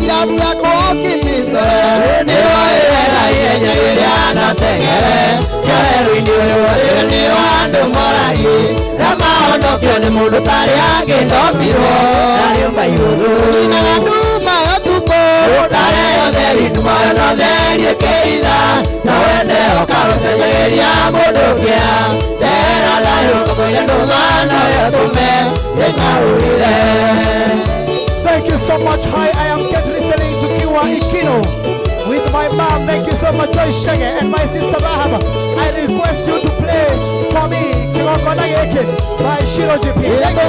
Kirabu yako kimisore niwairera ihenya rĩrĩa nateng'ere nyareru-inĩ ũyũ nĩ wa andũ moragi na mahonokio nĩ mũndũ tarĩ angĩndobirwo nariũmba igũrũ ninaga nduma ũtukũ ndareo theri nduma ĩyo no theri ĩkĩitha na wende ũkaũcenjeria mũndũ kĩa ndera thayũ kamũira nduma no yatũme ĩng'aũrĩre. Thank you so much. Hi, I am Kate listening to Kiwa Ikino with my mom. Thank you so much, Joy Shege, and my sister Rahab. I request you to play for me Kigongona Gĩkĩ by Shiro GP. Thank you.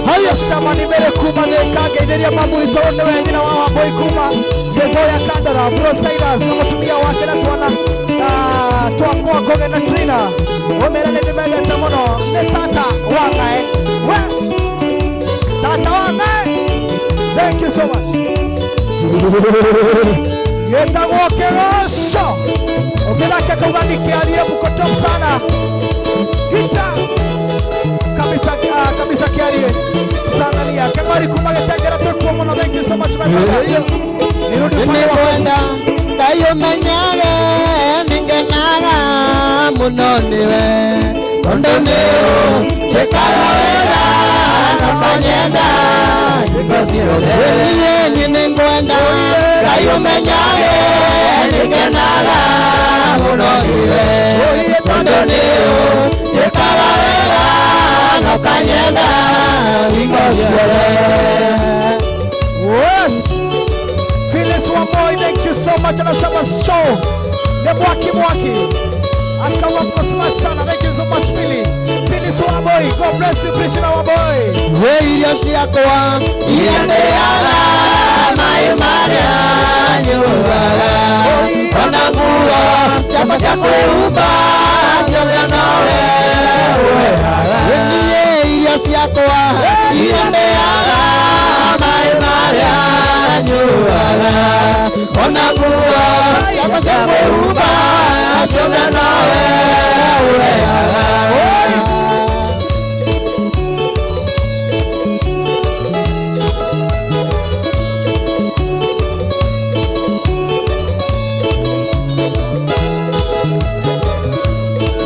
Haya sama ni mbere kuma thika mamu ito niwe nyina wa Wambui kuma Gĩthũya Kandara Bro Cyrus na mũtumia wake na twana twakwa Ngoge na Trina ũmere nĩ ndĩmendete mũno nĩ tata wa Ngae we tata wa Ngae. Thank you so much. Gĩtagwo kĩgoco ũngĩnake kauga nĩkĩarie mko top sana gita kabisa kabisa kiarie tutaangalia Kang'ori kuma Gĩtengera twĩkuo mũno. Thank you so much my brother. Nirudi upande wa Nĩngwenda Ngai ũmenyage nĩngenaga mũno nĩwe tondũ nĩ ũnjĩkaga wega na ũkanyenda niĩ niĩ nĩngwenda Ngai ũmenyage nĩngenaga mũno nĩwe tondũ nĩ ũnjĩkaga wega na ũkanyenda hingo ciothe. Yes. Phyllis Wambui, thank you so much. Anasema show ni mwaki mwaki. Akawa mko smart sana. Thank you so much Philly. Phyllis Wambui, God bless you Krishna Wambui. We irio ciakwa iria ndĩaga maĩ marĩa nyuaga ona nguo ciakwa cia kwĩhumba ciothe nowe ũheaga. Niĩ irio ciakwa iria ndĩaga maĩ marĩa nyuaga ona nguo ciakwa cia kwĩhumba ciothe nowe ũheaga.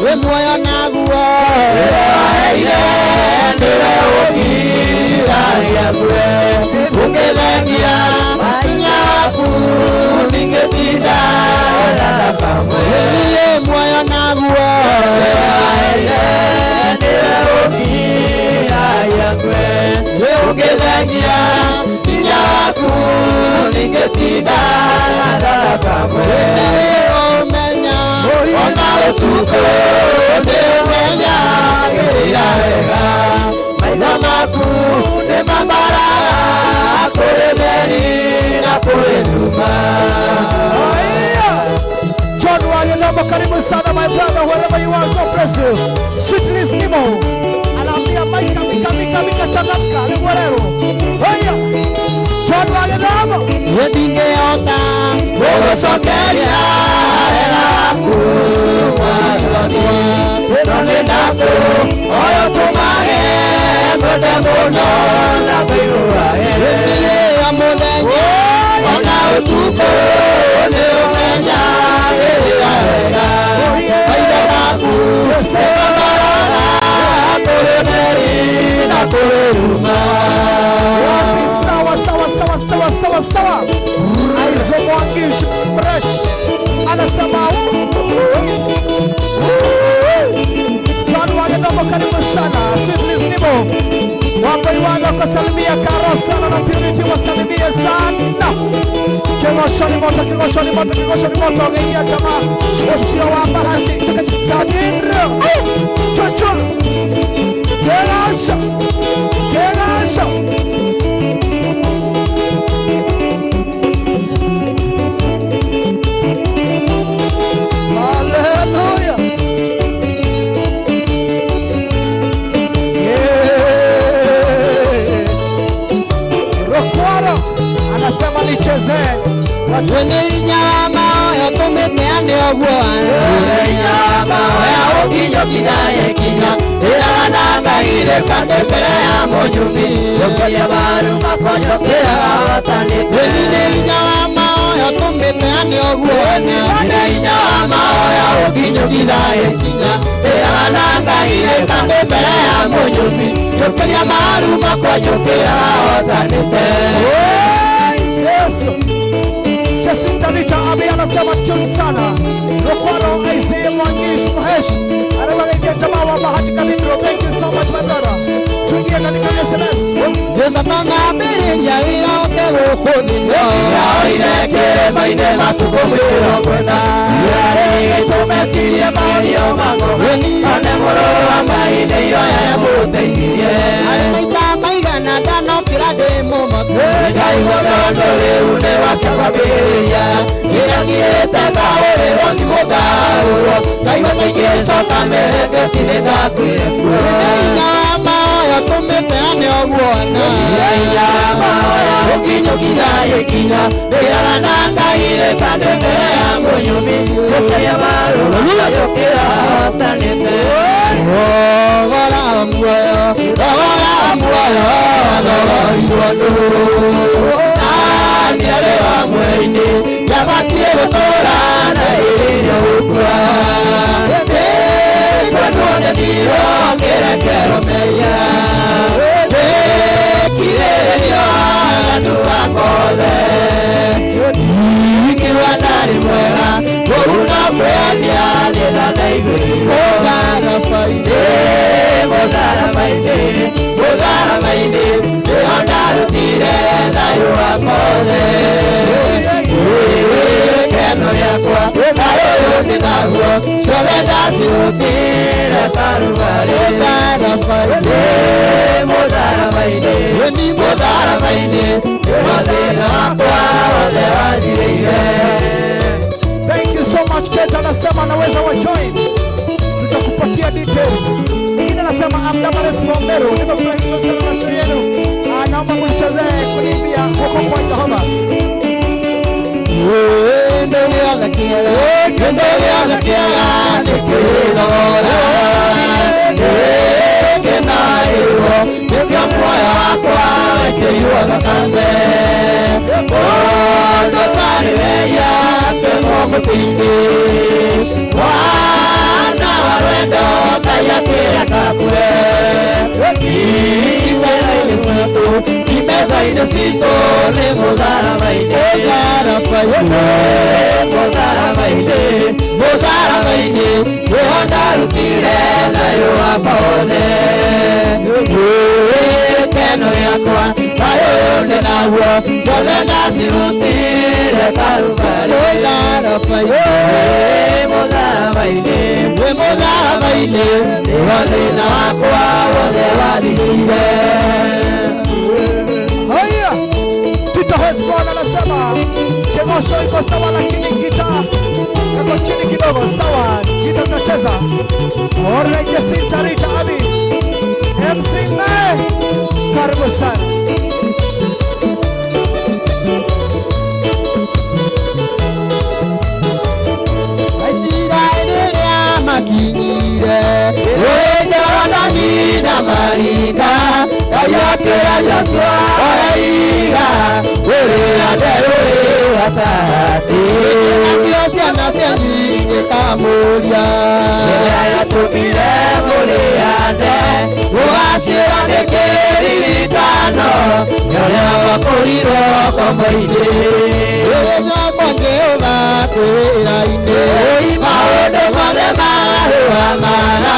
We muoyo naguo waheire nĩwe ũgiragia kwe ũkĩthengia mahinya waku ndingĩtinda kamwe. Niĩ muoyo naguo waheire nĩwe ũgiragia kwe ũkĩthengia hinya waku ndingĩtinda kamwe. Nĩwe ũmenya ona ũtukũ nĩũmenyagĩrĩra wega maitho maku nĩ mambaraga kũrĩ theri na kũrĩ nduma. John wa Gĩthomo karibu Karibu sana my brother, wherever you are, God bless you. Sweet Liz Nimo anaambia Mika Mika Mika Mika changamka niguerero. Haya. John wa Githomo. Ndingĩhota gũgũcokeria wega waku mwathani. No nĩndakũhoya ũtũmage ngwende mũno na kũiguage. Niĩ o mũthenya ona ũtukũ nĩũmenyagĩrĩra wega. Maitho maku nĩmaroraga kũrĩ ũtheri na kũrĩ nduma. Wapi sawa sawa sawa sawa sawa sawa. Aizo Mwangi Mresh anasema John wa Githomo karibu sana. Sweet Liz Nimo Wamboi wa Thoko salimia Karo sana na Purity wasalimie sana. Kigosho ni moto, kigosho ni moto, kigosho ni moto. Geithia jamaa ucio wa bahati Tajiro Chuchu Kigosho Kigosho. Hallelujah. Yeah. Rokwara anasema nicheze. Twene inyama ya tumepeane ũguo. Inyama ya ũkinyũkithaye kinya ĩraga na Ngai kande mbere ya mũnyubi ũkĩria maru makwa njũkĩra hotanĩte. Twene inyama ya tumepeane ũguo. Twene inyama ya ũkinyũkithaye kinya ĩraga na Ngai kande mbere ya mũnyubi ũkĩria maru makwa njũkĩra hotanĩte. Yesu. Jacinta Rita Abi anasema tune sana. Rokwaro Isaiah Mwangi Mahesh anawaambia jamaa wa Bahati Cathedral, thank you so much my brother. Tuingie katika SMS. Yesu atangambĩrĩria wĩra oke gũkũ thĩ oire kĩrĩma-inĩ matukũ mĩrongo ĩna gĩtũmetirie magerio magoma one mũrũgama-inĩ ioya rĩamũteithirie arĩ maita maigana ndanokĩra ndĩ mũmaku ngaigua tondũ rĩu nĩ wake kwambĩrĩria kĩrĩa ngirĩte ngahũrĩrwo thimũ ngahũrwo ngaigua ta ingĩcoka mĩrĩngĩti nĩ ndakuire kuo. Nĩ hinya wa mahoya tũmĩteane ũguo na hinya wa mahoya ũkinyũkithagia ikinya ndĩraga na Ngai kande mbere ya mũnyũmbi ũkĩria marũa njũkĩra hotanĩte. Thogora wa muoyo, thogora wa muoyo, thogorirwo ndũ mĩarĩ wa mweri-inĩ ndabatiĩ gũtũũra na ĩrĩrio gũkua. Kwendwo nĩ ndirwo ngĩrekerwo mehia wĩkirĩrĩrio andũ akwa othe ikiuga ndarĩ mwega kũu no kwĩendia nĩ tha ndaiguĩrĩirwo mũtharaba-inĩ mũtharaba-inĩ mũtharaba-inĩ nĩho ndarutire thayũ wakwa othe gĩkeno gĩakwa thayũ ũyũ ndĩ naguo ciothe ndacirutire Karubarĩ mũtharaba-inĩ mũtharaba-inĩ mũtharaba-inĩ nĩho thĩna wakwa wothe wathirĩire. Thank you so much Kate anasema anaweza wa join. Tutakupatia details. Mwingine anasema I'm Damaris from Meru. Nimefurahishwa sana na show yenu. Naomba mnichezee kuniimbia huko kwa Jehova. Kĩndũ gĩothe kĩega, kĩndũ gĩothe kĩega nĩ kĩthogora. Gĩkĩnaĩrwo nĩkĩo muoyo wakwa wekĩirwo thakame. Mũndũ ũtarĩ mehia atũmwo mũtĩ-inĩ. Mwana wa rwendo Ngai akĩreka akue. Itera-inĩ citũ, imeza-inĩ citũ nĩ mũtharaba-inĩ. Mũtharaba-inĩ, mũtharaba-inĩ, mũtharaba-inĩ nĩho ndarutire thayũ wakwa wothe. Gĩkeno gĩakwa thayũ ũyũ ndĩ naguo ciothe ndacirutire Karubarĩ. Mũtharaba-inĩ, mũtharaba-inĩ, mũtharaba-inĩ nĩho thĩna wakwa wothe wathirire. Haya. Tito Hesbon anasema kegosho iko sawa lakini gita kako chini kidogo. kidogo, sawa. Kita tunacheza. Alright, Jacinta Rita Abi. MC Ngae. Karibu sana. Makinyire Jorodani na Marika Ayakira Joshua Oiga Urira nderuri watati Nacio ciana cianyu ikamuria Rĩrĩa yatũmire mũrĩane Gũgacĩra nĩ kĩririkano Nĩ ũrĩa wakũrirwo ngombo-inĩ Rĩrĩa kwa Jehova kwĩra-inĩ Maũndũ mothe marũgamaga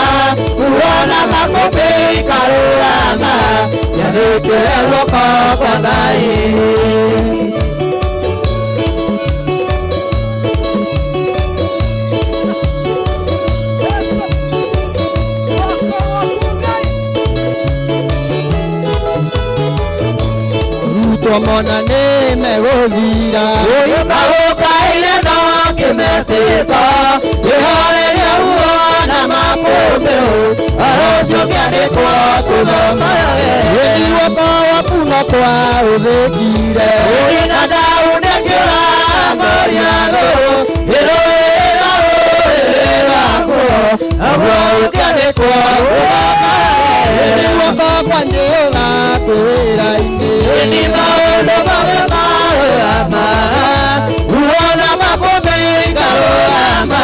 Muona makũmbĩ ikarũgama Ciathĩkĩre guoko kwa Ngai. Mona nĩ megũthira magũkaire no kĩmetĩka ĩhoreria ruo na makũmbĩ ũcio kĩandĩkwo tũthomage ĩni guoko gwaku no kwa ũthĩkire na Daudi akĩũra Goliathũ ĩrũĩra rũrĩrĩ rwakuo naguo ũkĩandĩkwo tũthomage ĩni guoko kwa Jehova kwĩra-inĩ ĩni maũndũ mothe marũgama ruo makũmbĩ ikarũgama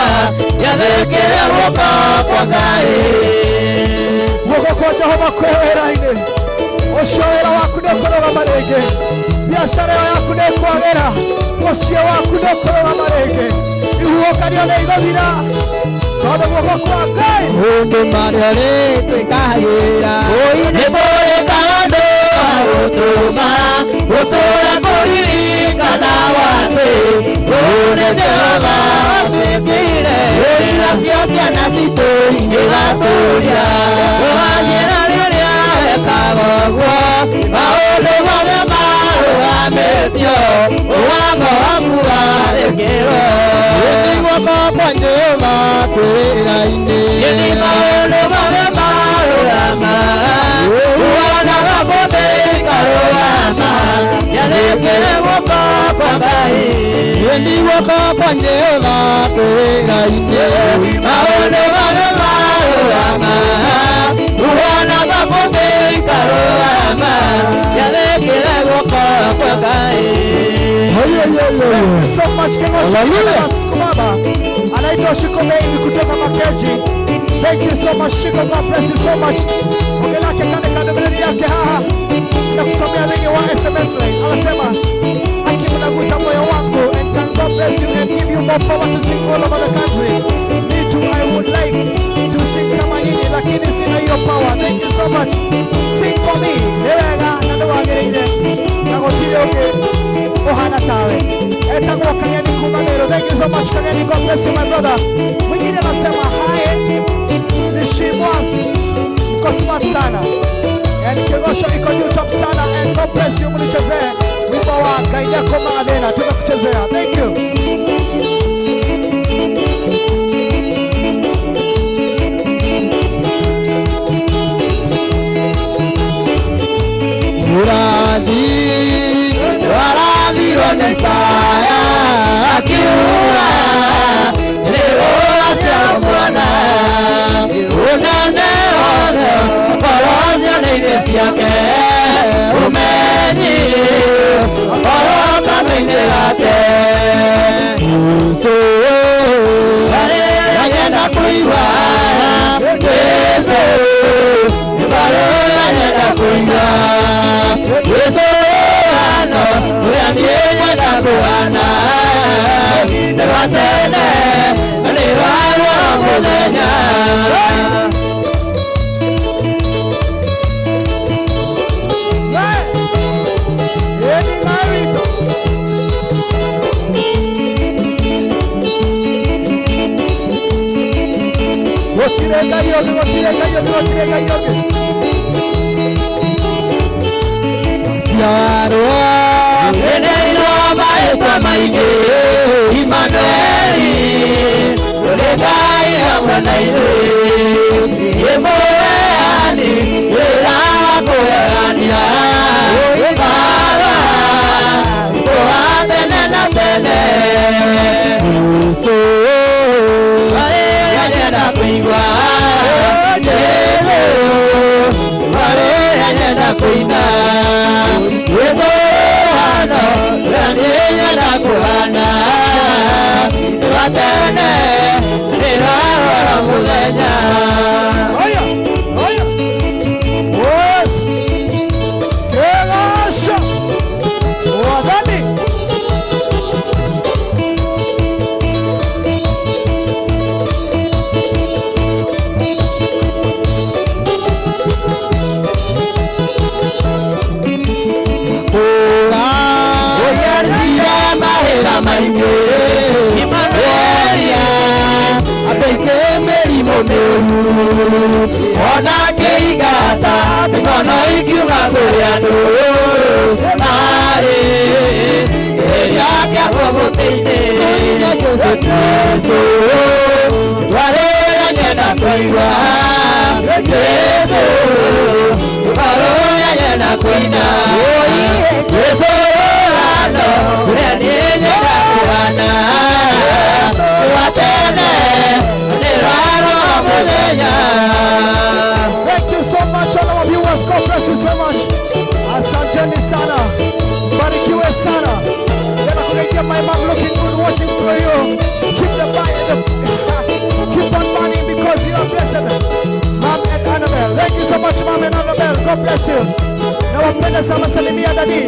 njathĩkĩre guoko kwa Ngai. Guoko kwa Jehova kwĩ wĩra-inĩ ũcio wĩra waku nĩũkũrũgama rĩngĩ biacara ĩyo yaku nĩĩkwagĩra mũciĩ waku nĩũkũrũgama rĩngĩ ihuhũkanio nĩ igũthira tondũ guoko kwa Ngai maũndũ marĩa ũrĩtwĩkagĩra nĩ kũrĩkaga andũ agũtũma gũtũũra kũririkana watĩ ũũ nĩ Jehova watwĩkire nacio ciana citũ ingĩgatũria ũganyĩra rĩrĩa wekaga ũguo maũndũ mothe marũgamĩtio ũwamo waku wathĩkĩrwo ĩni guoko kwa Jehova kwĩra-inĩ ĩni maũndũ mothe marũgama ruo makũmbĩ ikarũgama njathĩkĩre guoko kwa Ngai ĩni guoko kwa Jehova kwĩra-inĩ maũndũ mothe marũgama ruo makũmbĩ ikarũgama njathĩkĩre guoko kwa Ngai. Thank you so much Kengosha Baba. Anaitwa Shiko Baby kutoka Makeji. Thank you so much Shiko, God bless you so much. Ongelake kale kandemeni yake haha na kusomea lingi wa SMS line. Anasema akimnagusa moyo wangu and can God bless you and give you more power to sing all over the country. Me too, I would like to sing kama nyinyi lakini sina hiyo power. Thank you so much. Sing for me. Newega na nĩwagĩrĩire na gũtirĩ ũngĩ ũhana tawe. Etagwo Kageni kuma Meru. Thank you so much Kageni, God bless you my brother. Mwingine anasema hi ni Shimwas, mko smart sana. And Kigosho iko juu top sana and God bless you mlichezee wimbo wa Ngai nĩakũmaga thĩna tumekuchezea. Thank you. Urathi warathirwo nĩ Isaya akiuga nĩũraciarwo mwana ũnene wothe ũkorwo ciana-inĩ ciake ũmenyi ũkorwo kanua-inĩ gake Jesũ nyenda kũigua Jesũ nĩ nyenda kũigua Jesũ hano ũrĩa niĩ nyenda kũhana nĩ wa tene nĩ wa ruo mũthenya. Gũtirĩ Ngai ũngĩ, gũtirĩ Ngai ũngĩ, gũtirĩ Ngai ũngĩ. Ciarwo nĩndeirwo maĩtwa maingĩ Imanueli mũru ona kĩingata mĩkono ikiuma kũrĩ andũ marĩ rĩrĩa akĩambwo mũtĩ-inĩ Jesu twarĩra nyenda kũigua Jesu twarũra nyenda kũina Jesu hano ũrĩa niĩ nyenda kũhana wa tene nĩ rwaro mũthenya. Thank you so much, all our viewers. God bless you so much. Asanteni sana. Barikiwe sana. Then my mom looking good, watching through you. Keep the fire, keep on burning because you are blessed. Mom and Annabelle. Thank you so much, Mom and Annabelle. God bless you. Nawapenda sana. Salimia Daddy,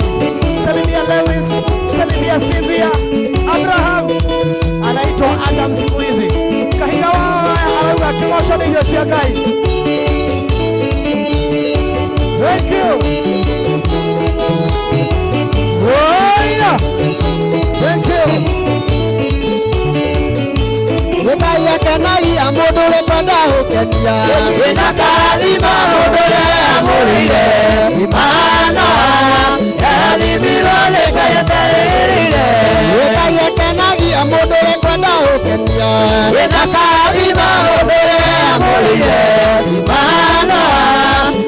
salimia Lewis, salimia Cynthia, Abraham. Anaitwa Adam siku hizi. Kahiga wao arauga kĩgoco nĩ irio cia Ngai. Thank you. Oh yeah. Thank you. Ngai akenagia mũndũ ũrĩa kwenda gũkenia wĩna karathima mũndũ ũrĩa amũrĩire mana yarathimirwo nĩ Ngai atarĩrĩire. Ngai akenagia mũndũ ũrĩa kwenda gũkenia wĩna karathima mũndũ ũrĩa amũrĩire mana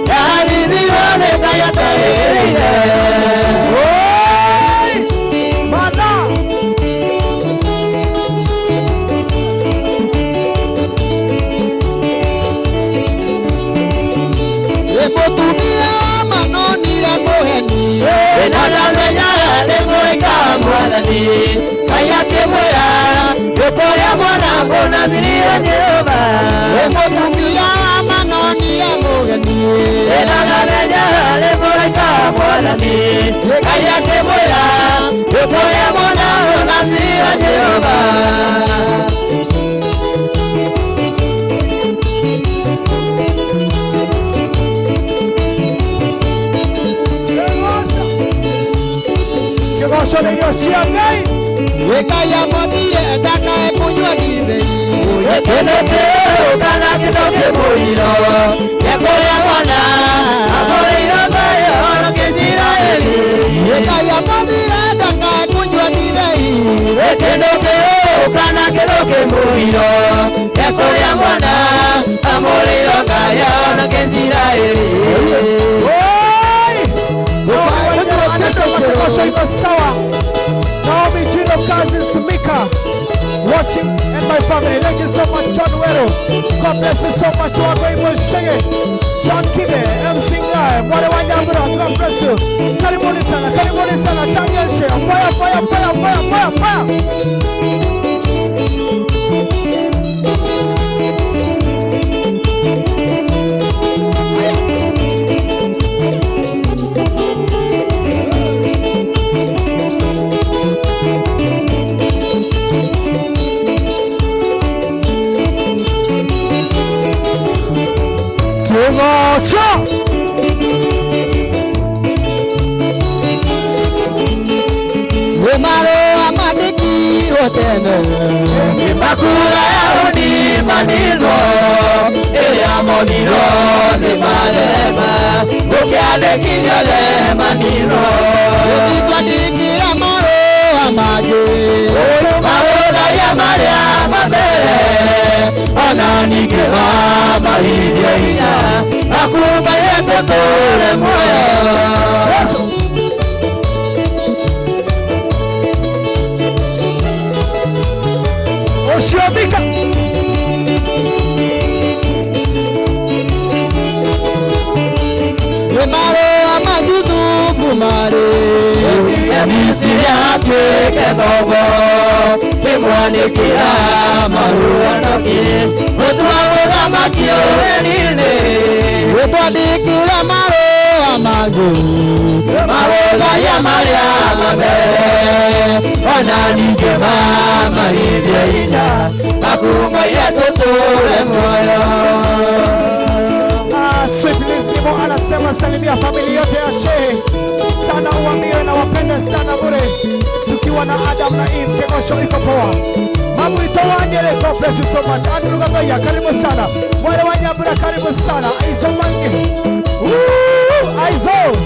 yarathimirwo nĩ Ngai atarĩrĩire. Ngai akĩmwĩra ndũkoya mwana mũnaziri wa Jehova. Mũtumia manonire mũgeni ĩna ndamenya nĩ mũraika wa Mwathani. Ngai akĩmwĩra ndũkoya mwana mũnaziri wa Jehova. Kĩgoco nĩ irio cia Ngai. Ngai amwathire ndakae kũnyua ndibei kĩndũ kĩũru kana kĩndũ kĩmũiro gĩkũrĩa mwana amũrĩirwo Ngai ahonokie Isiraeli. Ngai amwathire ndakae kũnyua ndibei kĩndũ kĩũru kana kĩndũ kĩmũiro gĩkũrĩa mwana amũrĩirwo Ngai ahonokie Isiraeli. Anasema kĩgoco iko sawa. Naomi Chiro Kazi Sumika watching and my family. Thank you so much, John Wero. God bless you so much. Wako Shege, John Kibe, MC Ngai, Mwale wa Nyambura. God bless you. Karibuni sana, karibuni sana. Daniel Shea, fire, fire, fire, fire, fire, fire. Kĩgoco. Nĩ marũa mandĩkirwo tene nĩ makura Yahudi manirwo ĩrĩa monirwo nĩ marema gũkĩandĩkithio manirwo twandĩkĩra marũa mangĩ marũtharia marĩa ma mbere ona ningĩ mamahithie hinya makumbaire tũtũũre muoyo. Oshiobika. Nĩ marũa ma Jusufu marĩ Misiri atuĩke ngombo kĩmwanĩkĩra marũa nokĩ mũtua mũthamaki ũgeni-inĩ twandĩkĩra marũa mangĩ marũtharia marĩa ma mbere ona ningĩ mamahithie hinya makumbaire tũtũũre muoyo. Sweet Liz Nimo anasema Anasema salimia familia yote ya Shehe sana, uambie na wapende sana bure, tukiwa na Adam na Eve. Kegosho iko poa. Mamu itowanyere, God bless you so much. Andrew Gagaya, karibu sana. Mwere wa Nyabura, karibu sana. Aizo Mangi. Woo! Aizo.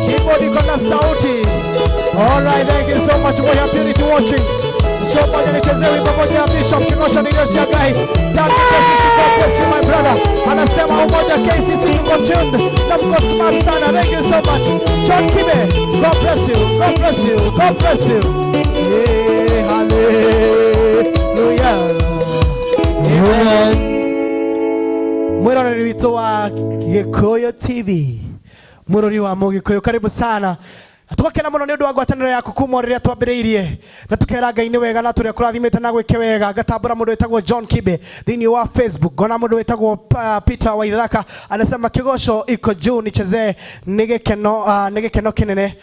Keyboard iko na sauti. All right, thank you so much for your beauty watching. Show moja nichezee wimbo moja ya Bishop Kigosho niliyoshia Ngai. God bless you my brother. Anasema umoja KCC tuko tuned na mko smart sana. Thank you so much. John Kibe, God bless you. God bless you. God bless you. Yeah, hallelujah. Amen. Mwiroreri witũ wa Gĩkũyũ TV. Mũrori wa Mũgĩkũyũ, karibu sana. Tukakena muno ni undu wa ngwataniro yaku kuma riria twambiriirie na tukera Ngai ni wega na turia kurathimite na gwike wega. Ngatambura mundu witagwo John Kibe thiini wa Facebook, ngona mundu witagwo Peter Waithaka anasema Kigosho iko juu, nichezee ni gikeno, ni gikeno kinene.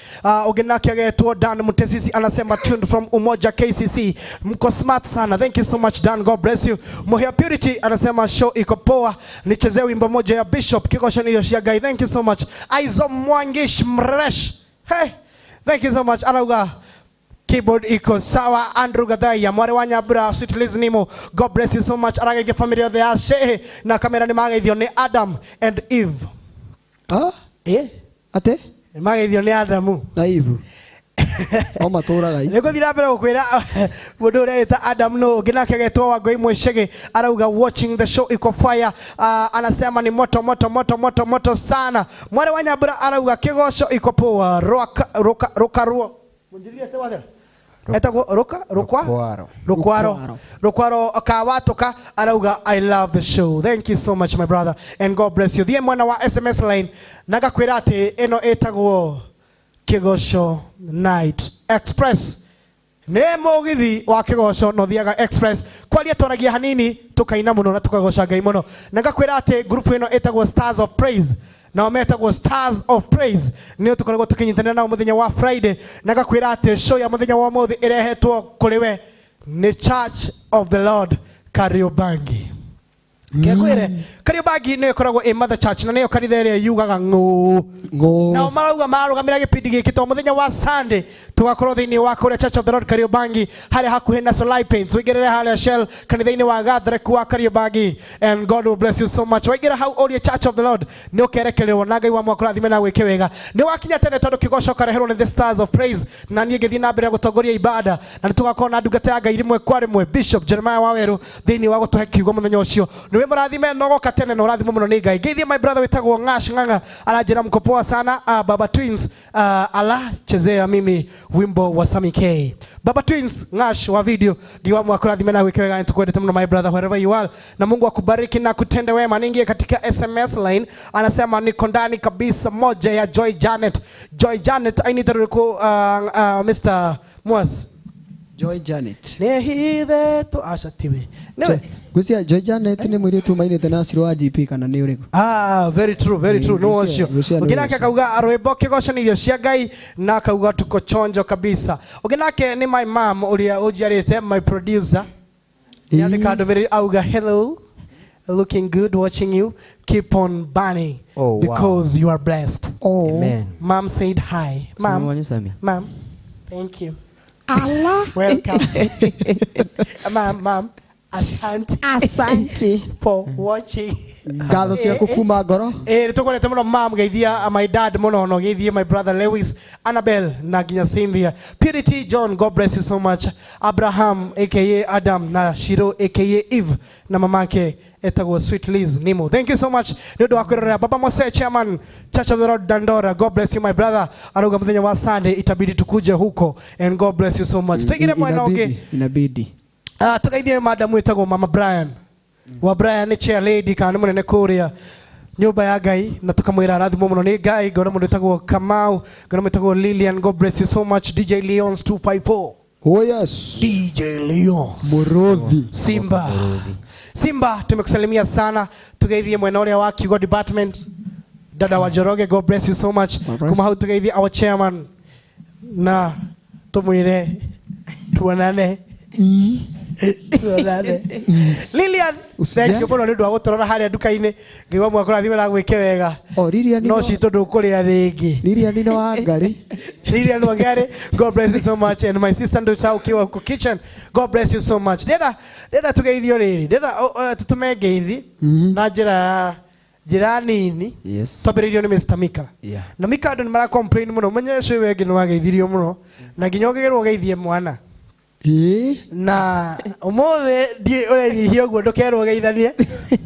Ungi nake agetwo Dan Mutesisi anasema tuned from Umoja KCC, mko smart sana. Thank you so much Dan, God bless you. Mohia Purity anasema show iko poa, nichezee wimbo moja ya Bishop Kigosho niliyoshia Ngai. Thank you so much. Aizo Mwangish Mresh, hey, thank you so much. Arauga keyboard iko sawa. Andrew Gathaiya, mware wa Nyabura, sweet listening. God bless you so much. Arageithia family yothe ya Shehe na kamera ni mageithio ni Adam and Eve. Ah? Eh? Ate? Ni mageithio ni Adamu na Eve. O matũraga. Nĩngũthiĩ na mbere gũkwĩra mũndũ ũrĩa wĩta Adam no ũngĩ nake agetwo Wangũi Mwĩcĩgĩ arauga watching the show iko fire. Anasema ni moto moto moto moto moto sana. Mware wa Nyambura arauga Kigosho iko poa. Roka roka rokaruo. Munjiririe te wathe. Etagwo roka rukwa rukwaro rukwaro kawatoka arauga I love the show. Thank you so much my brother and God bless you. Thiĩ mwena wa SMS line na ngakwĩra atĩ ĩno ĩtagwo Kigosho Night Express. Nĩ mũgithi wa Kigosho no thiaga Express. Kwaria twaragia hanini tukaina muno na tukagoca Ngai muno. Na ngakwĩra atĩ group ĩno ĩtagwo Stars of Praise. Na metagwo Stars of Praise. Nĩo tũkoragwo tũkĩnyitanĩra nao mũthenya wa Friday. Na ngakwĩra atĩ show ya mũthenya wa ũmũthĩ ĩrehetwo kũrĩ we nĩ Church of the Lord Kariobangi. Kegwire Kariobangi nĩyo ĩkoragwo ĩ Mother Church na nĩyo kanitha ĩrĩa yugaga ng'ũ nao marauga marũgamĩra gĩbindi gĩkĩ to mũthenya wa Sunday tugakorwo thĩinĩ wa kũrĩa Church of the Lord Kariobangi harĩa hakuhĩ na Solai Paints. Wĩingĩrĩre harĩa Shell kanitha-inĩ wa Gathreku wa Kariobangi and God will bless you so much. Waingĩra hau ũrie Church of the Lord nĩ ũkerekerwo na Ngai wa mwaka ũrathime na gwĩke wega. Nĩ wakinya tene tondũ Kigosho kareherwo nĩ the Stars of Praise na niĩ ngĩthiĩ na mbere gũtongoria ibada na nĩ tũgakorwo na ndungata ya Ngai rĩmwe kwa rĩmwe Bishop Jeremiah Waweru thĩinĩ wa gũtũhe kiugo mũthenya ũcio. Nĩ mũrathime no goka tene na ũrathimwo mũno nĩ Ngai. Ngeithie my brother wĩtagwo Ng'ash Ng'ang'a aranjĩra mko poa sana. Baba Twins ala chezea mimi wimbo wa Sammy K. Baba Twins Ng'ash wa video giwa mwakurathime na wike wega tukwendete muno my brother wherever you are na Mungu akubariki na kutende wema. Ningie katika SMS line anasema niko ndani kabisa moja ya Joy Janet. Joy Janet I need to Mr. Mwas. Joy Janet. Nehithe tu asha tiwe. Newe Gucia Joy Janet nĩ mũirĩtu mainĩte na Ciro wa GP kana nĩ ũrĩkũ? Ah, very true, very true. No ũcio. Ũngĩ nake akauga rwĩmbo Kĩgoco nĩ irio cia Ngai na akauga tuko chonjo kabisa. Ũngĩ nake nĩ my mom ũrĩa ũnjiarĩte, my producer. Nĩandĩka ndũmĩrĩri auga hello, looking good watching you, keep on burning. Oh, wow. Because you are blessed. Oh. Amen. Mom said hi. Mom. Mom. Thank you. Allah. Welcome. Mom, mom. Asante. Asante for watching. Ngatho ciaku kuma ngoro. Nĩtũkorete mũno mam geithia my dad mũno no geithie my brother Lewis, Annabel na nginya Cynthia. Purity John, God bless you so much. Abraham aka Adam na Shiro aka Eve na mamake etagwo Sweet Liz Nimo. Thank you so much. Nĩ ũndũ wa kwĩrorera. Baba Mose chairman Church of the Lord Dandora, God bless you my brother. Arauga mũthenya wa Sunday itabidi tukuje huko and God bless you so much. Tuingire mwena ũngĩ. Inabidi. Tukaithie madam wĩtagwo Mama Brian. Wa Brian nĩ chair lady kana nĩ mũnene kũrĩa nyũmba ya Ngai na tukamwĩra arathimwo mũno nĩ Ngai. Ngona mũndũ wĩtagwo Kamau, ngona mũndũ wĩtagwo Lilian, God bless you so much. DJ Leons 254. Oh yes. DJ Leons. Murothi. Simba. Simba tumekusalimia sana. Tugeithie mwena ũrĩa wa Kiugo department. Dada wa Joroge, God bless you so much. Kuma hau tugeithie our chairman na tumwĩre tuonane. Tuonane. Lilian, thank you mũno nĩ ũndũ wa gũtũrora harĩa nduka-inĩ. Ngai wa mwakũrathime na gwĩke wega. Oh, Lilian no citũ ndũkũrĩa rĩngĩ. Lilian nĩ wa Ngarĩ. Lilian Wangari, God bless you so much. And my sister Nduta ukiwa huko kitchen, God bless you so much. Ndenda tugeithio rĩrĩ. Ndenda tutume ngeithi na njĩra nini. Yes. Twambĩrĩirio nĩ Mr. Mika. Yeah. Na Mika andũ nĩ mara complain mũno. Menyere cũĩ wengĩ nĩ wageithirio mũno. Na nginya ũngĩgerwo ũgeithie mwana. Na ũmũthĩ ndiĩ ũrenyihia ũguo ndũkerwo ũgeithanie.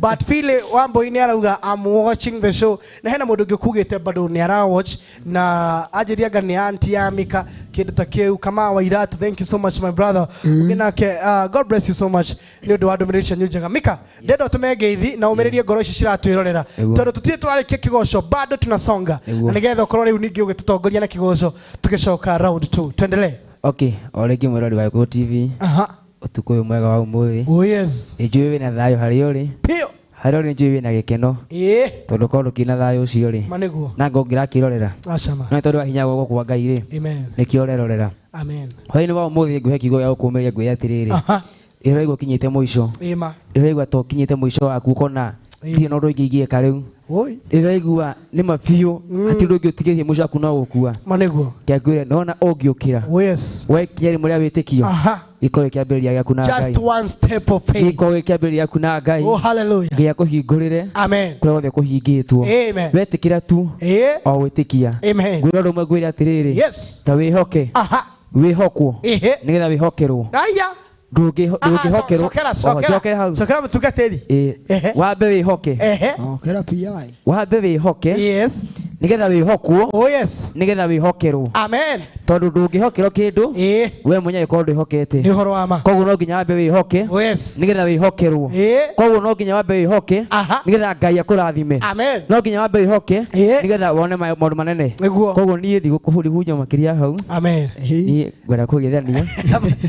But Philly Wambui nĩ arauga I'm watching the show. Na hena mũndũ ũngĩ ũkugĩte bado nĩ ara watch na anjĩria anga nĩ auntie ya Mika kĩndũ ta kĩu kama Wairatu. Thank you so much my brother. Ũngĩ nake God bless you so much nĩ ũndũ wa ndũmĩrĩri cianyu njega. Mika, ndenda ũtũme ngeithi na ũmĩrĩrie ngoro ici ciratwĩrorera. Tondũ tũtirĩ tũrarĩkia kĩgoco bado tunasonga. Na nĩgetha ũkorwo rĩu ningĩ ũgĩtũtongoria na kĩgoco tũgĩcoka round 2. Tuendelee. Okay, o rĩngĩ mwĩrori wa Gĩkũyũ TV. Aha. Ũtukũ ũyũ mwega wa ũmũthĩ. Oh yes. Nĩnjũĩ wĩna thayũ harĩa ũrĩ. Piũ. Harĩa ũrĩ nĩnjũĩ wĩna gĩkeno. Ĩĩ. Tondũ korwo ndũkĩrĩ na thayũ ũcio rĩ. Ma nĩguo. Na ngo ũngĩrakĩrorera. Acama. No nĩ tondũ wa hinya guoko kwa Ngai rĩ. Amen. Nĩkĩo ũrerorera. Amen. Hwaĩ-inĩ wa ũmũthĩ ngũhe kiugo gĩa gũkũmĩrĩria ngwĩre atĩrĩrĩ. Aha. Rĩrĩa ũraigua ũkinyĩte mũico. Ĩma. Rĩrĩa ũraigua ta ũkinyĩte mũico waku ũkona ndirĩ na ũndũ ũngĩ ingĩka rĩu. Oi. Rĩrĩa ũraigua nĩ ma biũ hatirĩ ũndũ ũngĩ ũtigĩtie mũico waku no gũkua. Ma nĩguo. Kĩa ngwĩre nona ũngĩũkĩra. Oh yes. Wekinya rĩmwe rĩa wĩtĩkio. Aha. Gĩkorwo gĩkĩambĩrĩria gĩaku na Ngai. Just one step of faith. Gĩkorwo gĩkĩambĩrĩria gĩaku na Ngai. Oh hallelujah. Ngai akũhingũrĩre. Amen. Kũrĩa guothe kũhingĩtwo. Amen. Wetĩkĩra tu. Ĩĩ. O gwĩtĩkia. Amen. Ngwĩra ũndũ ũmwe ngwĩre atĩrĩrĩ. Yes. Ta wĩhoke. Aha. Wĩhokwo. Ĩhĩ. Nĩgetha wĩhokerwo. Aya. Ndũngĩhokerwo. Cokera, cokera. Cokera hau. Cokera mũtungatĩri. Ĩĩ. Wambe wĩhoke. Ehe. Cokera PI. Wambe wĩhoke. Yes. Nĩgetha wĩhokwo. Oh yes. Nĩgetha wĩhokerwo. Amen. Tondũ ndũngĩhokerwo kĩndũ. Ĩĩ. We mwenyewe korwo ndwĩhokete. Nĩ ũhoro wa ma. Koguo no nginya wambe wĩhoke. Oh yes. Nĩgetha wĩhokerwo. Ĩĩ. Koguo no nginya wambe wĩhoke. Aha. Nĩgetha Ngai akũrathime. Amen. No nginya wambe wĩhoke. Ĩĩ. Nĩgetha wone maũndũ manene. Nĩguo. Koguo niĩ ndigũkũhunja makĩria hau. Amen. Niĩ ngwenda kũgeithania.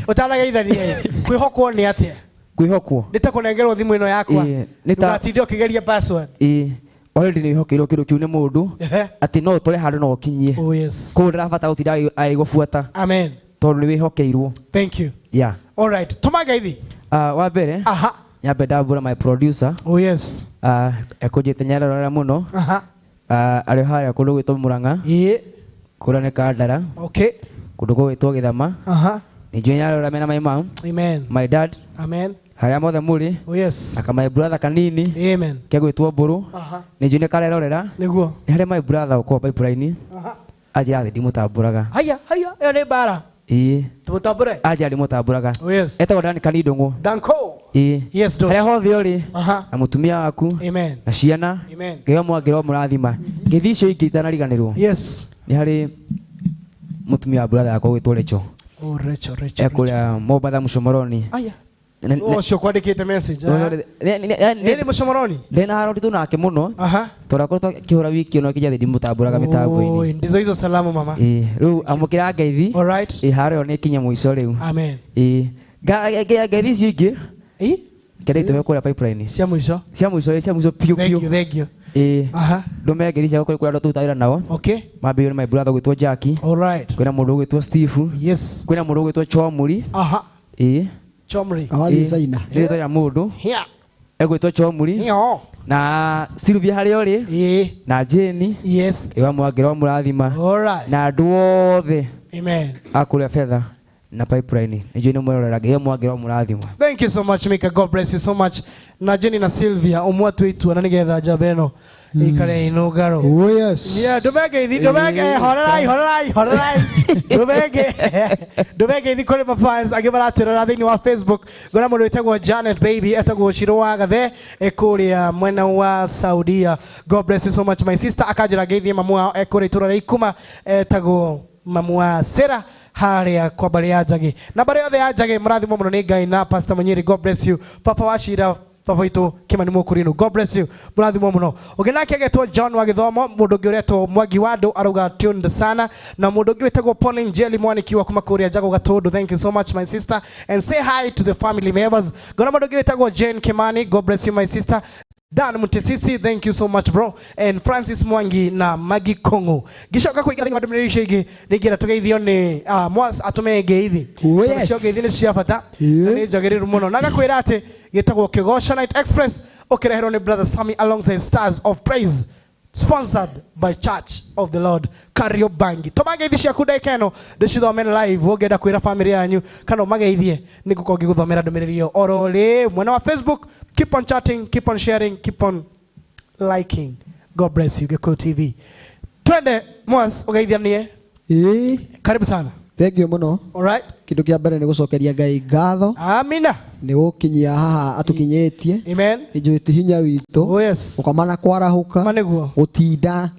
Ũtanageithania kwĩhokwo nĩ atĩa? Kwĩhokwo. Nĩ ta kũnengerwo thimũ ĩno yakwa. Ĩĩ. Nĩ ta Ndũgatinde ũkĩgeria password. Ĩĩ. Already nĩ wĩhokeirwo kĩndũ kĩu nĩ mũndũ atĩ no ũtware handũ no ũkinyie. Oh yes. Koguo ndarabatara gũtinda agĩgũbuata. Amen. Tondũ nĩ wĩhokeirwo. Thank you. Yeah. All right. Tũma ngeithi. Wa mbere. Aha. Nyambe ndambũra my producer. Oh yes. Ekũnjĩte nyarorera mũno. Aha. Arĩ harĩa kũndũ gwĩtwo Mũrang'a. Ĩĩ. Kũrĩa nĩ Kandara. Okay. Kũndũ gũgwĩtwo Gĩthama. Aha. Nĩnjũĩ nyarorera mena my mom. Amen. My dad. Amen. Harĩa mothe mũrĩ. Oh yes. Na my brother kanini. Amen. Kegwĩtwo Mbũrũ. Aha. Nĩnjũĩ nĩ karerorera. Nĩguo. Nĩ harĩ my brother ũkoragwo pipeline. Aha. Anjĩra thĩ ndimũtambũraga. Haya, haya, ĩyo nĩ mbara. Ĩĩ. Tũmũtambũre. Anjĩra ndimũtambũraga. Oh yes. Etagwo Dan Kanindũng'ũ. Danko. Ĩĩ. Yes, Dosh. Harĩa hothe ũrĩ. Aha. Na mũtumia waku. Amen. Na ciana. Amen. Ngai mwangĩrwo mũrathima. Ngeithi icio ingĩ itanariganĩrwo. Yes. Nĩ harĩ mũtumia wa brother yakwa ũgwĩtwo Rachel. Oh Rachel, Rachel. Ekũrĩa Mombatha Mũcomoroni. Aya. Ũcio kwandĩkĩte message. Nĩ Mũcomoroni? Ndĩna haro nditũ nake mũno. Aha. Tondũ akoretwo akĩhũra wiki ĩno akĩnjĩra ndimũtambũraga mĩtambo-inĩ. Oi, ndizo hizo salamu mama. Ĩĩ, rĩu amũkĩra ngeithi. All right. Ĩĩ, haro ĩyo nĩ ĩkinye mũico rĩu. Amen. Ĩĩ. Ngeithi icio ingĩ. Ĩĩ. Kĩrĩa itũme kũrĩa pipeline. Cia mũico. Cia mũico, cia mũico piũ piũ. Thank you, thank you. Ĩĩ. Aha. Ndũme ngeithi ciakwa kũrĩ andũ tũrutaga wĩra nao. Okay. Mambĩrĩrio nĩ my brother ũgwĩtwo Jackie. All right. Kwĩna mũndũ ũgwĩtwo Steve. Yes. Kwĩna mũndũ ũgwĩtwo Chomuri. Aha. Ĩĩ. Chomri. Awathiĩ China. Nĩ rĩtwa rĩa mũndũ. Yeah. Egwĩtwo Chomuri. Yo. Na Sylvia harĩa ũrĩ. Ĩĩ. Na Jane. Yes. Ngai wa mwangĩra mũrathima. All right. Na andũ othe Amen. a kũrĩa betha na pipeline. Nĩnjũĩ nĩ mwerorera. Ngai wa mwangĩra mũrathima. Thank you so much Mika. God bless you so much. Na Jenny na Sylvia ũmwe atue itua na nĩgetha njamba ĩno ĩikare inũngaro. Oh yes. Yeah, ndũmenge ithi, ndũmenge, horerai, horerai, horerai. Ndũmenge, ndũmenge ithi kũrĩ mafans angĩ maratwĩrora thĩinĩ wa Facebook. Ngona mũndũ wĩtagwo Janet Baby, etagwo Shiro wa Gathe, kũrĩa mwena wa Saudia. God bless you so much my sister. Akanjĩra ngeithie mamu wao kũrĩa itũũra rĩa Ikuma, etagwo mamu wa Sera harĩa kwa mbarĩ ya Njagi. Na mbarĩ yothe ya Njagi mũrathimwo mũno nĩ Ngai na Pastor Munyiri. God bless you. Papa wa Shira, baba witũ Kimani Mũkũrinũ. God bless you. Mũrathimwo mũno. Ũngĩ nake agetwo John wa Gĩthomo, mũndũ ũngĩ ũretwo Mwangi wa Andũ arauga tuned sana, na mũndũ ũngĩ wĩtagwo Pauline Jelly Mwaniki wa kuma kũrĩa Jago Gatũndũ. Thank you so much my sister and say hi to the family members. Ngona mũndũ ũngĩ wĩtagwo Jane Kimani. God bless you my sister. Dan Mutesisi, thank you so much bro, and Francis Mwangi na Maggie Kongo. Gicoka kũingĩra thĩinĩ wa ndũmĩrĩri icio ingĩ nĩingĩra tũgeithio nĩ Mwas atũme ngeithi. Oh, yes. Cio ngeithi nĩ cia bata na nĩ njagĩrĩru mũno. Na ngakwĩra atĩ gĩtagwo Kĩgoco Night Express ũkĩreherwo nĩ Brother Sammy alongside Stars of Praise, sponsored by Church of the Lord Kariobangi. Tũma ngeithi ciaku ndagĩka ĩno ndĩcithome live, ũngĩenda kwĩra family yanyu kana ũmageithie nĩngũkorwo ngĩgũthomera ndũmĩrĩri ĩyo oro rĩ mwena wa Facebook. Keep on chatting, keep on sharing, keep on liking. God bless you. Gĩkũyũ TV. Twende Mwas ũgeithanie. Karibu sana. Thank you mũno. All right. Kĩndũ kĩa mbere nĩ gũcokeria Ngai ngatho. Amina. Nĩ gũkinyia haha atũkinyĩtie. Amen. Nĩ ti hinya witũ. Oh yes. Gũkoma na kwarahũka. Ma nĩguo. Gũtinda.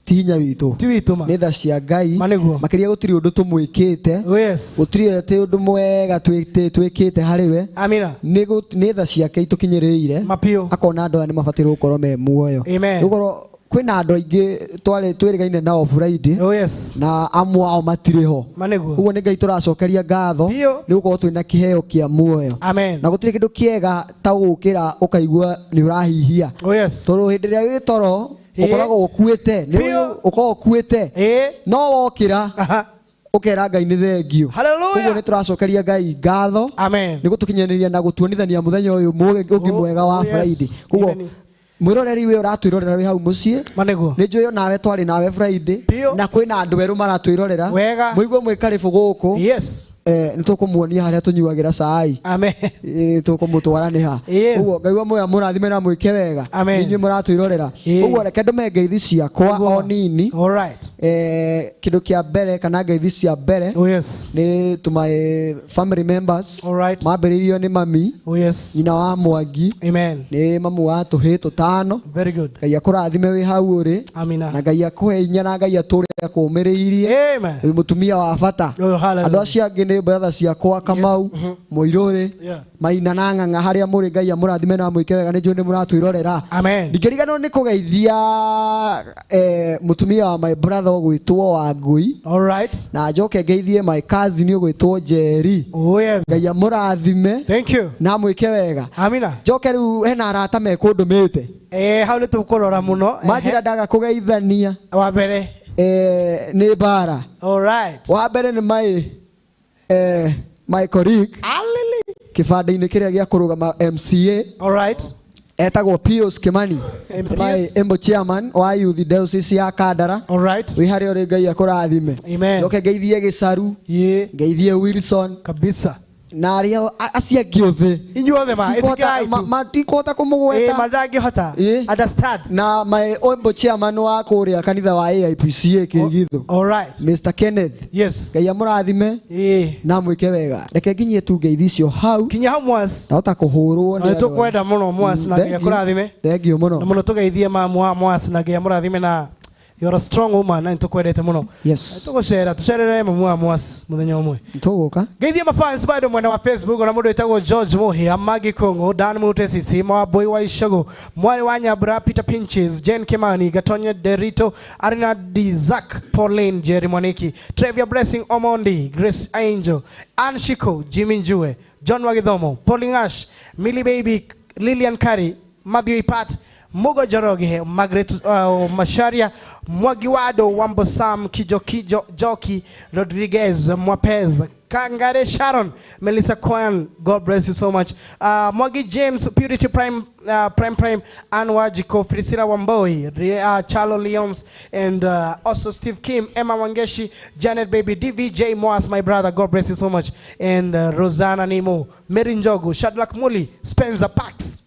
Ti hinya witũ. Ti witũ ma. Nĩ tha cia Ngai. Ma nĩguo. Makĩria gũtirĩ ũndũ tũmwĩkĩte. Oh yes. Gũtirĩ atĩ ũndũ mwega twĩkĩte harĩ we. Amina. Nĩ tha ciake itũkinyĩrĩire. Mapiũ. Akona andũ aya nĩ mabataire gũkorwo me muoyo. Amen. Gũkorwo kwĩna andũ aingĩ twarĩ twĩrĩgaine nao Friday. Oh yes. Na amwe ao matirĩ ho. Ma nĩguo. Ũguo nĩ Ngai tũracokeria ngatho nĩ gũkorwo twĩna kĩheo kĩa muoyo. Amen. Na gũtirĩ kĩndũ kĩega ta gũkĩra ũkaigua nĩ ũrahihia. Oh yes. Tondũ hĩndĩ ĩrĩa wĩ toro ũkoragwo ũkuĩte, nĩ ũkoragwo ũkuĩte. No wokĩra ũkera Ngai nĩ thengio. Hallelujah. Ũguo nĩ tũracokeria Ngai ngatho. Amen. Nĩ gũtũkinyanĩria na gũtuonithania mũthenya ũyũ ũngĩ mwega wa Friday. Koguo mwĩroreri wĩ ũratwĩrorera wĩ hau mũciĩ. Ma nĩguo. Nĩ njũĩ onawe twarĩ nawe Friday. Na kwĩna andũ erũ maratwĩrorera. Wega. Mũigue mwĩ karĩbũ gũkũ. Yes. Nĩ tũkũmuonia harĩa tũnyuagĩra cai. Amen. Tũkũmũtwara nĩ ha. Ũguo Ngai wa muoyo mũrathime na mwĩke wega. Amen. Inyuĩ mũratwĩrorera. Ũguo reke ndũme ngeithi ciakwa o nini. All right. Kĩndũ kĩa mbere kana ngeithi cia mbere. Oh yes. Nĩ to my family members. All right. Mambĩrĩirio nĩ mami. Oh yes. Nyina wa Mwangi. Amen. Nĩ mamu wa tũhĩ tũtano. Very good. Ngai akũrathime wĩ hau ũrĩ. Amina. Na Ngai akũhe hinya na Ngai atũre akũũmĩrĩirie. Amen. Wĩ mũtumia wa bata. Oh, hallelujah. Andũ acio angĩ nĩ brother ciakwa Kamau, Mũirũrĩ, Maina na Ng'ang'a harĩa mũrĩ Ngai amũrathime na amwĩke wega nĩ njũĩ nĩ mũratwĩrorera. Amen. Ndingĩriganĩrwo nĩ kũgeithia mũtumia wa my brother ũgwĩtwo Wangũi. All right. Na njoke ngeithie my cousin ũgwĩtwo Njeri. Oh yes. Ngai amũrathime. Thank you. Na amwĩke wega. Amina. Njoke rĩu hena arata mekũndũmĩte. Hau nĩ tũkũrora mũno. Manjĩra ndaga kũgeithania. Wa mbere. Nĩ mbara. All right. Wa mbere nĩ my colleague kĩbandĩ-inĩ kĩrĩa gĩa kũrũgama MCA. All right. Etagwo Pius Kimani. My Embo chairman wa Youth Diocese ya Kandara. All right. Wĩ harĩa ũrĩ Ngai akũrathime. Amen. Njoke ngeithie Gĩcaru. Ngeithie Wilson. Kabisa. Na arĩa acio angĩ othe. Inyuothe ma ĩtĩkĩrai tu. Matikũhota kũmũgweta. Mandangĩhota. Understand. Na my Embo chairman wa kũrĩa kanitha wa AIPCA Kĩrigitho. All right. Mr. Kenneth. Yes. Ngai amũrathime. Na mwĩke wega. Reke nginyie tu ngeithi icio hau. Kinya hau Mwas. Ndahota kũhũrwo nĩ andũ. Tũkwenda mũno Mwas na Ngai akũrathime. Thank you mũno. Na mũno tũgeithie mamu wa Mwas na Ngai amũrathime na you're a strong woman na nĩtũkwendete mũno. Yes. Tũgũcera tũcerere mamu wa Mwas mũthenya ũmwe. Tũgũka. Ngeithie mafans bado mwena wa Facebook na mũndũ wĩtagwo George Muhia, Maggie Kongo, Dan Mutesisi, Mawaboi wa Ishago, Mwari wa Nyabra, Peter Pinches, Jane Kimani, Gatonye Derito, Arina Dizak, Pauline Jerry Mwaniki, Trevor Blessing Omondi, Grace Angel, Ann Shiko, Jimmy Njue, John Wagithomo, Pauline Ash, Millie Baby, Lilian Kari, Matthew Ipat, Mugo Joroge, Margaret Masharia, Mwagiwado, Wambo Sam, Kijo Kijo, Joki, Rodriguez, Mwapez, Kangare Sharon, Melissa Kwan, God bless you so much. Mwagi James, Purity Prime, Prime, Anwar Jiko, Priscilla Wamboi, Charlo Leons, and also Steve Kim, Emma Wangeshi, Janet Baby, DVJ Moas, my brother, God bless you so much, and Rosanna Nemo, Mary Njogu, Shadrach Muli, Spencer Parks.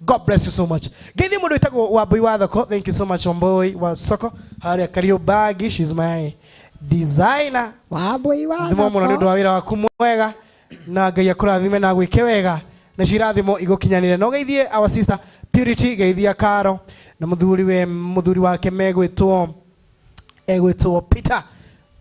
God bless you so much. Gethi mundu witagwo Wambui wa Thoko. Thank you so much Wambui wa Soko. Haria Kariobangi, she's my designer. Wambui wa Thoko. Muno nĩ ũndũ wa wĩra waku mwega na Ngai akũrathime na gwĩke wega na cirathimo igũkinyanĩre. No geithie our sister Purity, geithia Karo na mũthuri wake megwĩtwo Peter.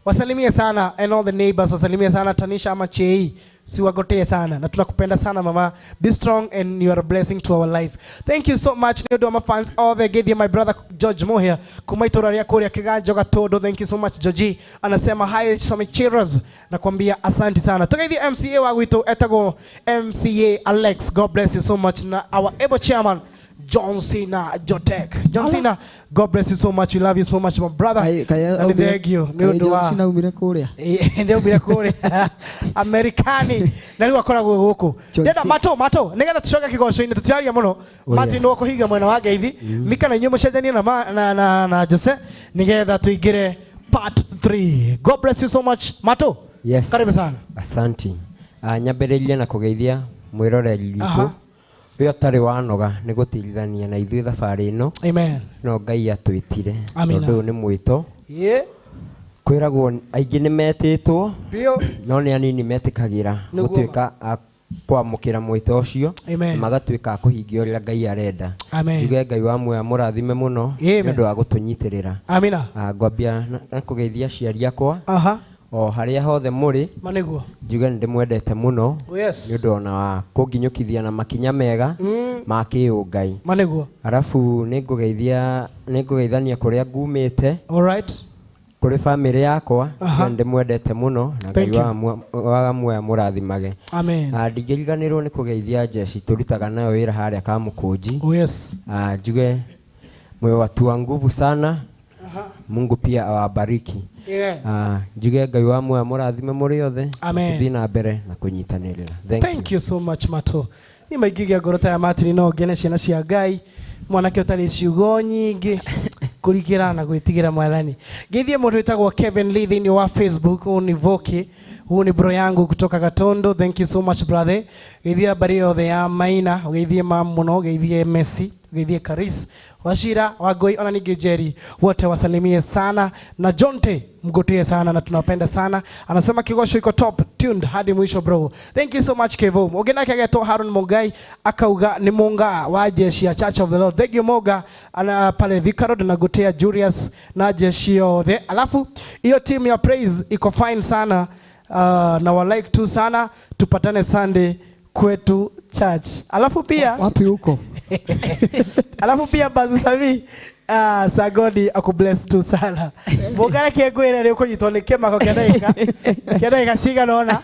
Wasalimie sana and all the neighbors, wasalimie sana Tanisha ama Chei. Siwagotee sana na tunakupenda sana mama. Be strong and you are a blessing to our life. Thank you so much nĩ ũndũ wa mafans all the geithie my brother George Moher kuma itũra rĩa kũrĩa Kĩganjo Gatondo. Thank you so much Georgie. Anasema hi Somichiros, nakwambia asante sana. Tugeithie MCA wa gwitũ etagwo MCA Alex. God bless you so much na our able chairman John Cena Jotek. John Cena, God bless you so much. We love you so much, my brother. Na nĩ thengio nĩ ũndũ wa John Cena umire kũrĩa. Nĩ umire kũrĩa Amerikani na rĩu akoragwo gũkũ. Ndenda mato mato nĩgetha tũcoke kĩgoco-inĩ tũtiraria mũno. Martin nĩ ũkũhinga mwena wa ngeithi. Mika na inyuĩ mũcenjanie na Jose nĩgetha tũingĩre part 3. God bless you so much. Mato. Yes. Karibu sana. Asanti. Nyambĩrĩrie na kũgeithia mwĩroreri witũ ũrĩa ũtarĩ wanoga nĩ gũtirithania na ithuĩ thabarĩ ĩno. Amen. No Ngai atwĩtire. Amina. Tondũ ũyũ nĩ mwĩto. Yeah. Kwĩragwo aingĩ nĩ metĩtwo no nĩ anini metĩkagĩra gũtuĩka a kwamũkĩra mwĩto ũcio Amen. na magatuĩka a kũhingia ũrĩa Ngai arenda. Amen. Njuge Ngai wa muoyo amũrathime mũno nĩ ũndũ wa gũtũnyitĩrĩra. Amina. Ngwambia na kũgeithia aciari akwa. Aha. O harĩa hothe mũrĩ. Ma nĩguo. Njuge nĩ ndĩmwendete mũno. Yes. Nĩ ũndũ ona wa kũnginyũkithia na makinya mega ma kĩũngai. Ma nĩguo. Arabu nĩ ngũgeithania kũrĩa ngumĩte. All right. Kũrĩ bamĩrĩ yakwa nĩ ndĩmwendete mũno na Ngai wa muoyo amũrathimage. Amen. Ndingĩriganĩrwo nĩ kũgeithia Jesse tũrutaga nayo wĩra harĩa Kamũkũnji. Oh yes. Njuge mwewatua nguvu sana. Mungu pia awabariki. Njuge Ngai wa muoyo amũrathime mũrĩ othe. Amen. Tũthiĩ na mbere na kũnyitanĩrĩra. Thank you so much Mato. Nĩ maingĩgia ngoro ta ya Martin no ngene ciana cia Ngai mwanake ũtarĩ ciugo nyingĩ kũrikĩra na gwĩtigĩra mwathani. Ngeithie mũndũ wĩtagwo Kevin Lee thĩinĩ wa Facebook. Huu ni Voki, huu ni bro yangu kutoka Gatondo. Thank you so much brother. Ngeithie mbari yothe ya Maina, ngeithie mam mũno, ngeithie Messi, ngeithie Karis, Washira, Wagoi, ona ningĩ Jerry, wote wasalimie sana na Jonte mgotie sana na tunapenda sana. Anasema kigosho iko top tuned hadi mwisho bro. Thank you so much Kevo. Ogenake agetwo Harun Mugai akauga ni munga wa jeshi ya Church of the Lord. Thank you Moga ana pale Thika Road na gotea Julius na jeshi yothe. Alafu hiyo team ya praise iko fine sana na wa like tu sana. Tupatane Sunday kwetu church. Alafu pia wapi huko? Alafu pia Bazu Savi Sagodi akubless tu sana. Mugara kegwira ri ukunyitwo ni kimako kia ndagika cigana ona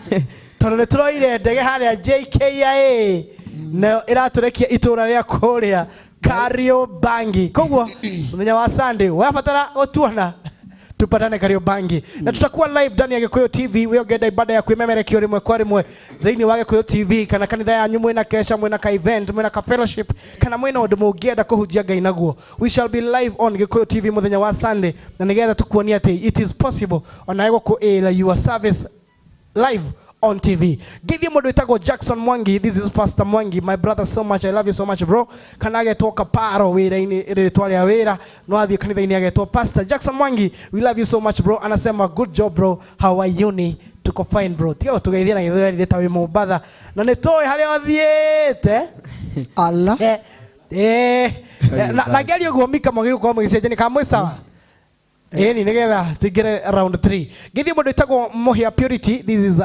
tondu ni turoire ndege haria JKIA nayo iraturekia itura ria kuria Kariobangi. Koguo muthenya wa Sunday wabatara gutuona tupatane Kariobangi. Na tutakuwa live ndani ya Gikuyu TV. We ogenda ibada ya kwimemerekio rimwe kwa rimwe thiini wa Gikuyu TV kana kanitha yanyu mwina kesha mwina ka event mwina ka fellowship kana mwina undu mungienda kuhunjia Ngai naguo. We shall be live on Gikuyu TV muthenya wa Sunday na nigetha tukuonia ati it is possible ona guku ila your service live on TV. Give you mundu witagwo Jackson Mwangi. This is Pastor Mwangi, my brother so much. I love you so much bro. Kana agetwo Kaparo wira-ini rĩtwa rĩa wĩra no athiĩ kanitha-inĩ agetwo Pastor Jackson Mwangi. We love you so much bro. Anasema good job bro. How are you ni? Tuko fine bro. Tiga tugeithia na gĩthweri ta wĩ Mombatha. Na nĩ tũĩ harĩa ũthiĩte. Allah. Na ngeria ũguo Mika mwagĩrĩirwo gũkorwo mũgĩcenjania kana mwĩ sawa. Ĩni nigetha tuingĩre round 3. Ngĩthiĩ mũndũ wĩtagwo Mũhĩa Purity. This is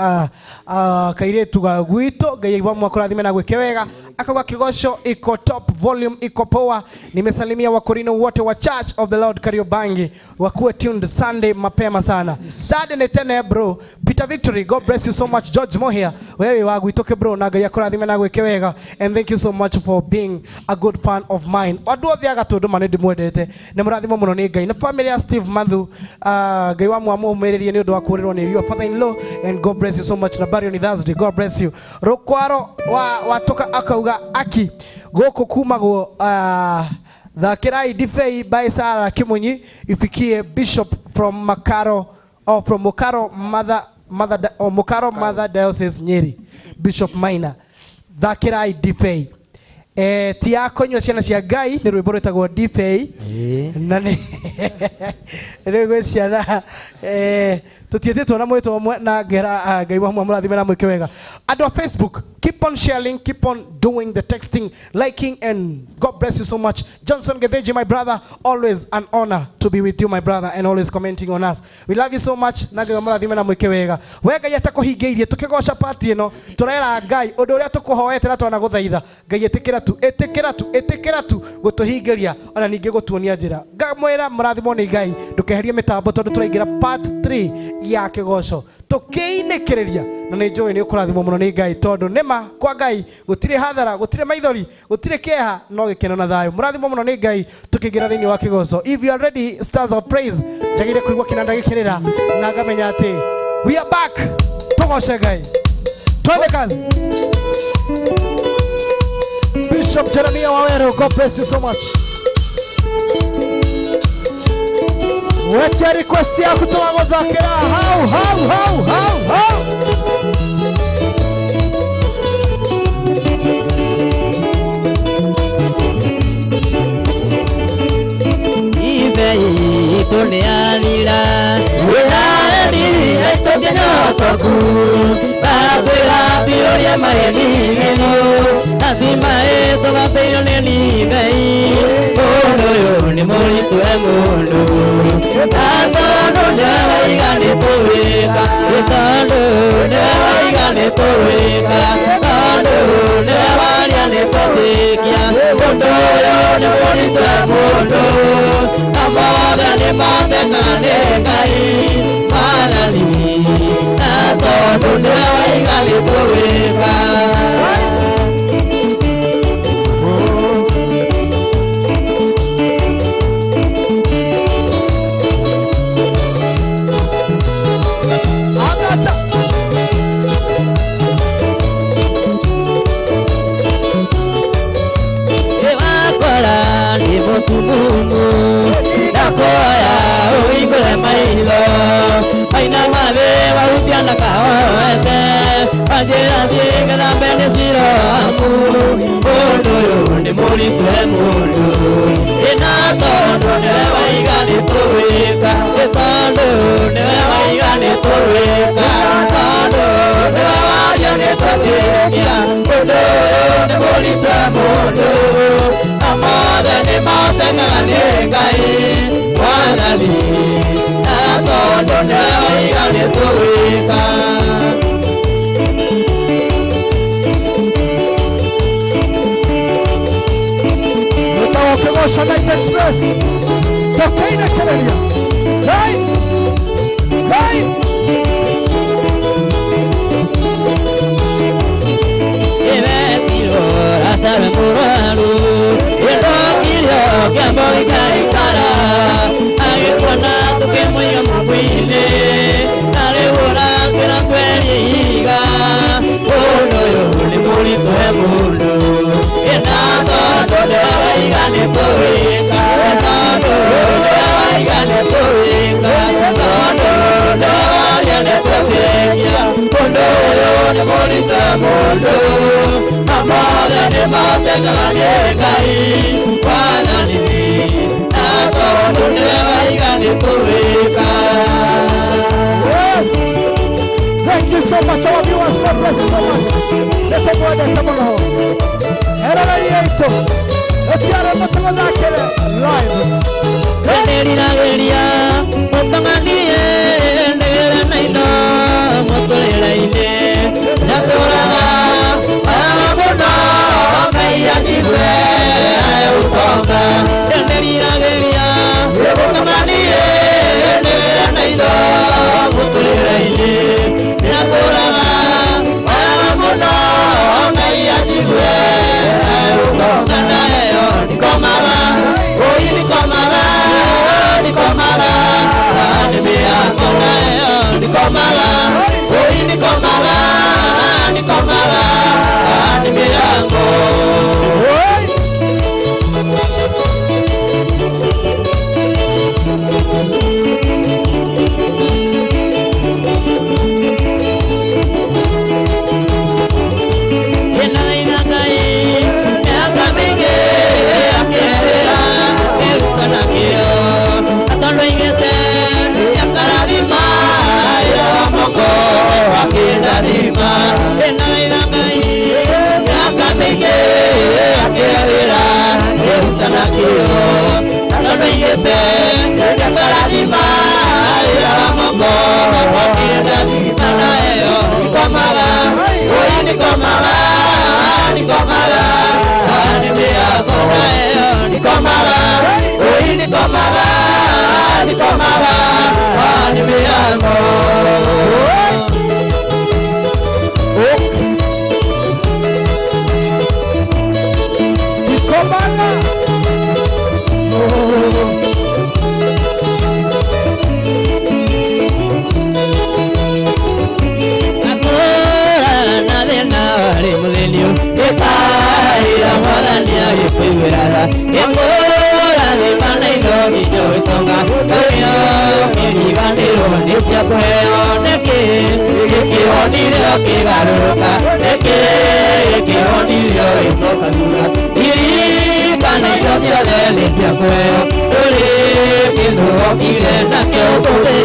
kairĩtu ga gwitũ. Ngai wa mwakũrathime na gwĩke wega. Akauga kigosho iko top, volume iko poa. Nimesalimia wakorino wote wa Church of the Lord Kariobangi wakuwe tuned Sunday mapema sana. Sunday ni tene bro. Peter Victory, God bless you so much. George Mohia, wewe wa gwitũ bro na Ngai akũrathime na gwĩke wega. And thank you so much for being a good fan of mine. Andũ othe a Gatũndũ ma nĩ ndĩmwendete. Nĩ mũrathimo mũno nĩ Ngai. Na family ya Steve Manthu, Ngai wa mwamũmĩrĩrie nĩ ũndũ wa kũũrĩrwo nĩ your father in law and God bless you so much. Na Barry on Thursday, God bless you. Rukwaro wa watoka akauga aki gũkũ kumagwo thakirai ndibei by Sarah Kimunyi ifikie Bishop from Makaro or from Mukaro Mother or Mukaro Mother Diocese Nyeri, Bishop Minor. Thakirai ndibei ti yakonyua ciana cia Ngai nĩ rwĩmbo rwĩtagwo ndibei na nĩ rĩu gwĩ ciana tũtiĩtĩtwo na mwĩtwo ũmwe na ngera Ngai wa mũrathime na mwĩke wega. Andũ a Facebook, keep on sharing, keep on doing the texting, liking, and God bless you so much. Johnson Getheji, my brother, always an honor to be with you, my brother, and always commenting on us. We love you so much. Na Ngai wa mũrathime na mwĩke wega. We Ngai atakũhingĩirie tũkĩgoca party ĩno tũrera Ngai ũndũ ũrĩa tũkũhoete na twanagũthaitha. Ngai ĩtĩkĩra tu, ĩtĩkĩra tu, ĩtĩkĩra tu gũtũhingĩria ona ningĩ gũtuonia njĩra. Ngamwĩra mũrathimwo nĩ Ngai ndũkeherie mĩtambo tondũ tũraingĩra part 3 ya kĩgoco tũkĩinĩkĩrĩria Na nĩ njũĩ nĩ ũkũrathimwo mũno nĩ Ngai tondũ nĩma kwa Ngai gũtirĩ hathara, gũtirĩ maithori, gũtirĩ kĩeha, no gĩkeno na thayũ. Mũrathimwo mũno nĩ Ngai tũkĩingĩra thĩinĩ wa kĩgoco. If you are ready, Stars of Praise, njagĩrĩire kũigua kĩnanda gĩkĩrĩra na ngamenya atĩ we are back. Tũgoce Ngai. Twende kazi. Bishop Jeremiah Waweru, God bless you so much. Wetia request yaku tũgagũthakĩra hau hau hau hau hau. Ibe tũnĩathira wĩraeri aitũkĩnyotoku barakwĩra tiũria maĩ nigĩthũ ati maĩ tũgateirwo nĩ nibei ũndũ ũyũ nĩ mũritũ e mũndũ na tondũ nĩwe waiga nĩtũwĩka tondũ nĩwe waiga nĩtũwĩka tondũ nĩwe waria nĩtwetĩkia ũndũ ũyũ nĩ mũritũ e mũndũ na mothe nĩ matekaga nĩ Ngai Mwathani na tondũ nĩwe waiga nĩtũwĩka. Ndakoya ũhingũre maitho maina mathĩ wahutia na kahoete wanjĩra thiĩ ngathambe nĩ Siloamu ũndũ ũyũ nĩ mũritũ e mũndũ ĩna tondũ nĩwe waiga nĩtũwĩka tondũ nĩwe waiga nĩtũwĩka tondũ nĩwe waria nĩtwetĩkia ũndũ ũyũ nĩ mũritũ e mũndũ na mothe nĩ matekaga nĩ Ngai Mwathani na tondũ nĩwe waiga nĩtũwĩka. Wĩtagwo Kĩgoco Night Express tũkĩinĩkĩrĩria. Hey! Hey! Ĩbetirwo Lazaro mũrwaru ĩndokirio kĩambo gĩkaikara agĩkuona tũkĩmũiga mũkui-inĩ na rĩu ũratwĩra twerie ihiga ũndũ ũyũ nĩ mũritũ he mũndũ ĩna tondũ nĩwe waiga nĩtũwĩka tondũ nĩwe waiga nĩtũwĩka tondũ nĩwe waria nĩtwetĩkia ũndũ ũyũ nĩ mũritũ he mũndũ na mothe nĩ matekaga nĩ Ngai Mwathani na tondũ nĩwe waiga nĩtũwĩka. Yes. Thank you so much, our viewers. God bless you so much. Nĩtũmwendete mũno. Eroreri aitũ, gũtiarĩ tũgũthakĩre live. Nĩriragĩria mũtong'anie ndĩgĩre na indo mũtũrĩre-inĩ ndatũraga wega mũno Ngai anjigue ũtonga nĩriragĩria mũtong'anie ndĩgĩre na indo mũtũrĩre-inĩ ndatũraga wega mũno Ngai anjigue ũtonga nayo ndikomaga oi ndikomaga ndikomaga nĩ mĩako nayo ndikomaga oi ndikomaga ndikomaga nĩ mĩako. Ĩna Ngai mĩaka mĩingĩ akĩrĩra ĩruta na kĩo tondũ aigĩte akarathima ĩra wa moko akĩndathima ĩna Ngai mĩaka mĩingĩ akĩrĩra ĩruta na kĩo tondũ aigĩte akarathima ĩra wa moko akĩndathima nayo ndikomaga oi ndikomaga ndikomaga nĩ mĩako nayo ndikomaga oi ndikomaga ndikomaga nĩ mĩako. Maga. Akora na thĩna warĩ mũthĩniũ ĩkaĩra mwathani agĩkũiguĩra tha ĩkũra thĩma na indo nginya ũgĩtonga ũrĩa ũkĩriganĩrwo nĩ cia kũheo nĩkĩ gĩkĩhonire ũkĩgarũrũka nĩkĩ gĩkĩhonire ũgĩcoka thutha ririkana indo ciothe nĩ cia kũheo ndũrĩ kĩndũ wokire nakĩo ũkũrĩ.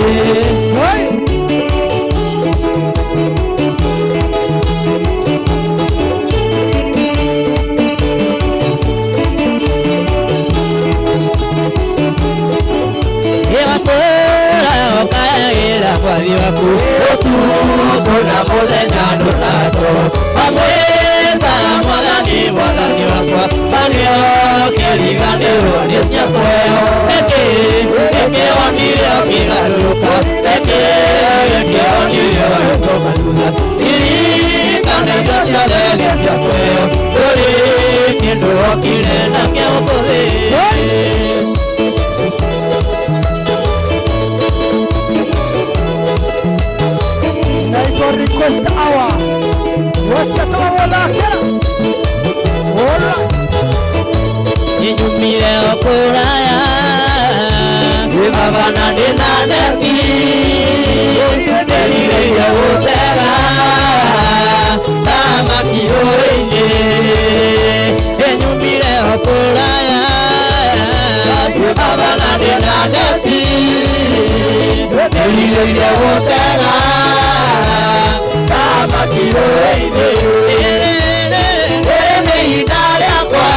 Mwathi waku ũtukũ na mũthenya ndũnatwo amwĩtaga mwathani mwathani wakwa manĩo kĩriganĩrwo nĩ cia kũheo nĩkĩ gĩkĩhonire ũkĩgarũrũka nĩkĩ gĩkĩhonire ũgĩcoka thutha ririkana indo ciothe nĩ cia kũheo ndũrĩ kĩndũ wokire nakĩo ũkũthĩ. Naitwa request hour. Wote tuwathakira. All right. Ninyumire okuraya Ni baba na ndĩna neti Nderirĩirie gũtega Thamaki rũĩ-inĩ Ninyumire okuraya Ni baba na ndĩna neti Nderirĩirie gũtega Thamaki rũĩ-inĩ Nĩ ihinda rĩakwa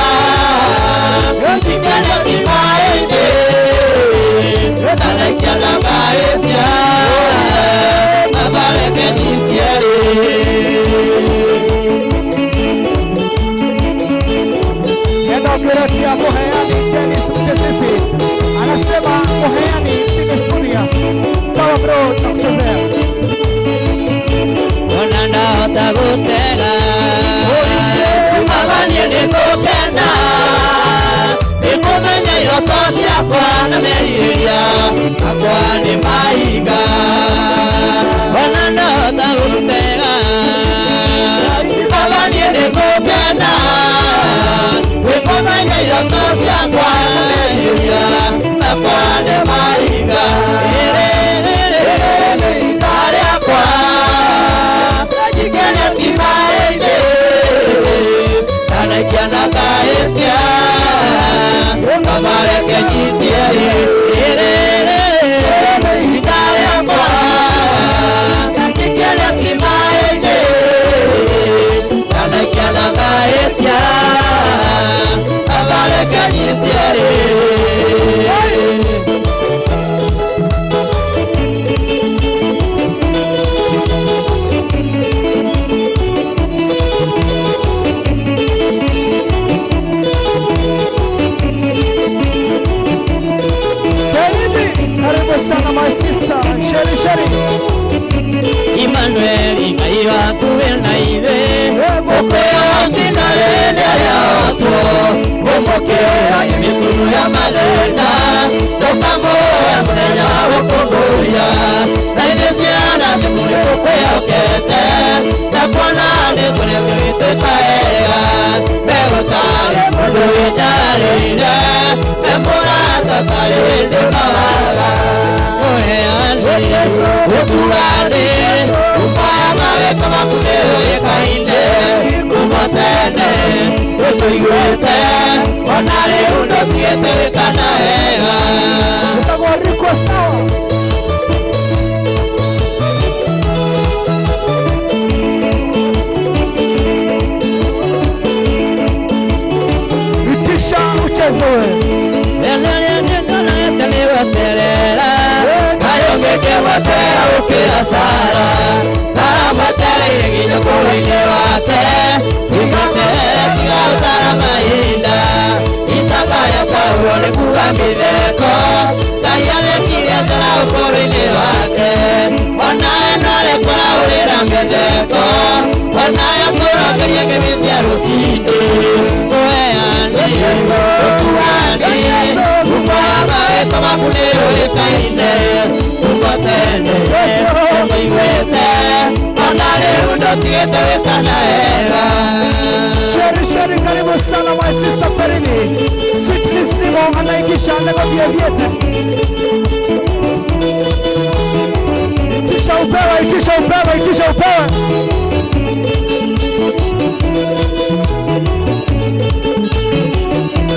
Neno Muheani Dennis Mtesisi anasema Muheani Dennis Mudia. Sawa bro, tunakuchezea. Ona ndahota gũtega Baba niĩ nĩngũkena Nĩngũmenya iroto ciakwa na merirĩria makwa nĩ mahinga Ona ndahota gũtega Baba niĩ nĩngũkena Nĩngũmenya iroto ciakwa na merirĩria makwa nĩ mahinga Rĩrĩ nĩ ihinda rĩakwa Njikene ti maĩ-inĩ Ndanakia kahĩtia Kamareke nyitie Rĩrĩ nĩ ihinda rĩakwa Njikene ti maĩ-inĩ Ndanakia kahĩtia Kamareke nyitie. Karibu sana my sister Sheri Sheri Emmanuel Ngai waku wĩna ithuĩ Mũkũyũ nginya rĩrĩa rĩotwo Ũmũkĩra mĩkuru ya mathĩna Ndũkamũoya mũthenya wa gũkũngũiya Na ithuĩ ciana ciaku nĩtũkwĩhokete Na kuona nĩ tũrĩ twĩtĩka wega Megũtarĩ mũndũ wĩnjararĩire Me mũrata tarĩ hĩndĩ mawaga Mũheani ũturani Umaya mawĩko maku nĩũĩkaine Kuma tene tũtũiguĩte Ona rĩu ndũtigĩte gwĩkana wega. Nĩtagwo request hour. Itisha uchezo we. Ũkĩra Sara Sara mwetereire nginya ũkũrũ-inĩ wake Tigaterere tiga gũtara mahinda Isaka rĩatahwo nĩ kuga mĩtheko Ngai athekire Sara ũkũrũ-inĩ wake Onawe no arĩkũrahũrĩra mĩtheko Onawe akũrongerie ngemi cia rũciinĩ Mũheani Nĩũtigĩte wĩkana wega. Sheri Sheri, karibu sana my sister Perili. Sweet listening anaikisha nĩgũthiĩ thiĩte. Itisha upewe, itisha upewe, itisha upewe.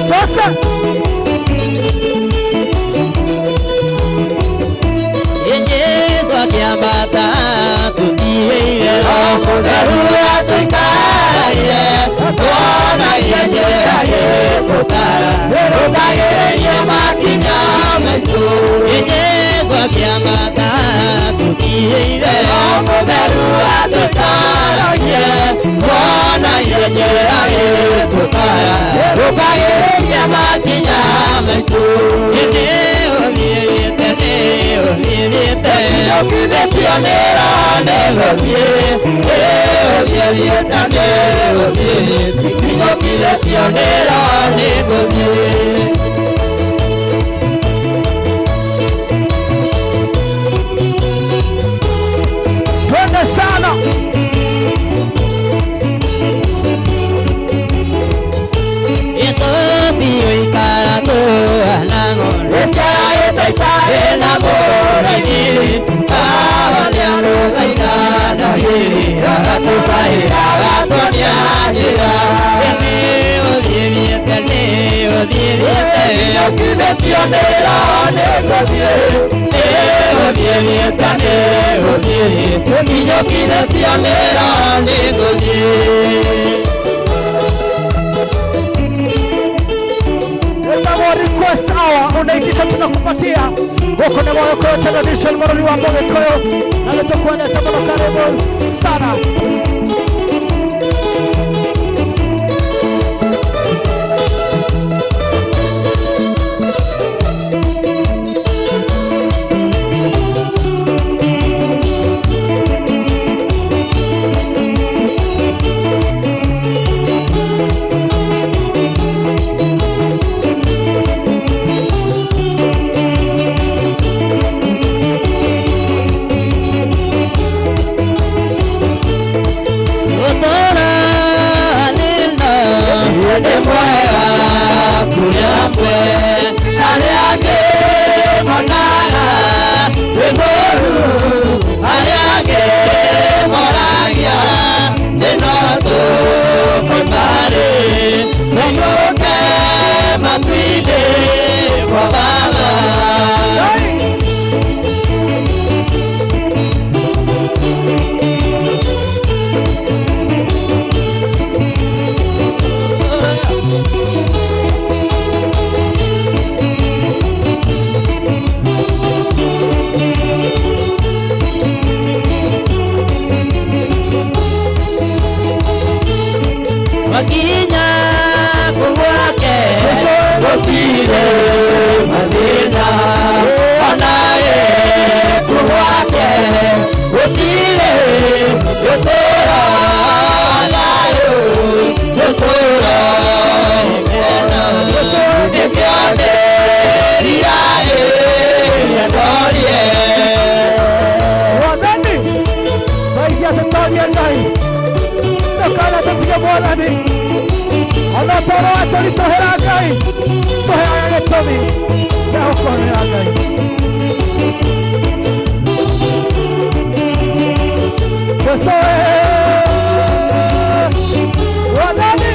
Sasa Yesu akĩambata tũthiĩire Mũtheru atũikaragie tuonagie njĩra gĩtũtara rũtagĩrĩrie makinya maitũ. Yesu akĩambata tũthiĩire Mũtheru atũikaragie tuonagie njĩra gĩtũtara rũtagĩrĩrie makinya maitũ. Nĩ ũthiĩte nĩ ũthiĩte kinyũkithĩtio nĩro nĩgũthiĩ Twende sana. Gĩtũthiũikara tũhana ng'ondu ciaĩte itarĩ na mũrĩithi Baba nĩarũthaitha na hĩrĩra agatũcaĩra agatuonia njĩra. Nĩ ũthiĩte nĩ ũthiĩte kinyũkithĩtio nĩro nĩgũthiĩ nĩ ũthiĩte nĩ ũthiĩte kinyũkithĩtio nĩro nĩgũthiĩ. Request hour unaitisha tunakupatia huko na Gikuyu Television Mũrori wa Mũgĩkũyũ na nĩtũkuonete mũno, karibu sana. Makinya kũgwake gũtirĩ mathĩna onaye kũgwake gũtirĩ gũtũra thayũ gũtũra gĩkeno nĩkĩo ndĩriraĩ ndorie. Mwathani tũigia tũtorie Ngai ndũkana tũtige Mwathani ona toro atũritũhĩra Ngai tũheage gĩtũmi gĩa gũkũhĩra Ngai. Jesũ Mwathani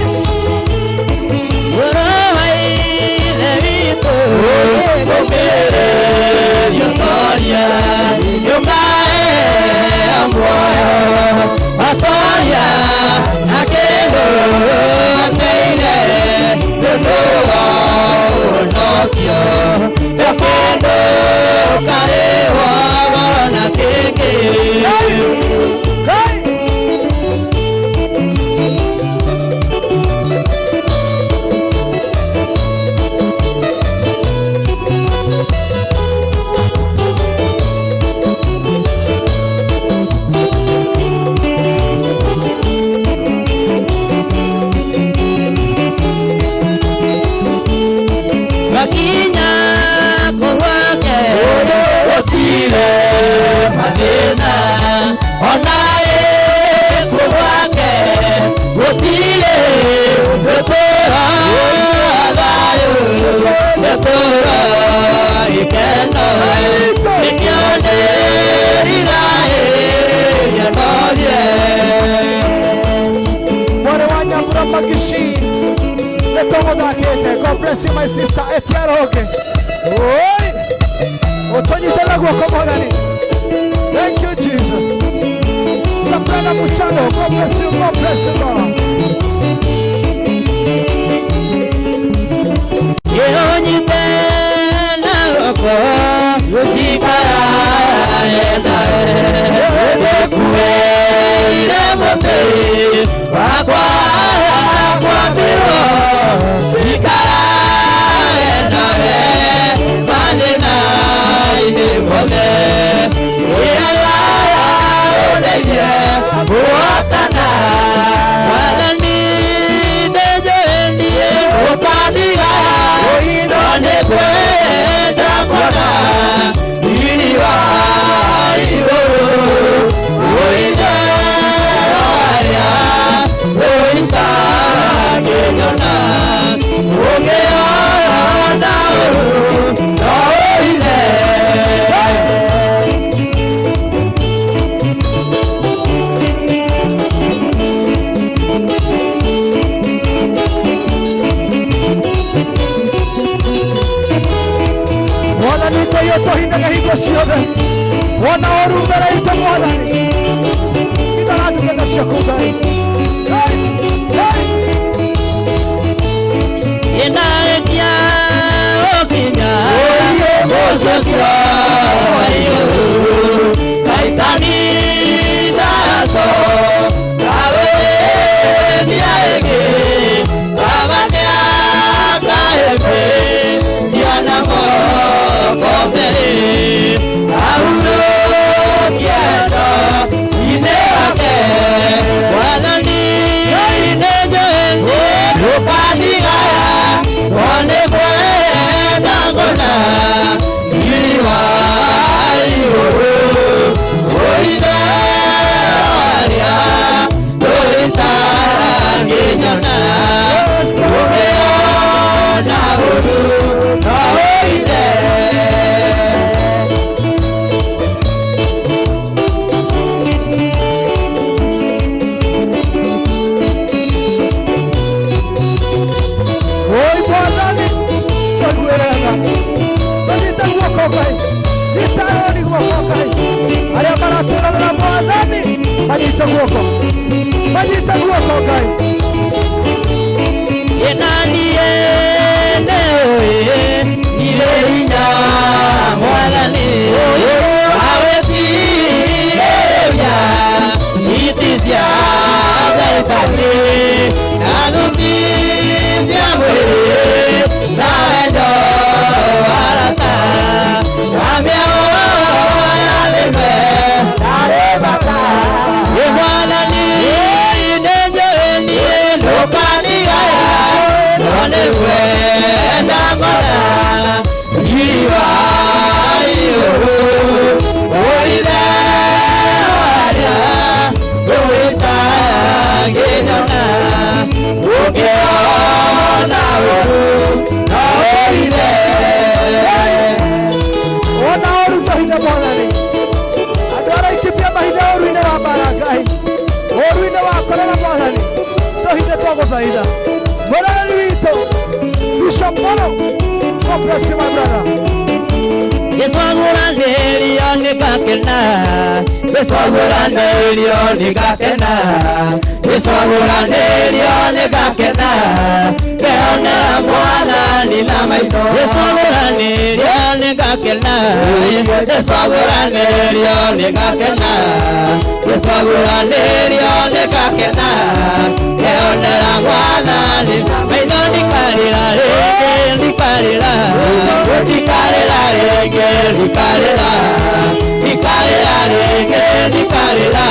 Ũhoro wa Ithe witũ gũkĩrĩrio toria nĩũkaheo muoyo atoria na kĩndũ ateire nĩũndũ wa ũhonokio to kĩndũ karĩhwo goro na kĩngĩ. Makinya kũgwake gũtirĩ mathĩna onaye Tũgũthakĩte. God bless you my sister Etiaroke. Oi! Ũtũnyite na guoko Mwathani. Thank you Jesus. Safrana Muchano, God bless you, God bless you Lord. Nyite na guoko ũtikara nawe ndĩkuĩire mũtĩ wakwa kwambĩrwo ikara nawe mathĩna-inĩ mothe wĩraga ũndeithie kũhotana Mwathani nĩnjũĩ niĩ ũkandiga no nĩngwenda kuona riri wa igũrũ ũithero arĩa ũitangĩnyona ũngĩona ũru no ũithe. Mwathani Ngai ũtũhithaga hingo ciothe wona ũru mbere itũ Mwathani ithara ndungata ciaku Ngai. Hey, hey. Nĩndarĩkia gũkinya mũciĩ ũcio wa igũrũ Caitani ndacoka gwĩthĩnia ĩngĩ Baba nĩakahĩmbĩria na moko merĩ ahurũkie ndo-inĩ wake Mwathani nĩnjũĩ ndũkandiga no nĩngwenda ngona riri wa igũrũ ũithero arĩa ndũitangĩnyona ũngĩona ũru no ũithe. Oi Mwathani tũiguĩre tha tũnyite guoko Ngai nyita Aroni guoko Ngai arĩa maratwĩrorera Mwathani manyite guoko Ngai. Ĩnaniĩ nĩũĩ irĩ hinya Mwathani awĩtigĩrĩria iti cia Caitani na thuti cia mwĩrĩ na wendo wa arata na mĩago ya thĩme tarĩ bata. Ĩ Mwathani nĩnjũĩ niĩ ndũkandigaya no nĩngwenda ngona riri wa igũrũ ũithero arĩa ndũitangĩnyona ũngĩona ũru no ũithe. Wona ũru tũhithe Mwathani andũ araikibia mahithe ũru-inĩ wa mbara Ngai ũru-inĩ wa korera Mwathani tũhithe twagũthaitha mwĩroreri witũ Bishop Polo, God bless you my brother. Nĩtwagũranĩrio nĩngakena Nĩtwagũranĩrio nĩngakena Nĩtwagũranĩrio nĩngakena Ndeonera Mwathani na maitho Nĩtwagũranĩrio nĩngakena Nĩtwagũranĩrio nĩngakena Nĩtwagũranĩrio nĩngakena Ndeonera Mwathani na maitho ndikarĩra rĩngĩ ndikarĩra ndikarĩra rĩngĩ ndikarĩra ndikarĩra rĩngĩ ndikarĩra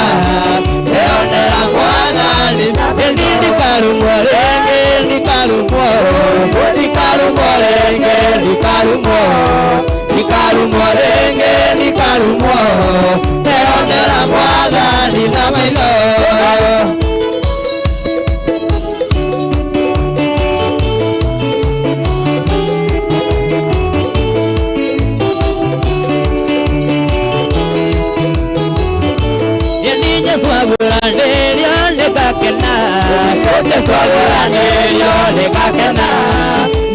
ndeonera Mwathani ĩndi ndikarumwo rĩngĩ ndikarumwo ndikarumwo rĩngĩ ndikarumwo ndikarumwo rĩngĩ ndikarumwo ndeonera Mwathani na maitho. Nĩtwagũranĩrio nĩngakena Nĩtwagũranĩrio nĩngakena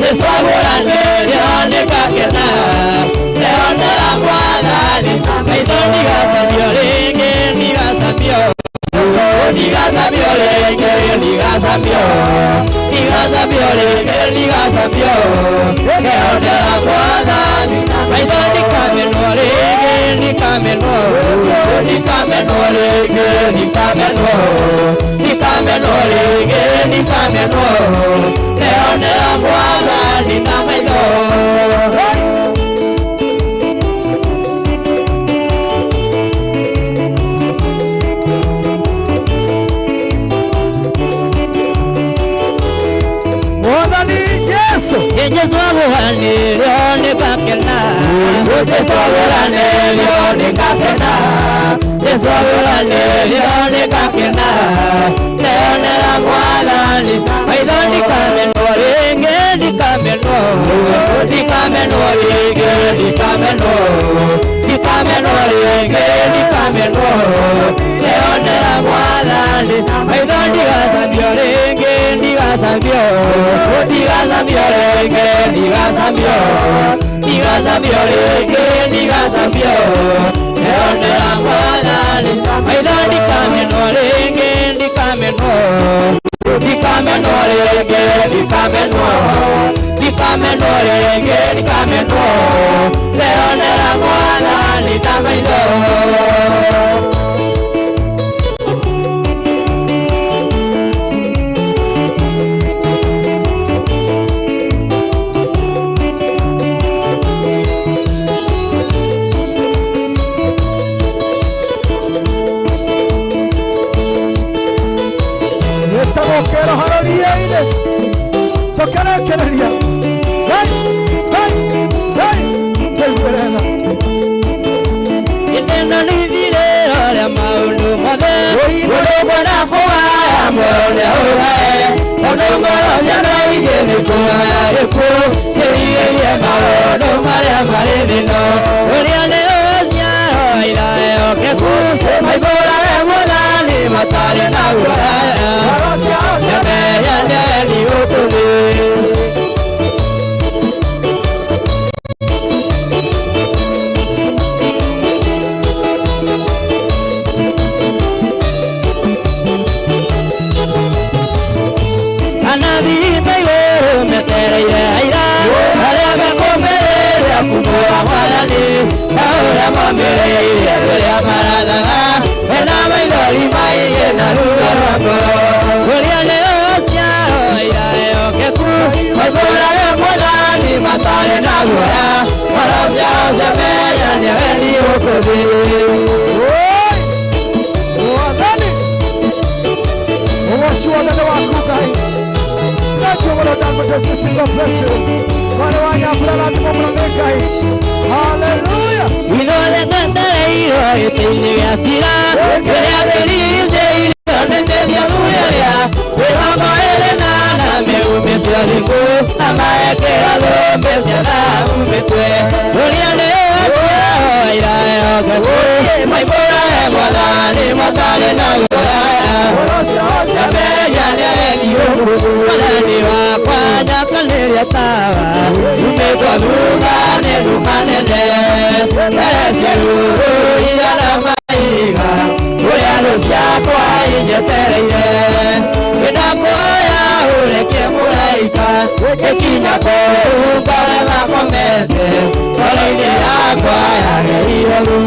Jesu aguranĩrio nĩngakena ndeyonera mwathani maitho ndigacambio rĩngĩ ndigacambio ndigacambio rĩngĩ ndigacambio ndigacambio rĩngĩ ndigacambio ndeyonera mwathani maitho ndikamenwo rĩngĩ ndikamenwo ndikamenwo rĩngĩ ndikamenwo ndikamenwo rĩngĩ ndikamenwo ndeyonera mwathani na maitho. Mwathani Jesu. Jesu aguranĩrio nĩngakena Jesu aguranĩrio nĩngakena Jesu aguranĩrio nĩngakena ndeyonera mwathani maitho ndikamenwo rĩngĩ ndikamenwo ndikamenwo rĩngĩ ndikamenwo ndikamenwo rĩngĩ ndikamenwo ndeyonera mwathani maitho ndigacambio rĩngĩ ndigacambio ndigacambio rĩngĩ ndigacambio ndigacambio rĩngĩ ndigacambio ndeyonera mwathani maitho ndikamenwo rĩngĩ ndikamenwo ndikamenwo rĩngĩ ndikamenwo ndikamenwo rĩngĩ ndikamenwo ndeyonera mwathani na maitho. Gĩtagwo kĩrohororia-inĩ tũkerekereria hey, hey, hey, tũiguĩre tha. Itendo nĩ ithirĩro rĩa maũndũ mothe ũndũ ngwenda kũgaya muoyo nĩũgae tondũ ngoro cia aingĩ nĩ kũgaya gĩkuũ ciĩrirĩrie maũndũ marĩa marĩ thĩ-ĩno ũrĩa nĩ ũciaro iraehokeku maimbũrage mwathani matarĩ na guoya ciamenya nĩ gũkũ thĩ. Anabii me igũrũ metereire aira arĩa mekũmĩrĩria kumbũra mwathani ta ũrĩa momĩrĩirie rĩrĩa marathaga mena maithori maingĩ na ruo rwa ngoro ũrĩa nĩ ũciaro iraehokeku maimbũrage mwathani matarĩ na guoya ngoro ciao ciamenya nĩwe nĩ gũkũ thĩ. Mwathani ũgoci wothe nĩ waku Ngai. Thank you, Lord God, for God bless you. Mwana wa Nyambura rathimwo mũno nĩ Ngai. Hallelujah. Ithuothe twetereirwo gĩtĩ-inĩ gĩa cira kĩrĩa kĩrigicĩirio nĩ thĩ cia thuri arĩa mĩrongo ĩrĩ na ana meumĩtio thikũ na maekĩrwo thũmbĩ cia thahabu mĩtwe ũrĩa nĩ ũciaro iraehokeku maimbũrage mwathani matarĩ na guoya ciamenya nĩ mwathani wakwa njakanĩria tawa umĩtwo thutha nĩ nduma nene mbere cia ruru igana maiga ũrĩa thũ ciakwa injetereire nĩndakũhoya ũreke mũraika ĩkinya kũu ngore makomete ngoro-inĩ yakwa yage ihoru.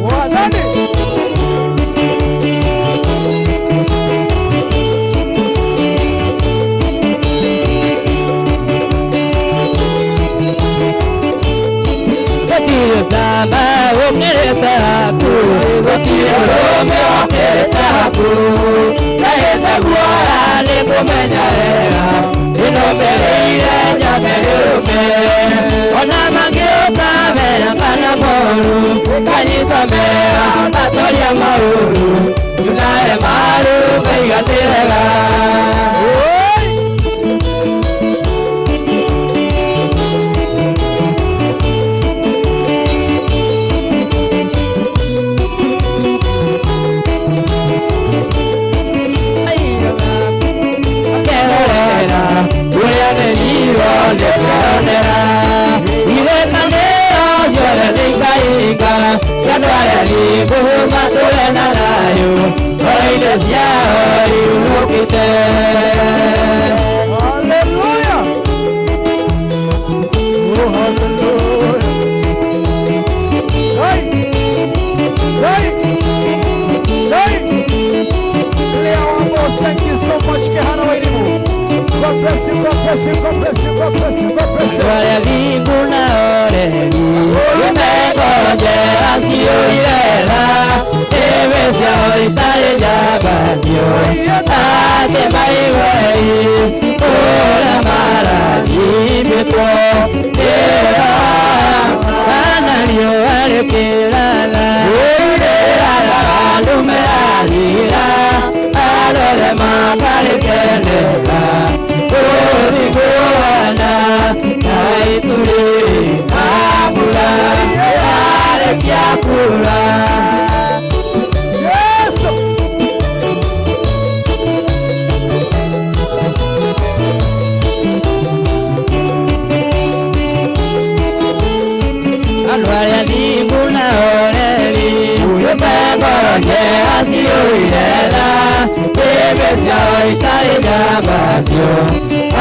Mwathani Gũtirĩ ũkĩrĩte haku gũtirĩ ũrũme ũkĩrĩte haku ndahĩte guoya nĩ kũmenya wega nĩnũmĩrĩire nyambe ndĩrũme ona mangĩũka mega kana moru kanyita mega ngatoria maũru nyunae maru ngaiga nĩ wega. arĩa thingu matũre na thayũ ora indo ciao ihurũkĩte. Hallelujah. Oh, hallelujah. Hey, hey, hey. Clear our boss. Thank you so much, Kehana Wairimu. God bless you, God bless you, God bless you, God bless you, God bless you. Andũ arĩa thingu na oreri mengoro njega ciũire tha nĩmĩ ciao itarĩ njambanio atĩ maigue ũrĩa marathimĩtwo nĩra kana riũa rĩkĩratha rĩrathaga ndume yathira andũ othe makarĩkenera ũthikũana na itu rĩrĩ na mbura yarĩkia kura. Yesu. Andũ arĩa thingu na oreri mengoro njega ciũire tha nĩmĩ ciao itarĩ njambanio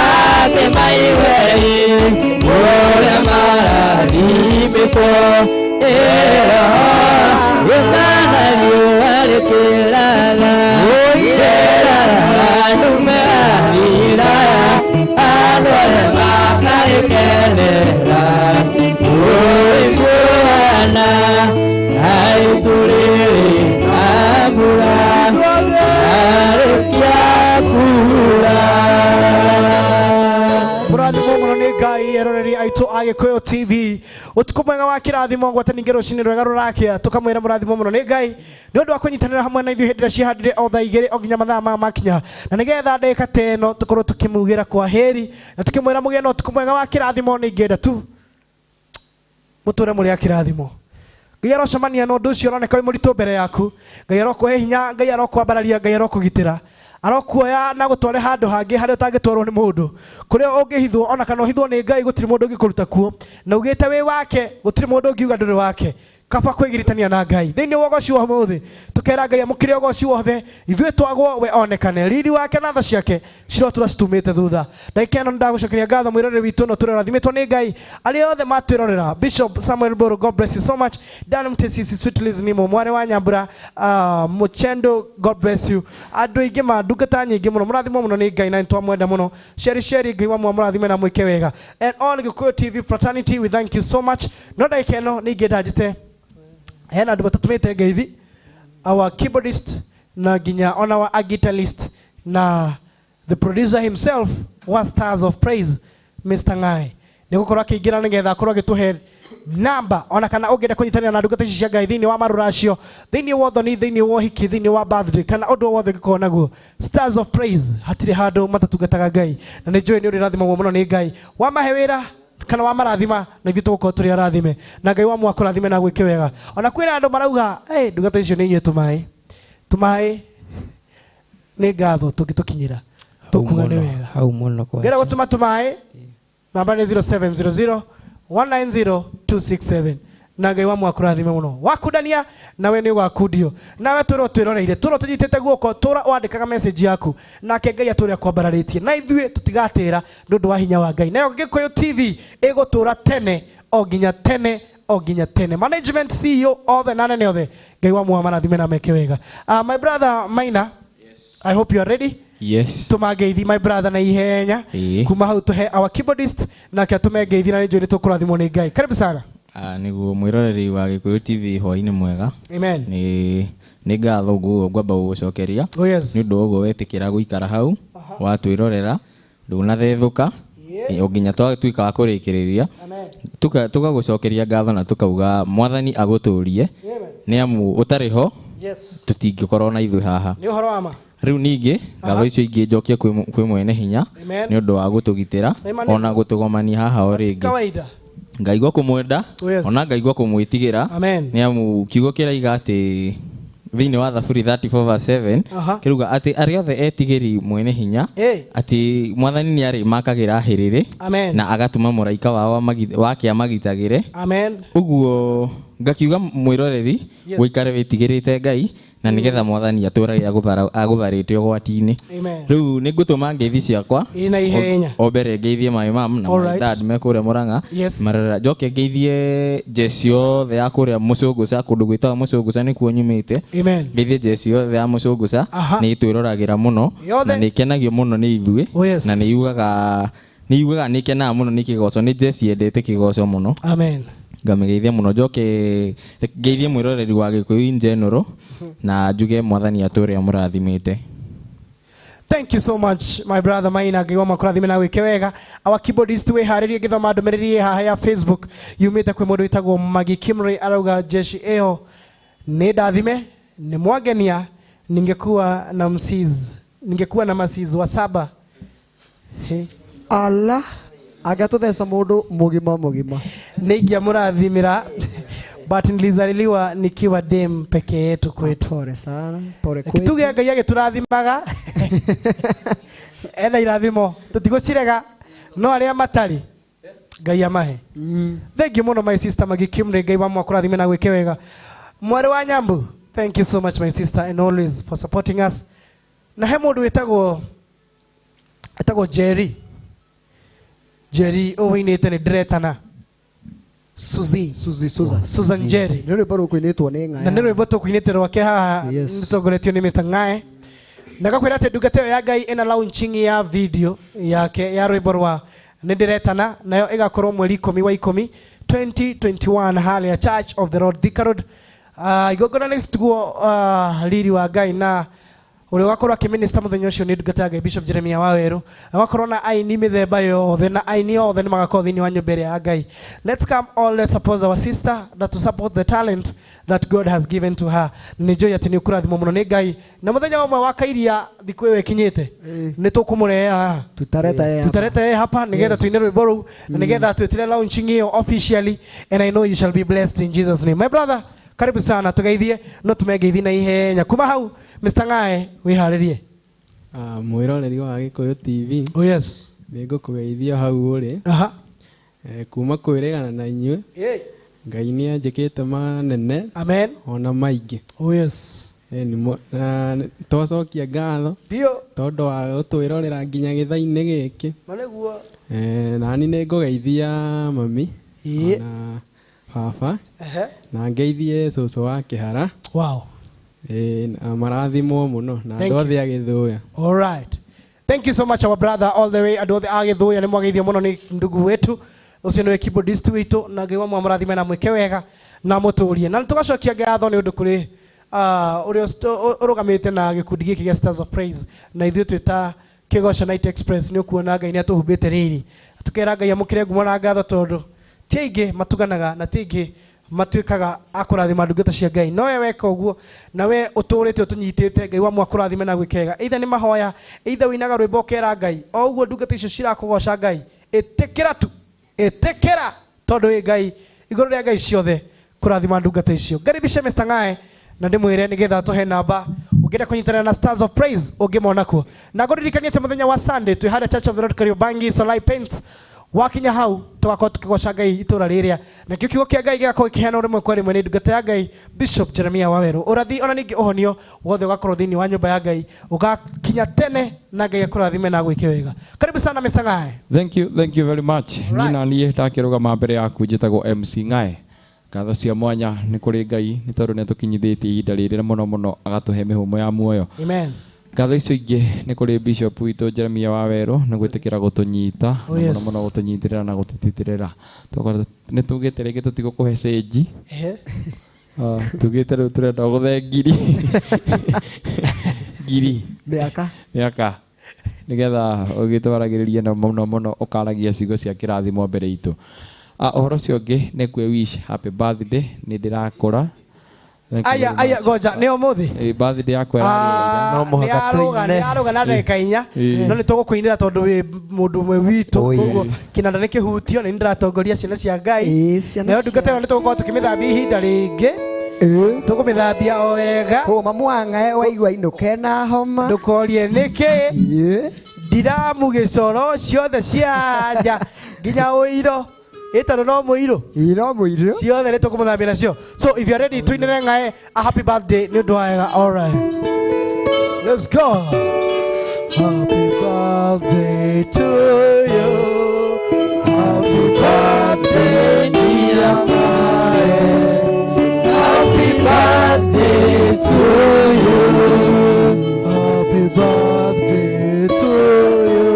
atĩ maigue ũrĩa marathimĩtwo ĩro kana riũa rĩkĩratha rĩrathaga ndume yathira andũ othe makarĩkenera ũiguana na itu rĩrĩ na mbura yarĩkia kura. Mũrathimwo mũno nĩ Ngai eroreri aitũ a Gĩkũyũ TV ũtukũ mwega wa kĩrathimo ngwatanĩngĩ rũcinĩ rwega rũrakĩa tũkamwĩra mũrathimwo mũno nĩ Ngai nĩ ũndũ wa kũnyitanĩra hamwe na ithuĩ hĩndĩ ĩrĩa ciahandire o thaa 2 o nginya mathaa maya makinya na nĩgetha ndagĩka ta ĩno tũkorwo tũkĩmugĩra kwa heri na tũkĩmwĩra mũgĩe na ũtukũ mwega wa kĩrathimo. Nĩ ingĩenda tu mũtũre mũrĩ a kĩrathimo. Ngai arocemania na ũndũ ũcio ũroneka wĩ mũritũ mbere yaku. Ngai arokũhe hinya, Ngai arokwambararia, Ngai arokũgitĩra, arokuoya na gũtware handũ hangĩ harĩa ũtangĩtwarwo nĩ mũndũ, kũrĩa ũngĩhithwo ona kana ũhithwo nĩ Ngai gũtirĩ mũndũ ũngĩkũruta kuo, na ugĩte wĩ wake gũtirĩ mũndũ ũngiuga ndũrĩ wake. Kaba kwĩgiritania na Ngai thĩinĩ wa ũgoci wa ũmũthĩ tũkera Ngai amũkĩre ũgoci wothe ithuĩ twagwo we onekane riri wake na tha ciake cirotũra citumĩte thutha. Ndagĩka ĩno nĩndagũcokeria ngatho mwĩroreri witũ no tũrerathimĩtwo nĩ Ngai arĩa othe matwĩrorera. Bishop Samuel Boro, God bless you so much. Dan Mutesisi, Sweet Liz Nimo, mwarĩ wa Nyambura, Muchendo, God bless you. Andũ aingĩ ma ndungata nyingĩ mũno mũrathimwo mũno nĩ Ngai na nĩtwamwenda mũno. Sheri Sheri, Ngai wamwe mũrathime na mwĩke wega. And all Gĩkũyũ TV fraternity, we thank you so much. No ndagĩka ĩno nĩ ingĩenda njĩte hena andũ matatũmĩte ngeithi, our keyboardist na nginya ona our guitarist na the producer himself wa Stars of Praise Mr. Ngai nĩ gũkorwo akĩingĩra nĩgetha akorwo agĩtũhe namba ona kana ũngĩenda kũnyitanĩra na ndungata ici cia Ngai thĩinĩ wa marũracio, thĩinĩ wa ũthoni, thĩinĩ wa ũhiki, thĩinĩ wa birthday kana ũndũ o wothe ũngĩkorwo naguo. Stars of Praise hatirĩ handũ matatungataga Ngai na nĩ njũĩ nĩ ũrĩrathimagwo mũno nĩ Ngai. Wamahe wĩra kana wa marathima na ithuĩ tũgũkorwo tũrĩ arathime na Ngai wa mwakũrathime na gwĩke wega. Ona kwĩna andũ marauga hey, ndungata icio nĩ inyuĩ tũmaĩ tũmaĩ nĩ ngatho tũngĩtũkinyĩra tũkuga nĩ wega hau mũno kwa ngĩenda gũtũma tũmaĩ namba nĩ 0700 190 267 na Ngai wa mwakũrathime mũno. Wakundania nawe nĩ ũgakundio nawe tũrwo twĩroreire tũrwo tũnyitĩte guoko tũra wandĩkaga message yaku nake Ngai atũrĩa kwambararĩtie na ithuĩ tũtigatĩra nĩ ũndũ wa hinya wa Ngai. Nayo Gĩkũyũ TV ĩgũtũra tene o nginya tene o nginya tene. Management CEO othe na anene othe Ngai wa mwamarathime na meke wega. My brother Maina, yes. I hope you are ready. Yes. Tumangeithi my brother na ihenya kuma hau tuhe our keyboardist nake atumengeithi na nĩ njũĩ nĩ tũkũrathimwo nĩ Ngai. Karibu sana. Nĩguo mwĩroreri wa Gĩkũyũ TV hwaĩ-inĩ mwega. Amen. Nĩ ngatho ngwamba gũgũcokeria. Oh yes. Nĩ ũndũ wa ũguo wetĩkĩra gũikara hau watwĩrorera ndũnathethũka o nginya twatuĩka wa kũrĩkĩrĩria. Tũgagũcokeria ngatho na tũkauga Mwathani agũtũrie nĩ amu ũtarĩ ho tũtingĩkorwo na ithuĩ haha. Nĩ ũhoro wa ma. Rĩu ningĩ ngatho icio ingĩ njokie kwĩ mwene hinya nĩ ũndũ wa gũtũgitĩra ona gũtũgomania haha o rĩngĩ. Kawaida. Ngai kũmwenda ona Ngai kũmwĩtigĩra nĩ amu kiugo kĩraiga atĩ thĩinĩ wa Thaburi 34:7 kĩruga atĩ arĩa othe etigĩri mwene hinya atĩ Mwathani nĩ arĩmakagĩra hĩrĩrĩ na agatũma mũraika wao wake amagitagĩre. Amen. Ũguo Ngakiuga mwiroreri wikare witigirite Ngai na nigetha mwathani atũrage agũtharĩte ũgwati-inĩ. Rĩu nĩ ngũtũma ngeithi ciakwa Ĩ na ihenya. O mbere ngeithie my mom na my dad me kũrĩa Murang'a. Marera njoke ngeithie jeci yothe ya kũrĩa Mũcũngũca, kũndũ gwĩtagwo Mũcũngũca nĩkuo nyumĩte. Ngeithie jeci yothe ya Mũcũngũca nĩ ĩtwĩroragĩra mũno na nĩ ĩkenagio mũno nĩ ithuĩ na nĩ yugaga nĩ ĩkenaga mũno nĩ kĩgoco, nĩ jeci yendete kĩgoco mũno. Amen. Ngamĩgeithia mũno njoke ngeithie mwĩroreri wa Gĩkũyũ in general na njuge mwathani atũre amũrathimĩte. Thank you so much my brother Maina, Ngai wa makũrathime na wĩke wega. Our keyboardist wĩharĩrie ngĩthoma ndũmĩrĩri haha ya Facebook yumĩte kwĩ mũndũ wĩtagwo Magi Kimri, arauga jeshi ĩyo nĩ ndathime nĩ mwangenia, ningekuwa na msiz, ningekuwa na masiz wa saba. Hey. Allah agatũtheca mũndũ mũgima mũgima. Nĩingĩamũrathimĩra but nilizaliliwa nikiwa dem peke yetu kwetu. Pole sana, pole kwetu. Kituge Ngai agĩtũrathimaga ena irathimo tũtigũcirega no arĩa matarĩ Ngai amahe. Thank you mũno my sister Magi Kimri, Ngai wa mwakũrathime na gwĩke wega. Mwarĩ wa Nyambu, thank you so much my sister and always for supporting us. Na he mũndũ wĩtagwo Jerry. Jerry ũwĩinĩte nĩ ndĩretana Suzy. Susan Jerry. Nĩ rwĩmbo rũkũinĩtwo nĩ Ng'ae. Na nĩ rwĩmbo tũkũinĩte rwake haha nĩtongoretio nĩ Mr. Ng'ae. Na ngakwĩra atĩ ndungata ĩyo ya Ngai ĩna launching ya video yake ya rwĩmbo rwa nĩ ndĩretana, nayo ĩgakorwo mweri 10 wa 10 2021 harĩa Church of the Lord Thika Road. Igongona nĩ tuguo riri wa Ngai na ũrĩa ũgakorwo akĩminista mũthenya ũcio nĩ ndungata ya Ngai Bishop Jeremiah Waweru. Agakorwo na aini mĩthemba yothe na aini othe nĩ magakorwo thĩinĩ wa nyũmba ĩrĩa ya Ngai. Let's come all, let's support our sister, that to support the talent that God has given to her. Nĩ njũĩ atĩ nĩ ũkũrathimwo mũno nĩ Ngai. Na mũthenya ũmwe wa kairia thikũ ĩyo ĩkinyĩte nĩ tũkũmũrehe haha. Tutareta yeye hapa nĩgetha tuine rwĩmbo rũu na nĩgetha twĩtĩre launching ĩyo officially, and I know you shall be blessed in Jesus name. My brother, karibu sana tugeithie no tumengeithi na ihenya. Kuma hau Mr. Ng'ae wĩharĩrie. Mwĩroreri wa Gĩkũyũ TV. Oh yes. Nĩ ngũkũgeithia hau ũrĩ. Kuma kwĩregana na inyuĩ. Ngai nĩ anjĩkĩte manene. Amen. Ona maingĩ. Oh yes. Na twacokia ngatho. Ndio. Tondũ wa gũtwĩrorera nginya gĩthaa-inĩ gĩkĩ. Ma nĩguo. Nani nĩ ngũgeithia mami. Ona baba. Na ngeithie cũcũ wa Kĩhara. Wow. Marathimwo mũno na andũ othe a Gĩthũya. All right. Thank you so much our brother all the way andũ othe a Gĩthũya nĩ mwageithio mũno nĩ ndugu wetu ũcio nĩwe keyboardist witũ na Ngai wa mwamũrathime na mwĩke wega na mũtũrie. Na tũgacokia ngatho nĩ ũndũ kũrĩ ũrĩa ũrũgamĩte na gĩkundi gĩkĩ gĩa Stars of Praise na ithuĩ twĩta Kĩgoco Night Express nĩ ũkuona Ngai nĩ atũhumbĩte rĩrĩ. Tũkera Ngai amũkĩre ngumo na ngatho tondũ ti aingĩ matuganaga na ti aingĩ matuĩkaga akũrathima ndungata cia Ngai. No we weka ũguo na we ũtũrĩte ũtũnyitĩte Ngai wa mwakũrathime na gwĩkega. Either nĩ mahoya, either wĩinaga rwĩmbo ũkera Ngai, o ũguo ndungata icio cirakũgoca Ngai, ĩtĩkĩra tu, ĩtĩkĩra tondũ wĩ Ngai igũrũ rĩa Ngai ciothe kũrathima ndungata icio. Ngaribishe Mr. Ng'ae na ndĩmwĩre nĩgetha tũhe namba ũngĩenda kũnyitanĩra na Stars of Praise ũngĩmona kuo. Na ngũririkanie atĩ mũthenya wa Sunday twĩ harĩa Church of the Lord Kariobangi Solai Paints. Wakinya hau tugakorwo tukigoca Ngai itũra rĩrĩa nakĩo kiugo kĩa Ngai gĩgakorwo gĩkĩheanwo rĩmwe kwa rĩmwe nĩ ndungata ya Ngai Bishop Jeremiah Waweru. Ũrathi ona ningĩ ũhonio wothe ũgakorwo thĩinĩ wa nyũmba ya Ngai ũgakinya tene na Ngai akũrathime na gwĩke wega. Karibu sana Mr. Ng'ae. Thank you very much. Niĩ na niĩ ndakĩrũgama mbere yaku njĩtagwo MC Ng'ae. Ngatho cia mwanya nĩ kũrĩ Ngai nĩ tondũ nĩ atũkinyithĩtie ihinda rĩrĩ mũno mũno agatũhe mĩhũmũ ya muoyo. Amen. Ngatho icio ingĩ nĩ kũrĩ Bishop witũ Jeremiah Waweru nĩ gwĩtĩkĩra gũtũnyita na mũno mũno gũtũnyitĩrĩra na gũtũtitirĩra. Nĩ tugĩte rĩngĩ tũtigũkũhe cĩnji. Tugĩte rĩu tũrenda gũthe ngiri. Ngiri. Mĩaka. Nĩgetha ũgĩtwaragĩrĩrie na mũno mũno ũkaragia ciugo cia kĩrathimo mbere itũ. Ũhoro ũcio ũngĩ nĩ kwĩ wish happy birthday, nĩ ndĩrakũra. Aya aya goja nĩ ũmũthĩ. Birthday yakwa no mũhaka tũine. Nĩ aruga na ndagĩka 4 no nĩ tũgũkũinĩra tondũ wĩ mũndũ ũmwe witũ koguo kĩnanda nĩ kĩhutio nĩ ndĩratongoria ciana cia Ngai. Nayo ndungata ĩno nĩ tũgũkorwo tũkĩmĩthambia ihinda rĩngĩ. Tũkũmĩthambia o wega. Kũma mwang'ae waigua inũke na homa. Ndũkorie nĩkĩ. Ndiramu gĩcoro ciothe cia nja nginya ũiro. Ä no må irå no må irå ciothe nä tå kå må thambia nacio. So if you are ready, tũinĩre ng'ae a happy birthday nĩ ũndũ wa wega. All right, let's go. Happy birthday to you. Happy birthday dear Mae. Happy birthday to you. Happy birthday to you.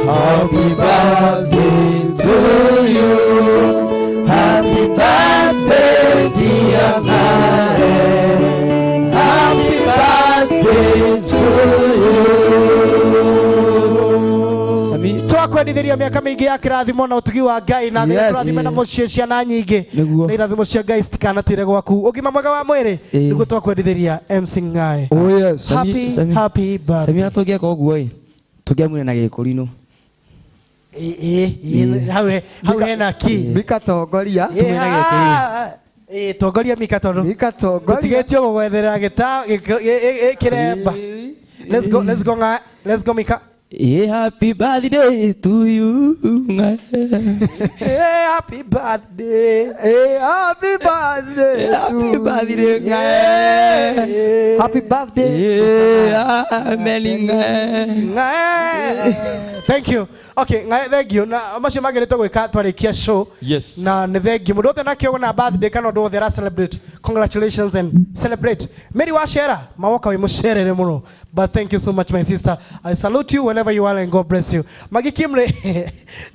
Happy birthday to you. Happy birthday dear Mae. Happy birthday to you. Twakwendithiria miaka mingi ya kirathimo na utugi wa Ngai na Ngai kurathime na muciĩ ciana nyingĩ na irathimo cia Ngai citikanatire gwaku ũgima mwega wa mwĩrĩ nĩguo twakwendithiria MC Ng'ae. Oh yes. Happy happy birthday. Samia tũngĩeka ũguo ĩ tũngĩamwĩra na gĩkũrinũ. Ĩ hau hena ki Mika tongoria. Ĩ tongoria Mika tondu Mika tongoria tũtigĩtio gũgwetherera gĩta kĩremba. Let's go, let's go Ng'ae, let's go Mika. Hey, happy birthday to you. Hey, happy birthday. Hey, happy birthday. Happy birthday. Yeah. Happy birthday. Yeah, Thank you. Okay, thank you. Na macio magĩrĩtwo gwĩka twarĩkia show. Yes. Na nĩ thank you. Mũndũ wothe nakĩo na birthday kana ũndũ wothe ara celebrate. Congratulations and celebrate. Mary Wachera, mawoka wĩ mũcerere mũno. But thank you so much my sister. I salute you whenever you are and God bless you. Magi Kimre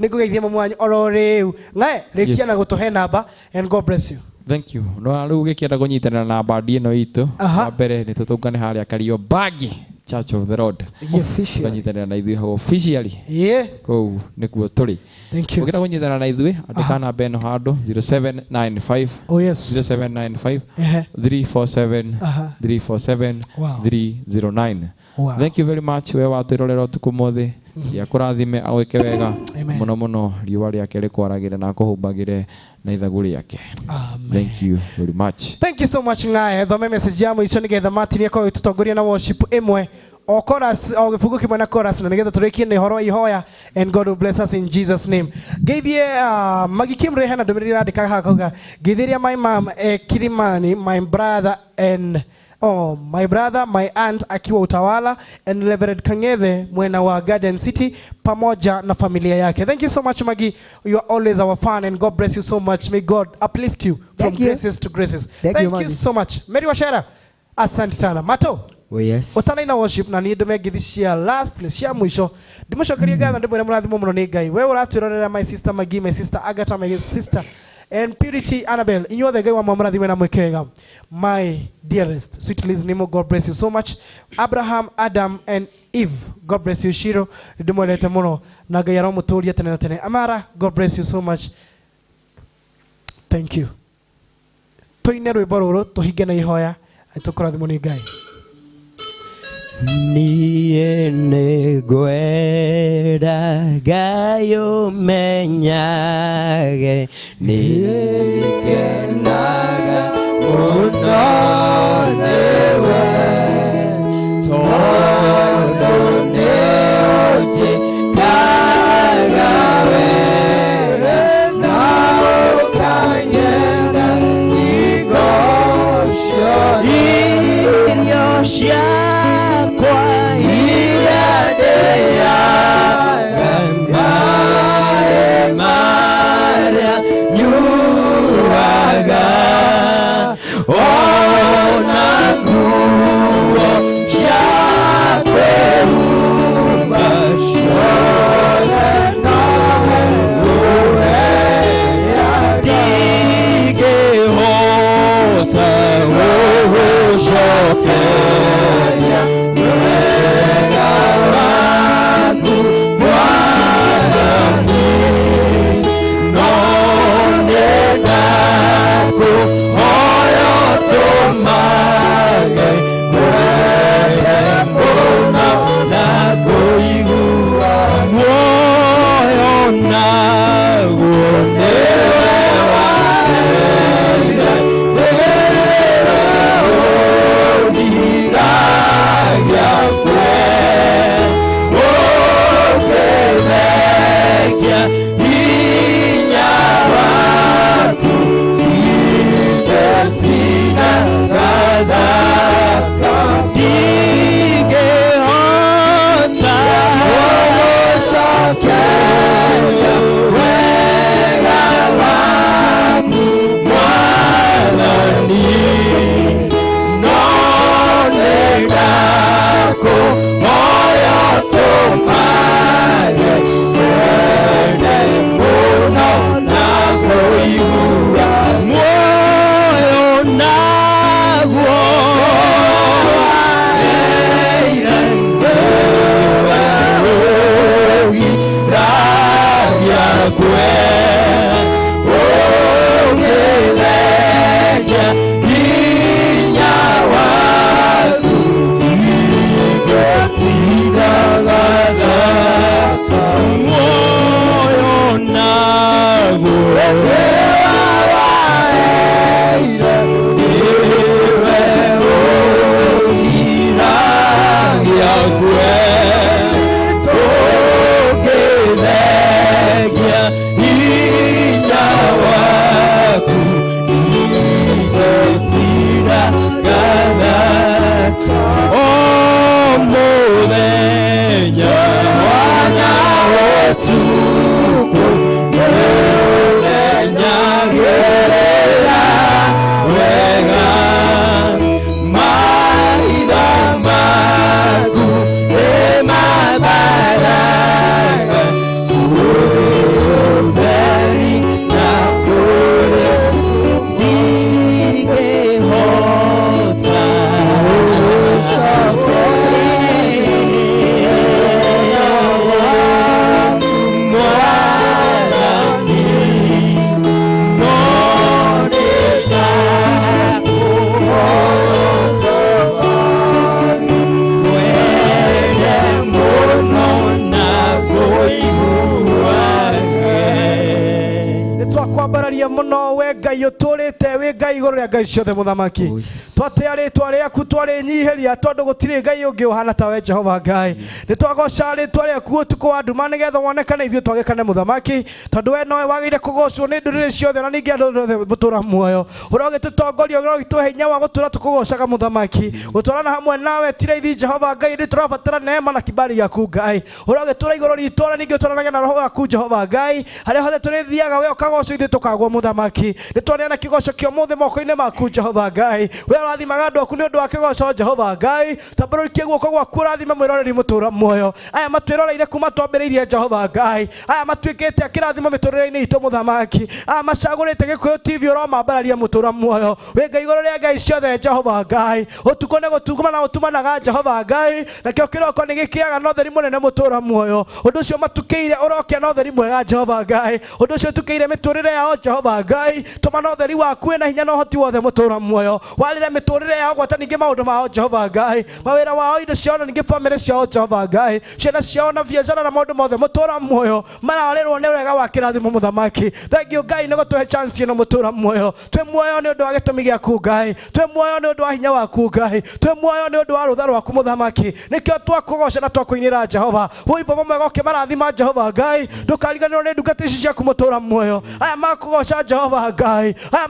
nĩngũgeithia mamu wanyu oro rĩu. Ng'ae rĩkia na gũtũhe namba and God bless you. Thank you. No rĩu gĩkĩenda kũnyitanĩra na bandi ĩno itũ. Wa mbere nĩ tũtũngane harĩa Kariobangi Church of the Lord. Yes. Tũkanyitanĩra na ithuĩ hau officially. Yeah. Kũu nĩkuo tũrĩ. Thank you. Ũngĩenda kũnyitanĩra na ithuĩ andĩka namba ĩno handũ 0795. Oh yes. 0795 347 347 309. Wow. Thank you very much we watwĩrorera ũtukũ mũthĩ. Ya kũrathime agwĩke wega mũno mũno riũa rĩake rĩkwaragĩre na akũhumbagĩre na ithagu rĩake. Amen. Thank you very much. Thank you so much Ng'ae. Thome message ya mũico nĩgetha Martin akorwo ĩtũtongoria na worship ĩmwe o chorus o gĩbungo kĩmwe na chorus na nĩgetha tũrĩkie nĩ ũhoro wa ihoya and God will bless us in Jesus name. Ngeithie Magi Kimre hena ndũmĩrĩri ĩrandĩka haha kauga ngeithĩria my mom Kilimani, my brother and oh, my brother, my aunt akiwa Utawala and Reverend Kangethe mwena wa Garden City pamoja na familia yake. Thank you so much Maggie. You are always our fan and God bless you so much. May God uplift you from graces to graces. Thank you so much. Mary Wachera, asante sana. Mato. Oh yes. Utana ina worship na niĩ ndume ngithi cia lastly cia mwisho. Ndimũcokerie ngatho ndimwĩre mũrathimo mũno nĩ Ngai. We ũratwĩrorera my sister Maggie, my sister Agatha, my sister and Purity Annabel, inyuothe Ngai wa mwamũrathime na mwĩke wega. My dearest sweet Liz Nimo, God bless you so much. Abraham, Adam and Eve, God bless you. Shiro, ndimwendete mũno na Ngai aromũtũria tene na tene. Amara, God bless you so much. Thank you. Tũine rwĩmbo rũrũ tũhinge na ihoya tũkũrathimwo nĩ Ngai. Niĩ nĩngwenda Ngai ũmenyage nĩngenaga mũno nĩwe tondũ nĩũnjĩkaga wega na ũkanyenda hingo ciothe irio ciakwa iria ndĩaga maĩ marĩa nyuaga ona nguo cia kwĩhumba. kwe Ũngĩthengia hinya waku Ingĩtigaga thaka muoyo naguo Waheire nĩwe ũgiragia kwe Tũngĩthengia hinya waku Ingĩtigaga thaka O mũthenya wana ũtukũ nĩũmenyagĩrĩra wega maitho maku nĩmabaraga kũrĩ ũtheri na kũrĩ ndingĩhota Mwathani no nĩndakũhota wende mũno na kũiguage. Nĩ twakwambararia mũno we Ngai ũtũrĩte wĩ Ngai igũrũ rĩa ngai ciothe mũthamaki. Twatĩa rĩtwa rĩaku twarĩnyihĩria tondũ gũtirĩ Ngai ũngĩ ũhana ta we Jehova Ngai. Nĩ twagoca rĩtwa rĩaku ũtukũ wa nduma nĩgetha wonekane ithuĩ twagĩkane mũthamaki tondũ we nowe wagĩrĩire kũgocwo nĩ ndũrĩrĩ ciothe na ningĩ andũ othe mũtũra muoyo. Ũrogĩtũtongoria ũrogĩtũhe hinya wa gũtũra tũkũgocaga mũthamaki. Gũtwarana hamwe nawe ti raithi Jehova Ngai nĩ tũrabatara neema na kibali gĩaku Ngai. Ũrogĩtũra igũrũ ritũ na ningĩ ũtwaranage na roho waku Jehova Ngai. Harĩa hothe tũrĩthiaga we ũkagocwo ithuĩ tũkagwo mũthamaki. Nĩ twaneana kĩgoco kĩa ũmũthĩ moko-inĩ maku Jehova Ngai. We ũrathimaga andũ aku nĩ ũndũ wa kĩgoco Jehova Ngai. Tambũrũkia guoko gwaku ũrathime mwĩroreri mũtũra muoyo. Aya matwĩroreire kuma twambĩrĩirie Jehova Ngai. Aya matuĩkĩte a kĩrathimo mĩtũrĩre-inĩ itũ mũthamaki. Aya macagũrĩte Gĩkũyũ TV ũromambararia mũtũra muoyo. Wĩ Ngai igũrũ rĩa ngai ciothe Jehova Ngai. Ũtukũ nĩ gũtuma ũtumanaga Jehova Ngai. Nakĩo kĩroko nĩ gĩkĩaga na ũtheri mũnene mũtũra muoyo. Ũndũ ũcio matukĩire ũrokĩa na ũtheri mwega Jehova Ngai. Ũndũ ũcio ũtukĩire mĩtũrĩre yao Jehova Ngai. Tũma na ũtheri waku wĩna hinya na ũhoti wothe mũtũra muoyo. Warĩre mĩtũrĩre yao gwata ningĩ maũndũ mao Jehova Ngai. Mawĩra wao indo ciao na ningĩ bamĩrĩ ciao Jehova Ngai. Ciana ciao na biacara na maũndũ mothe mũtũra muoyo. Mararĩrwo nĩ wega wa kĩrathimo mũthamaki. Thank you Ngai nĩ gũtũhe chance ĩno mũtũra muoyo. Twĩ muoyo nĩ ũndũ wa gĩtũmi gĩaku Ngai. Twĩ muoyo nĩ ũndũ wa hinya waku Ngai. Twĩ muoyo nĩ ũndũ wa rũtha rwaku mũthamaki. Nĩkĩo twakũgoca na twakũinĩra Jehova. Wũimbo mwega ũkĩmarathima Jehova Ngai. Ndũkariganĩrwo nĩ ndungata ici ciaku mũtũra muoyo. Aya makũgoca Jehova Ngai. Aya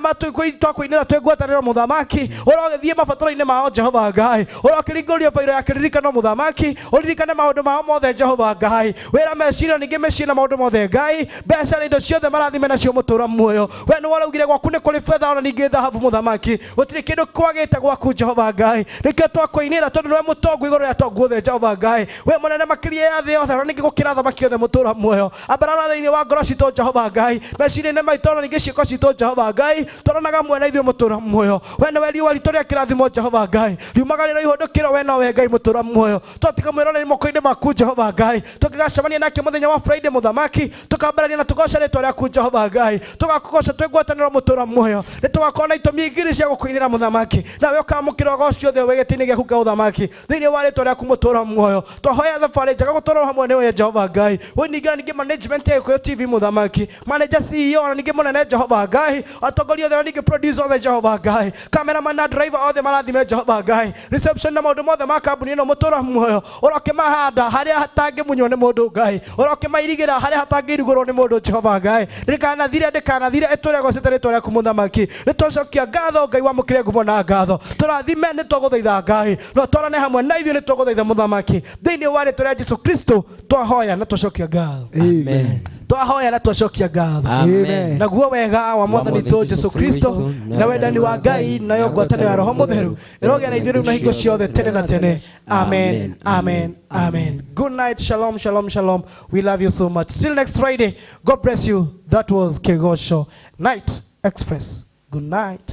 twakũinĩra twĩ ngwatanĩro mũthamaki. Ũrogĩthiĩ mabataro-inĩ mao Jehova Ngai. Ũrokĩringũria bairo ya kĩririkano mũthamaki. Ũririkane maũndũ mao mothe Jehova Ngai. Wĩra meciria ningĩ mĩciĩ na maũndũ mothe Ngai. Mbeca na indo ciothe marathime nacio mũtũra muoyo. We nĩ waraugire gwaku nĩ kũrĩ betha ona ningĩ thahabu mũthamaki. Gũtirĩ kĩndũ kwagĩte gwaku Jehova Ngai. Nĩkĩo twakũinĩra tondũ nĩwe mũtongu igũrũ rĩa tongu othe Jehova Ngai. We mũnene makĩria ya thĩ yothe na ningĩ gũkĩra thamaki othe mũtũra muoyo. Ambarara thĩinĩ wa ngoro citũ Jehova Ngai. Meciria-inĩ maitũ ona ningĩ ciĩko citũ Jehova Ngai. Twaranaga muoyo na ithuĩ mũtũra muoyo. We nĩwe riũa ritũ rĩa kĩrathimo Jehova Ngai. Riumaga rĩro ihũndũkĩro we nowe Ngai mũtũra muoyo. Twatiga mwĩroreri moko-inĩ maku Jehova Ngai. Tũngĩgacemania nake mũthenya wa Friday mũthamaki. Tũkambararia na tũgoce rĩtwa rĩaku Jehova Ngai. Tũgakũgoca twĩ ngwatanĩro mũtũra muoyo. Nĩ tũgakorwo na itũmi igĩrĩ cia gũkũinĩra mũthamaki. Nawe ũkamũkĩra ũgoci ũothe wĩ gĩtĩ-inĩ gĩaku kĩa ũthamaki. Thĩinĩ wa rĩtwa rĩaku mũtũra muoyo. Twahoya thabarĩ njega gũtũrwo hamwe nĩwe Jehova Ngai. Ũningĩra ningĩ management ya Gĩkũyũ TV mũthamaki. Manager CEO na ningĩ mũnene Jehova Ngai. Atongoria othe na ningĩ producer othe Jehova Ngai. Cameraman na driver othe marathime Jehova Ngai. Reception na maũndũ mothe ma kambuni ĩno mũtũra muoyo. Ũrokĩmahanda harĩa hatangĩmunywo nĩ mũndũ Ngai. Ũrokĩmairigĩra harĩa hatangĩirigũrwo nĩ mũndũ Jehova Ngai. Ndĩkanathire ndĩkanathire ĩtũre gocete rĩtwa rĩaku mũthamaki. Nĩtwacokia ngatho Ngai wamũkĩre ngumo na ngatho. Tũrathime nĩtwagũthaitha Ngai. No twarane hamwe na ithuĩ nĩtwagũthaitha mũthamaki. Thĩinĩ wa rĩtwa rĩa Jesũ Kristo twahoya na twacokia ngatho. Amen. Twahoya na twacokia ngatho. Amen. Naguo wega wa Mwathani witũ Jesũ Kristo na wendani wa Ngai nayo ngwatanĩro ya Roho Mũtheru ĩrogĩa na ithuĩ rĩu na hingo ciothe tene na tene. Amen. Amen. Amen. Good night. Shalom, shalom, shalom. We love you so much. Till next Friday. God bless you. That was Kigosho Night Express. Good night.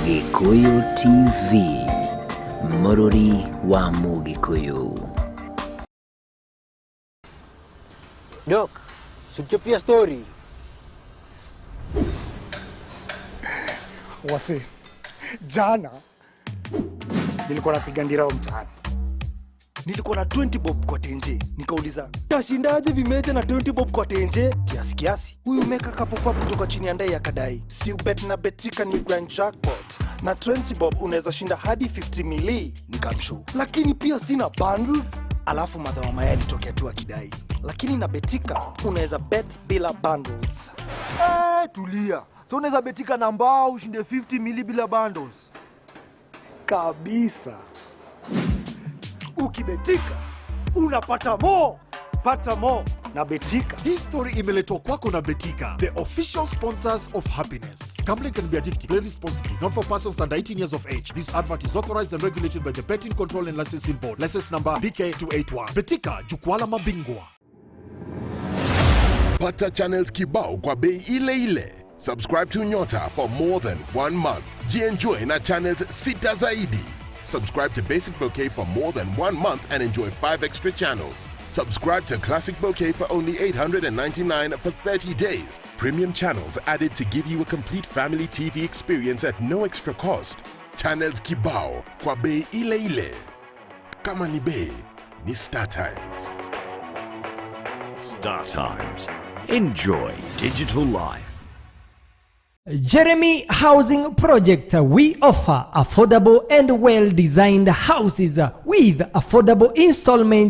Gikuyu TV, Mũrũri wa Mũgĩkũyũ. Dok, sichopia story. Wase, jana nilikuwa napiga ndirao mtaani. Nilikuwa na 20 bob kwa tenje. Nikauliza, tashindaje vimeja na 20 bob kwa tenje? Kiasi kiasi. Huyu meka kapokuwa kutoka chini ya ndai akadai. Si ubet na betika ni grand jackpot. Na 20 bob unaweza shinda hadi 50 mili. Nikamshow. Lakini pia sina bundles. Alafu madhawa mayai alitokea tu akidai. Lakini na betika unaweza bet bila bundles. Tulia. So unaweza betika na mbao ushinde 50 mili bila bundles. Kabisa. Ukibetika unapata mo, pata mo na Betika. Hii story imeletwa kwako na Betika, the official sponsors of happiness. Gambling can be addictive. Play responsibly. Not for persons under 18 years of age. This advert is authorized and regulated by the Betting Control and Licensing Board. License number BK281. Betika, jukwaa la mabingwa. Pata channels kibao kwa bei ile ile. Subscribe to Nyota for more than 1 month. Jienjoy na channels 6 zaidi. Subscribe to Basic Bouquet for more than 1 month and enjoy 5 extra channels. Subscribe to Classic Bouquet for only 899 for 30 days. Premium channels added to give you a complete family TV experience at no extra cost. Channels kibao kwa bei ile ile. Kama ni bei, ni Star Times. Star Times. Enjoy digital life. Jeremy Housing Project. We offer affordable and well-designed houses with affordable installments.